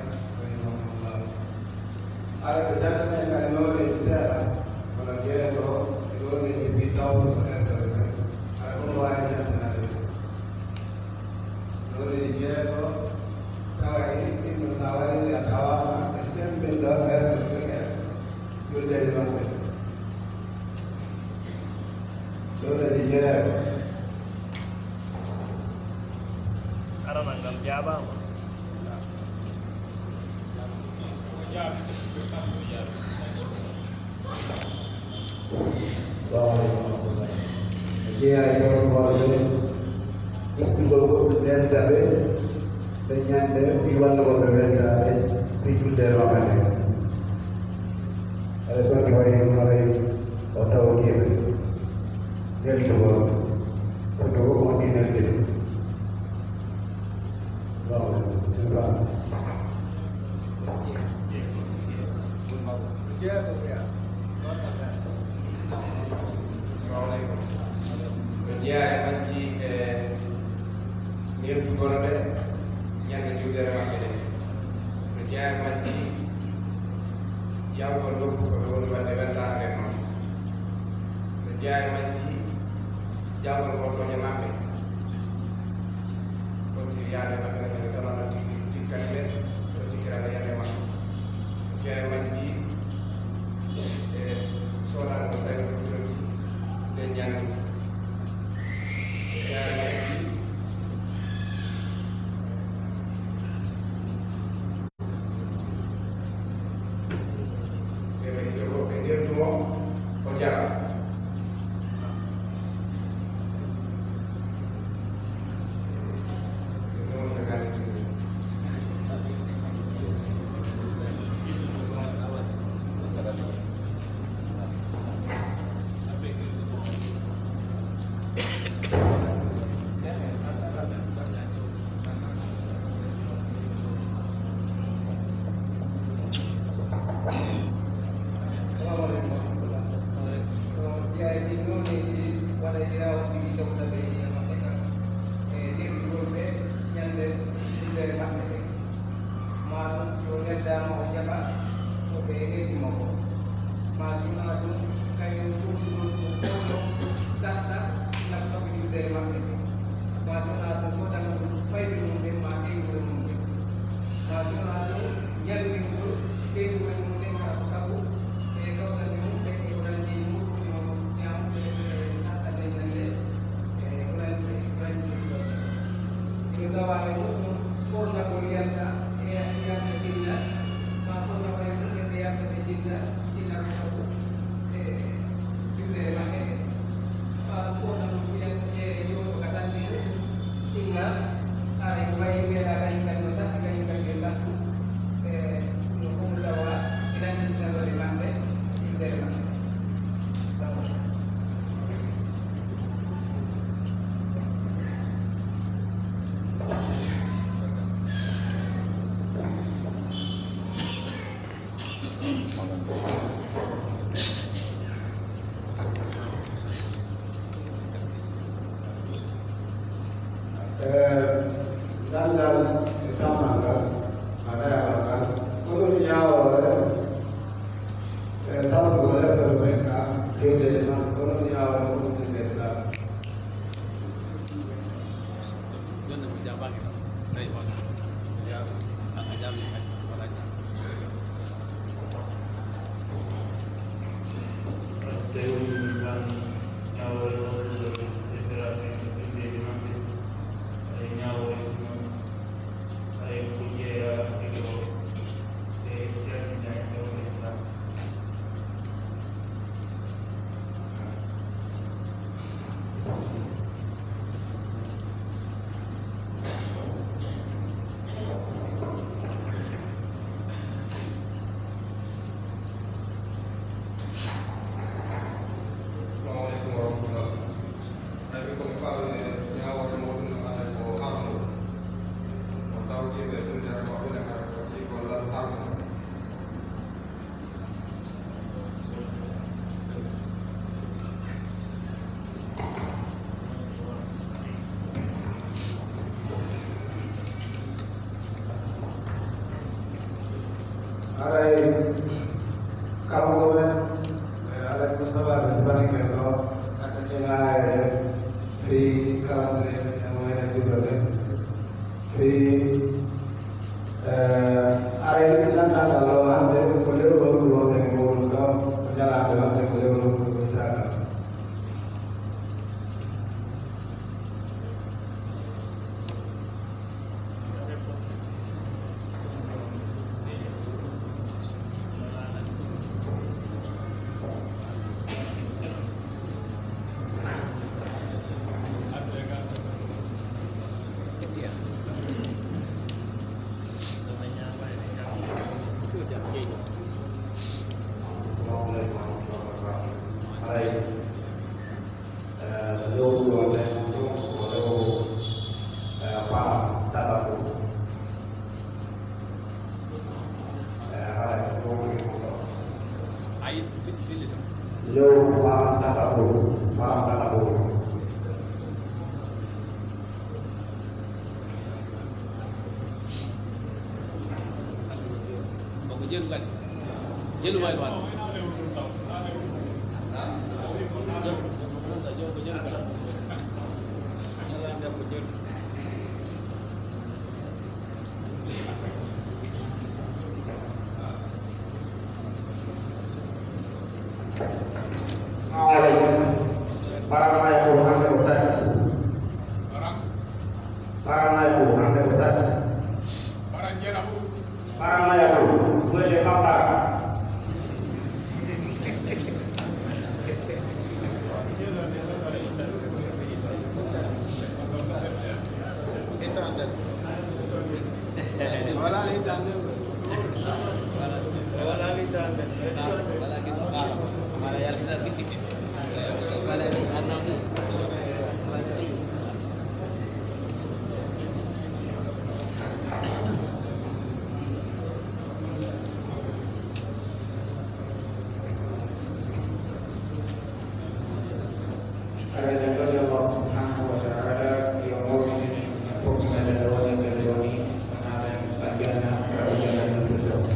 rahimahullah. Ala ko jannata en kadi nooneeji seeɗa, wala jeego e nooneeji mbi tawno ko heddore men. Ala ko mo waawi jantaade ɗum. Nooneeji jeego, tawa e ɗiɗɗin no, so a waɗi a tawaama e semmbinɗo heddore men. Juldeeji maɓɓe. Juldeeji jeego. Aranal ngal jaabaama. Salamu aleykum wa rahmatullahi. Jeyaa e hoore ɓe, ƴettugol goɗɗum nelda ɓe, ɓe ñande, mi walla wonɓe weltaade, ɓe julde e maɓɓe nde. Aɗa sonni wayi ɗum haray o tawti ɓe. Neltugol. Foto o on ɗi neldude. Waaw, c'est ça. Assalamu aleykum. No jeyaa e majji e neltugol ɓe ñande juuldeere maɓɓe nde. No jeyaa e majji yawgol nokku ko ɓe woni waɗde weltaare nden noon. No jeyaa e majji jawgol hootooje maɓɓe. Kontiri yaade maɓɓe ɓe ɓe tawano tigi tikkani ɓe, ɓe tikkirano yande maɓɓe. Jeyaa e majji e soodagol tawi ko jogii nden ñande. Jeyaa e majji ɓe ɓe jogo ɓe nder ɗum o, o jara. Assalamu aleykum wa rahmatullah. Ko jeyaa e ɗin nooneeji waɗayɗi rawandigi jawta ɓe e maɓɓe kan e nelɗugol ɓe ñande juuldeere maɓɓe nde. Maa ɗum si o neldaama o jaɓa ko ɓe neldi mo ko. Maa si wonaa ɗum, kañum suuɗugol ko fewndo sarɗa nafta ko juuldeere maɓɓe nde. Maa si wonaa ɗum, soodangol fayɓe mum ɓen maa ɓeynguure mum ɓen. Maa si wonaa ɗum, ñallingol ɓeynguure mum ɓen haa ko sabu e kawtal mum ɓen e ko nanndi mum, ko ñaamude e sarɗa nden ñande e ko nanndi, e ko nanndi. Ina tawa e muɗum ɓornagol yalta e yalta jinna, maa ɓornagol e muɓɓen ɓe yalta ɓe jinna, jinna ko sabu e juuldeere maɓɓe nde. Maa ɗum ɓornagol yalta e jooɗo ka tande muɗum, inna, ay, wayi wiyeɗaa kañum kadi no satti, kañum kadi yo sattu. E ɗum ko mo tawa e nanndi sallori maɓɓe, juuldeere maɓɓe. E, ganndal e tammal ngal, ma dayawal ngal, ko ɗum ñaawoore, e, tampugo leppeto men ka, fewde e tan, ko ɗum ñaawoore ko ɗum inde Islam. Tawi woni ɗan ñaawoore sawtude e firaɓe e ɓiɓɓeeji maɓɓe, ay ñaawoore ɗum, ay ko jeeya e ko e jaltinaaki e o Islam. Assalamu aleykum wa rahmatullah. Tawi ko mi faami ñaawoore muɗum no hannde ko harmo. O tawti ɓe ɗum nder maɓɓe ne hara ko ɗi gollal harmo. Jelu may ko Paramaya ko hande ko taxi. Paramaya ko hande ko taxi. Paramaya ko wiyete Pampara. Aɗa ene ɗoɗi Allah subhanahu wa ta'ala, yo mawɗinɗin en fof meɗen ɗo woni ɓen ɗo ni, o naata en aljanna, aljanna ɗum firdaws.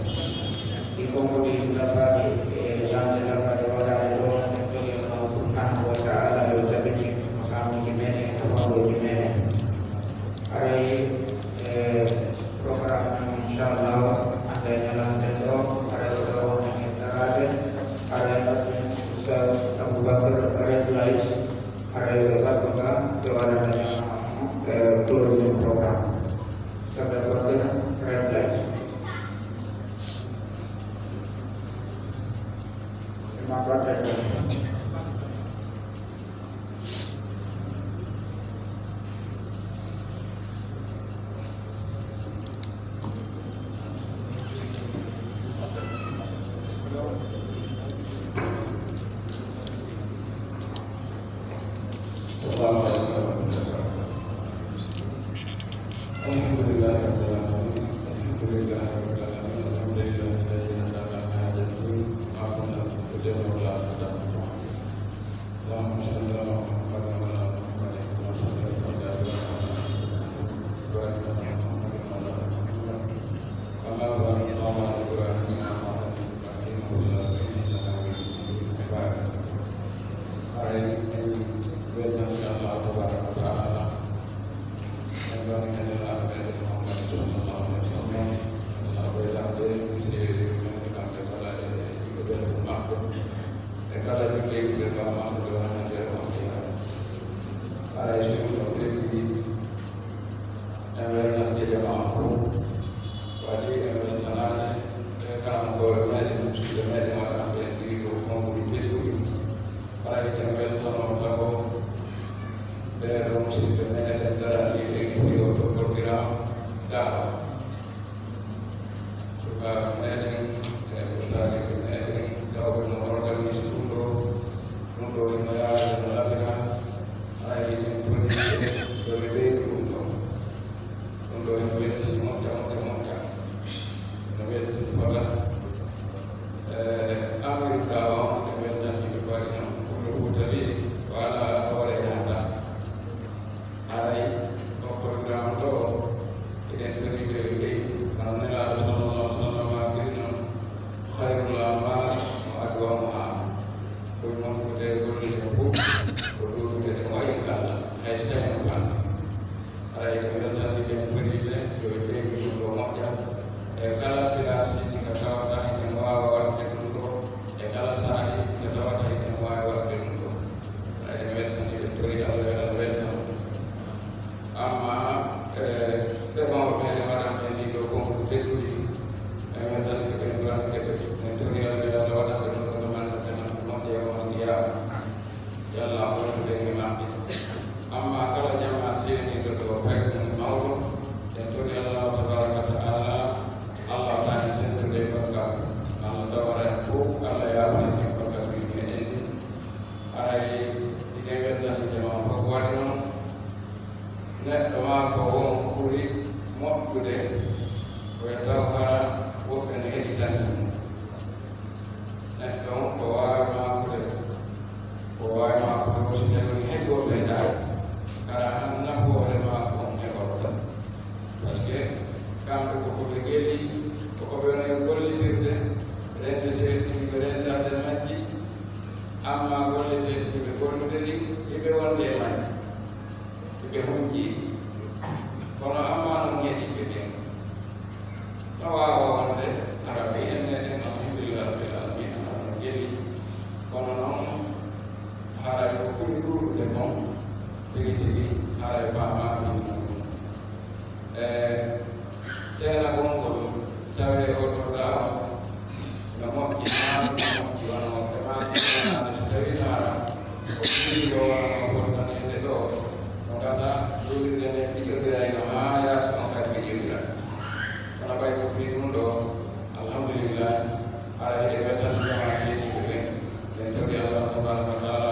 Ɗi konngol ɗi labbaade e lamde labbaade waɗaade ɗo, en ɗoɗi Allah subhanahu wa ta'ala yo tabiti maqamuuji meɗen e fawndooji meɗen. Aray, e, programme men, inchallah, hannde e ñalawma ɗen ɗo, aray ko ɗo wonɗen e daraade, aray mbaɗɗen Oustaz Aboubacar Red Light, aray ɓe mbaɗɗo ka, ɓe waɗana jamaa on, e, closing programme. Oustaz Aboubacar Red Light. Imam Bakar. السلام عليكم ورحمة الله وبركاته. الحمد لله رب العالمين. الحمد لله رب العالمين. الحمد لله الذي هدانا لهذا الدين وما كنا لنهتدي لولا أن هدانا الله. اللهم صل على محمد وعلى آل محمد كما صليت على إبراهيم وعلى آل إبراهيم وبارك على محمد وعلى آل محمد كما باركت على إبراهيم وعلى آل إبراهيم في العالمين إنك حميد مجيد. عباد الله. Aray, en weltan, inchallah, tabaraka wa taala. En ɗon e Nelaaɗo meɗen Muhammad sallallahu alaihi wa sallam. Allah ɓeydaade seedeeɓe men, kamɓe kala e yimɓe ɓe ɗum maɓɓe. E kala juulɗo e juulirɗo maɓɓe ɗo hannde on jeyaa. Aray, so ɗum ɗo ɓeydi, en weltan jamaa fof. Waɗi en weltanaade e karamokooɓe meɗen, musidɓe meɗen waɗanɓe ɗii ɗoo konguɗi tedduɗi. Haray en weltano tago ɓee ɗoo musidɓe meɗen daraniiɓe e fiyo to programme daawa. Sukaaɓe meɗen e ustaadeeɓe meɗen, tawɓe no organise ɗum ɗoo, ɗum ɗoo hino yaade no labira, haray en toni ɓe yo ɓe ɓeydu ɗum ɗoo. Ɗum ɗoo ene weltini moƴƴa, moƴƴa, moƴƴa. Ene weltini fota. Eh, Amirka on, ɓe weltani ɓe mbaɗi noon. Fulɓe Fuuta ɓe, ko alaa hoore yahata. Haray, o programme ɗo, eɗen toni ɓe ɓe, kono Nelaaɗo sallallahu alaihi wa sallam wiiri noon, "Khairul a'mal adwamuha." Ko noon ko ɗe golle ɗe fof, ko ɗum ɗe ɗe wayi Allah, hay so tawii no fanɗi. Haray ko weltaniiɗen poriiɓe, yo ɓe ɓeydu ɗum ɗo moƴƴa. E kala piraar siddi ka tawata ene waawa waɗde ɗum ɗo, e kala saa'i ka tawata ene waawi waɗde ɗum ɗo. Haray en weltanii ɓe, tori Allah yo Allah weltan. Amma, e, ɓe mawɓe ɓe waɗanɓe ɗii ɗo konguɗi tedduɗi, en weltanii ɓe, ɓen duwani ɓe, en tori Allah yo Allah waɗan ɓe ɗum ɗo, ɓe mannda ɓe nan moƴƴe e on qiyaama. Yo Allah wondude e maɓɓe. Amma kala jamaa seeniiɗo ɗo, fay ko mawɗo, en tori Allah tabaraka wa ta'ala, Allah tan en sentude e bakkaatu. Allah tawara en fof, Allah yaafana en bakkaatuuji meɗen ɗin. Haray, ɗiɗen weltaniiɓe ma fof waɗi noon. Neɗɗo maa ko won ɓuri moƴƴude, ko e taw hara woɓɓe ne heɗitanii mo. Neɗɗo on ko waawi maakude, ko waawi maakude o si tawii heɗooɓe ɓe daari, hara han nafoore maako on Ɓe hunji, kono amma non heɗiɓe ɓen. No waawa wonde hara ɓe enne ɗen, alhamdulillah rabbil alamin, hara no jeli. Kono non, haray ko ɓuri ɗuuɗude kon, tigi tigi, haray faamaaki non ɗum. E, seena gongol, tawee oo ɗoo daawa no moƴƴi, haa no moƴƴi, wano ɓe maaki, so tawii haara ko fii ɗoo, wano fottaniinde ɗoo, no gasa ɗuuɗirde nden ɗiƴondirayno haa yaasi on kadi ɗiƴondira. Kono ɓay ko fii ɗum ɗoo, alhamdulillah, hara hiɗe weltan jamaa seeniiɓe ɓen, ɓen torii Allah tabaraka wa taala.